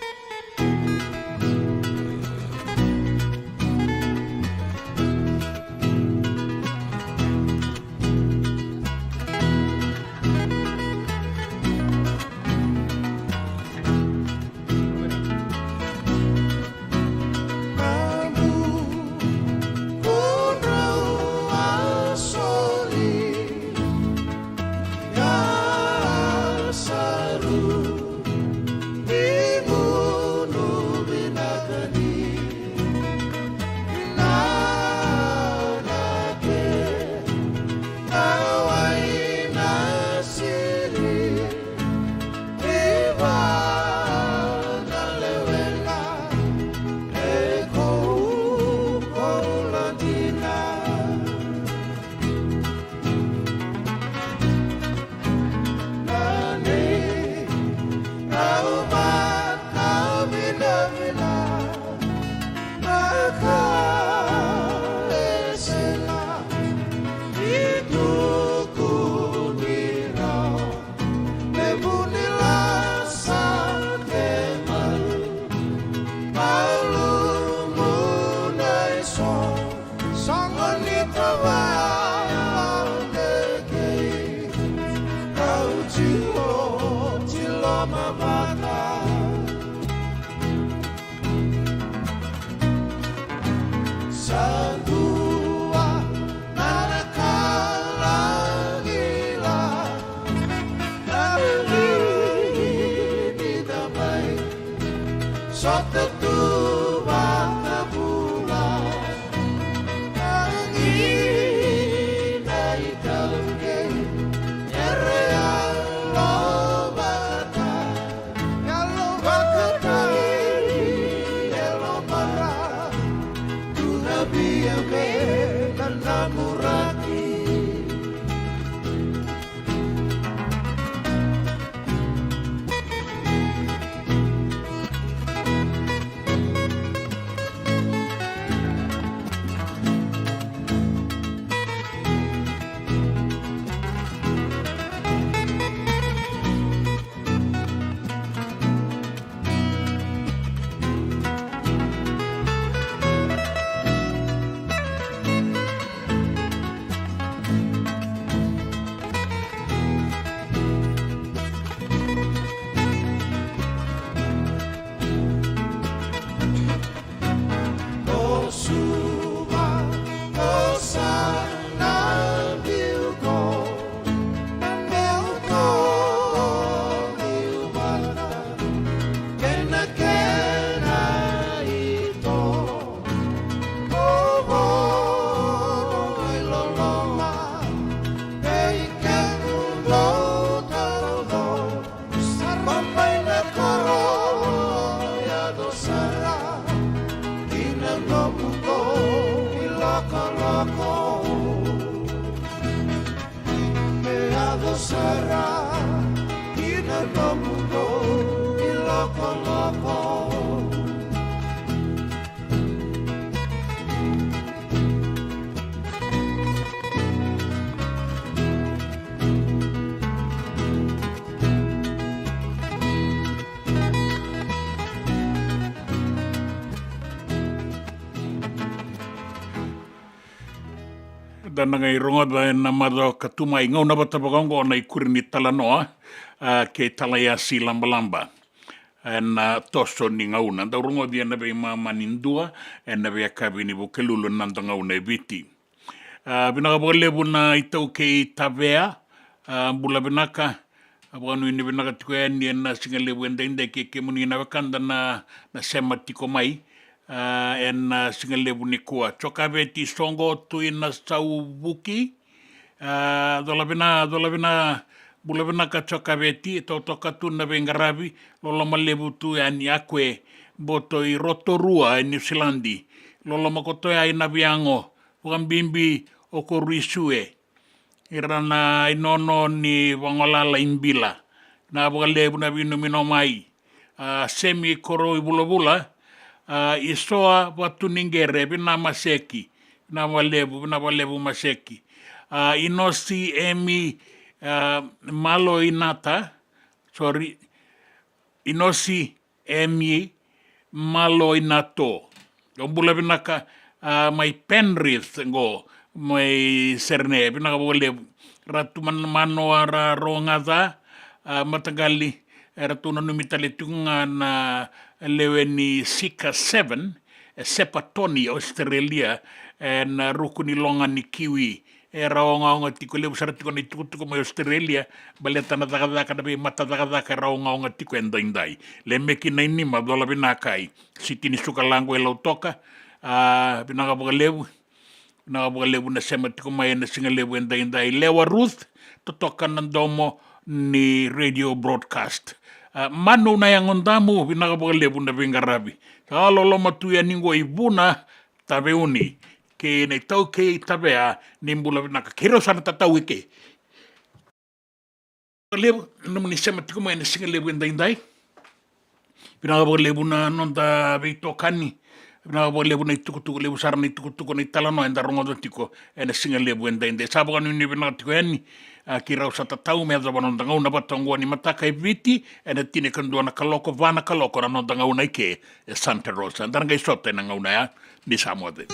Sara ki na nomu dou ni lokoloko. Da na qai rogoca ena macawa ka tu mai, gauna vata vaka oqo na ikuri ni talanoa, a, kei Talaiasi Labalaba. Ena toso ni gauna dau rogoci ena veimama ni dua, ena veiyakavi ni Vukelulu, na noda gauna e Viti. A, vinaka vakalevu na iTaukei Tavea, a, bula vinaka, a, vakanuinui vinaka tiko yani ena siga levu edaidai kei kemuni na wekada na, na sema tiko mai, a, ena siga levu nikua. Jokaveti Soqo, Tui Nasauvuki, a, cola vina, cola vina, bula vinaka Jokaveti, totoka tu na veiqaravi, loloma levu tu yani Akwe, Boto i Rotorua e Niusiladi, loloma koto ya i Naviago, vakabibi o Koruisue, ira na inono ni vagolala i Bila, na vakalevu na veinomino mai, a, Semi Koroi Vulavula, a, Isoa Vatuniqere, vina Maseki, vina vakalevu, vina vakalevu Maseki, a, Inosi Emi, a, Malo Inata, sorry, Inosi Emi Malo Inato. O bula vinaka, a, mai Penrith qo, mai Serene, vinaka vakalevu. Ratu Man-, Manoa Ra-, Rogaca, a, mataqali, e ratou nanumi tale tiko ga na lewe ni Sika Seven, e Sepatoni, Australia, ena ruku ni loga ni Kiwi. Era ogaoga tiko, levu sara tiko na itukutuku mai Australia, baleta na cakacaka, na veimata cakacaka era ogaoga tiko edaidai. Lemeki Nainima, cola vinaka i Siti ni Suka Laqu e Lautoka, a, vinaka vakalevu, vinaka vakalevu na sema tiko mai ena siga levu edaidai. Lewa Ruth, totoka na domo ni radio broadcast. A, Manu na yagodamu, vinaka vakalevu na veiqaravi. Sa loloma tu yani qo i Vuna, Taveuni, kei na iTaukei Tavea, ni bula vinaka. Keirau sa na tatau eke. Levu, nomuni sema tiko mai ena siga levu edaidai. Vinaka vakalevu na noda veitokani. Vinaka vakalevu na itukutuku, levu sara na itukutuku, na italanoa eda rogoca tiko ena siga levu edaidai. Sa vakanuinui vinaka tiko yani, a, keirau sa tatau me yacova na noda gauna vata oqo ni mataka e Viti, ena tinikadua na kaloko, va na kaloko na noda gauna eke e Santa Rosa. Da na qai sota ena gauna ya, ni sa moce.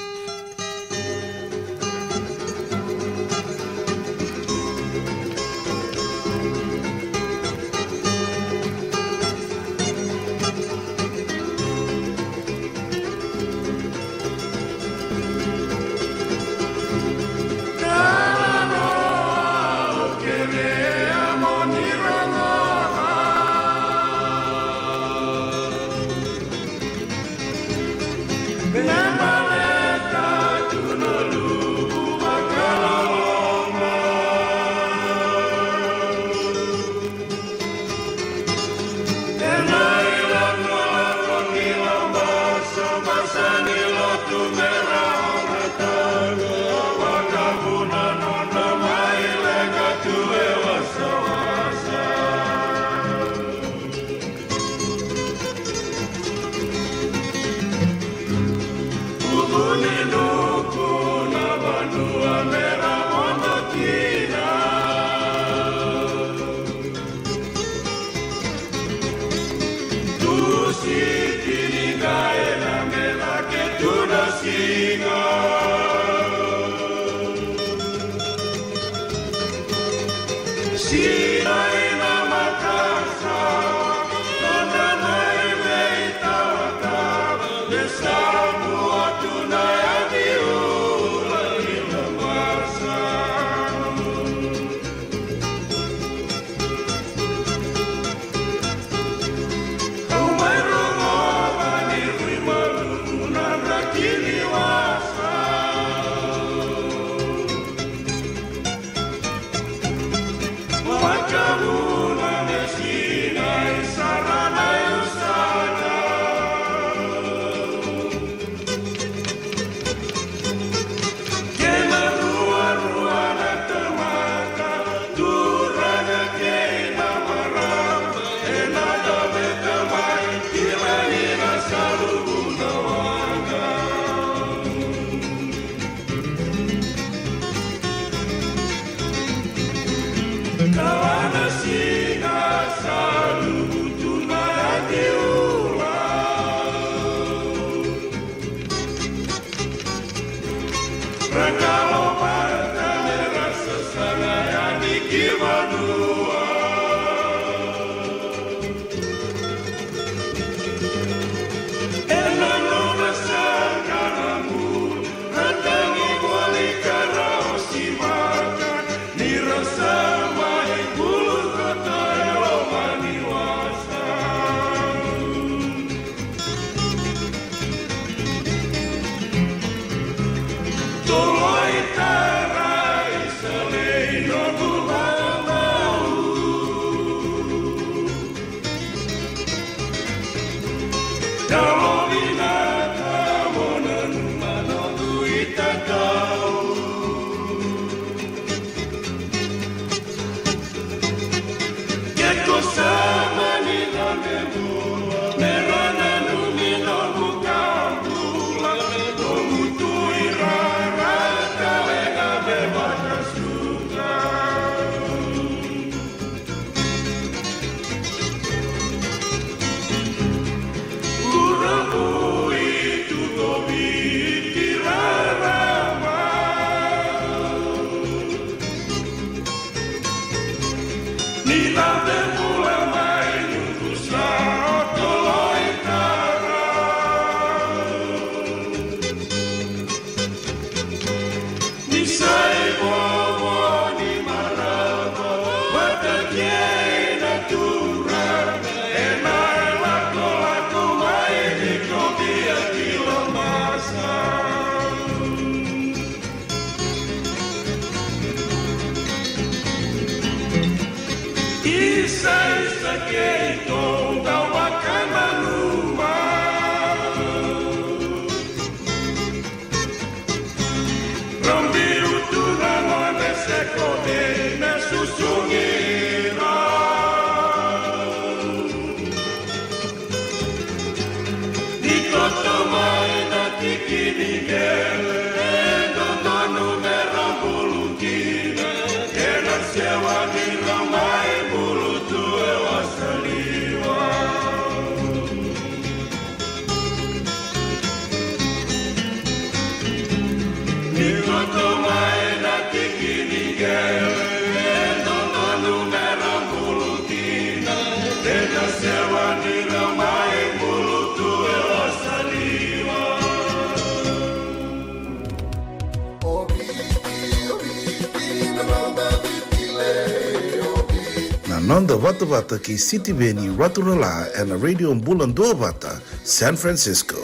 Na noda vatavata kei Sitiveni Raturala ena Radio Bula Duavata, San Francisco.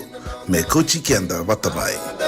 Me kauti keda vata mai.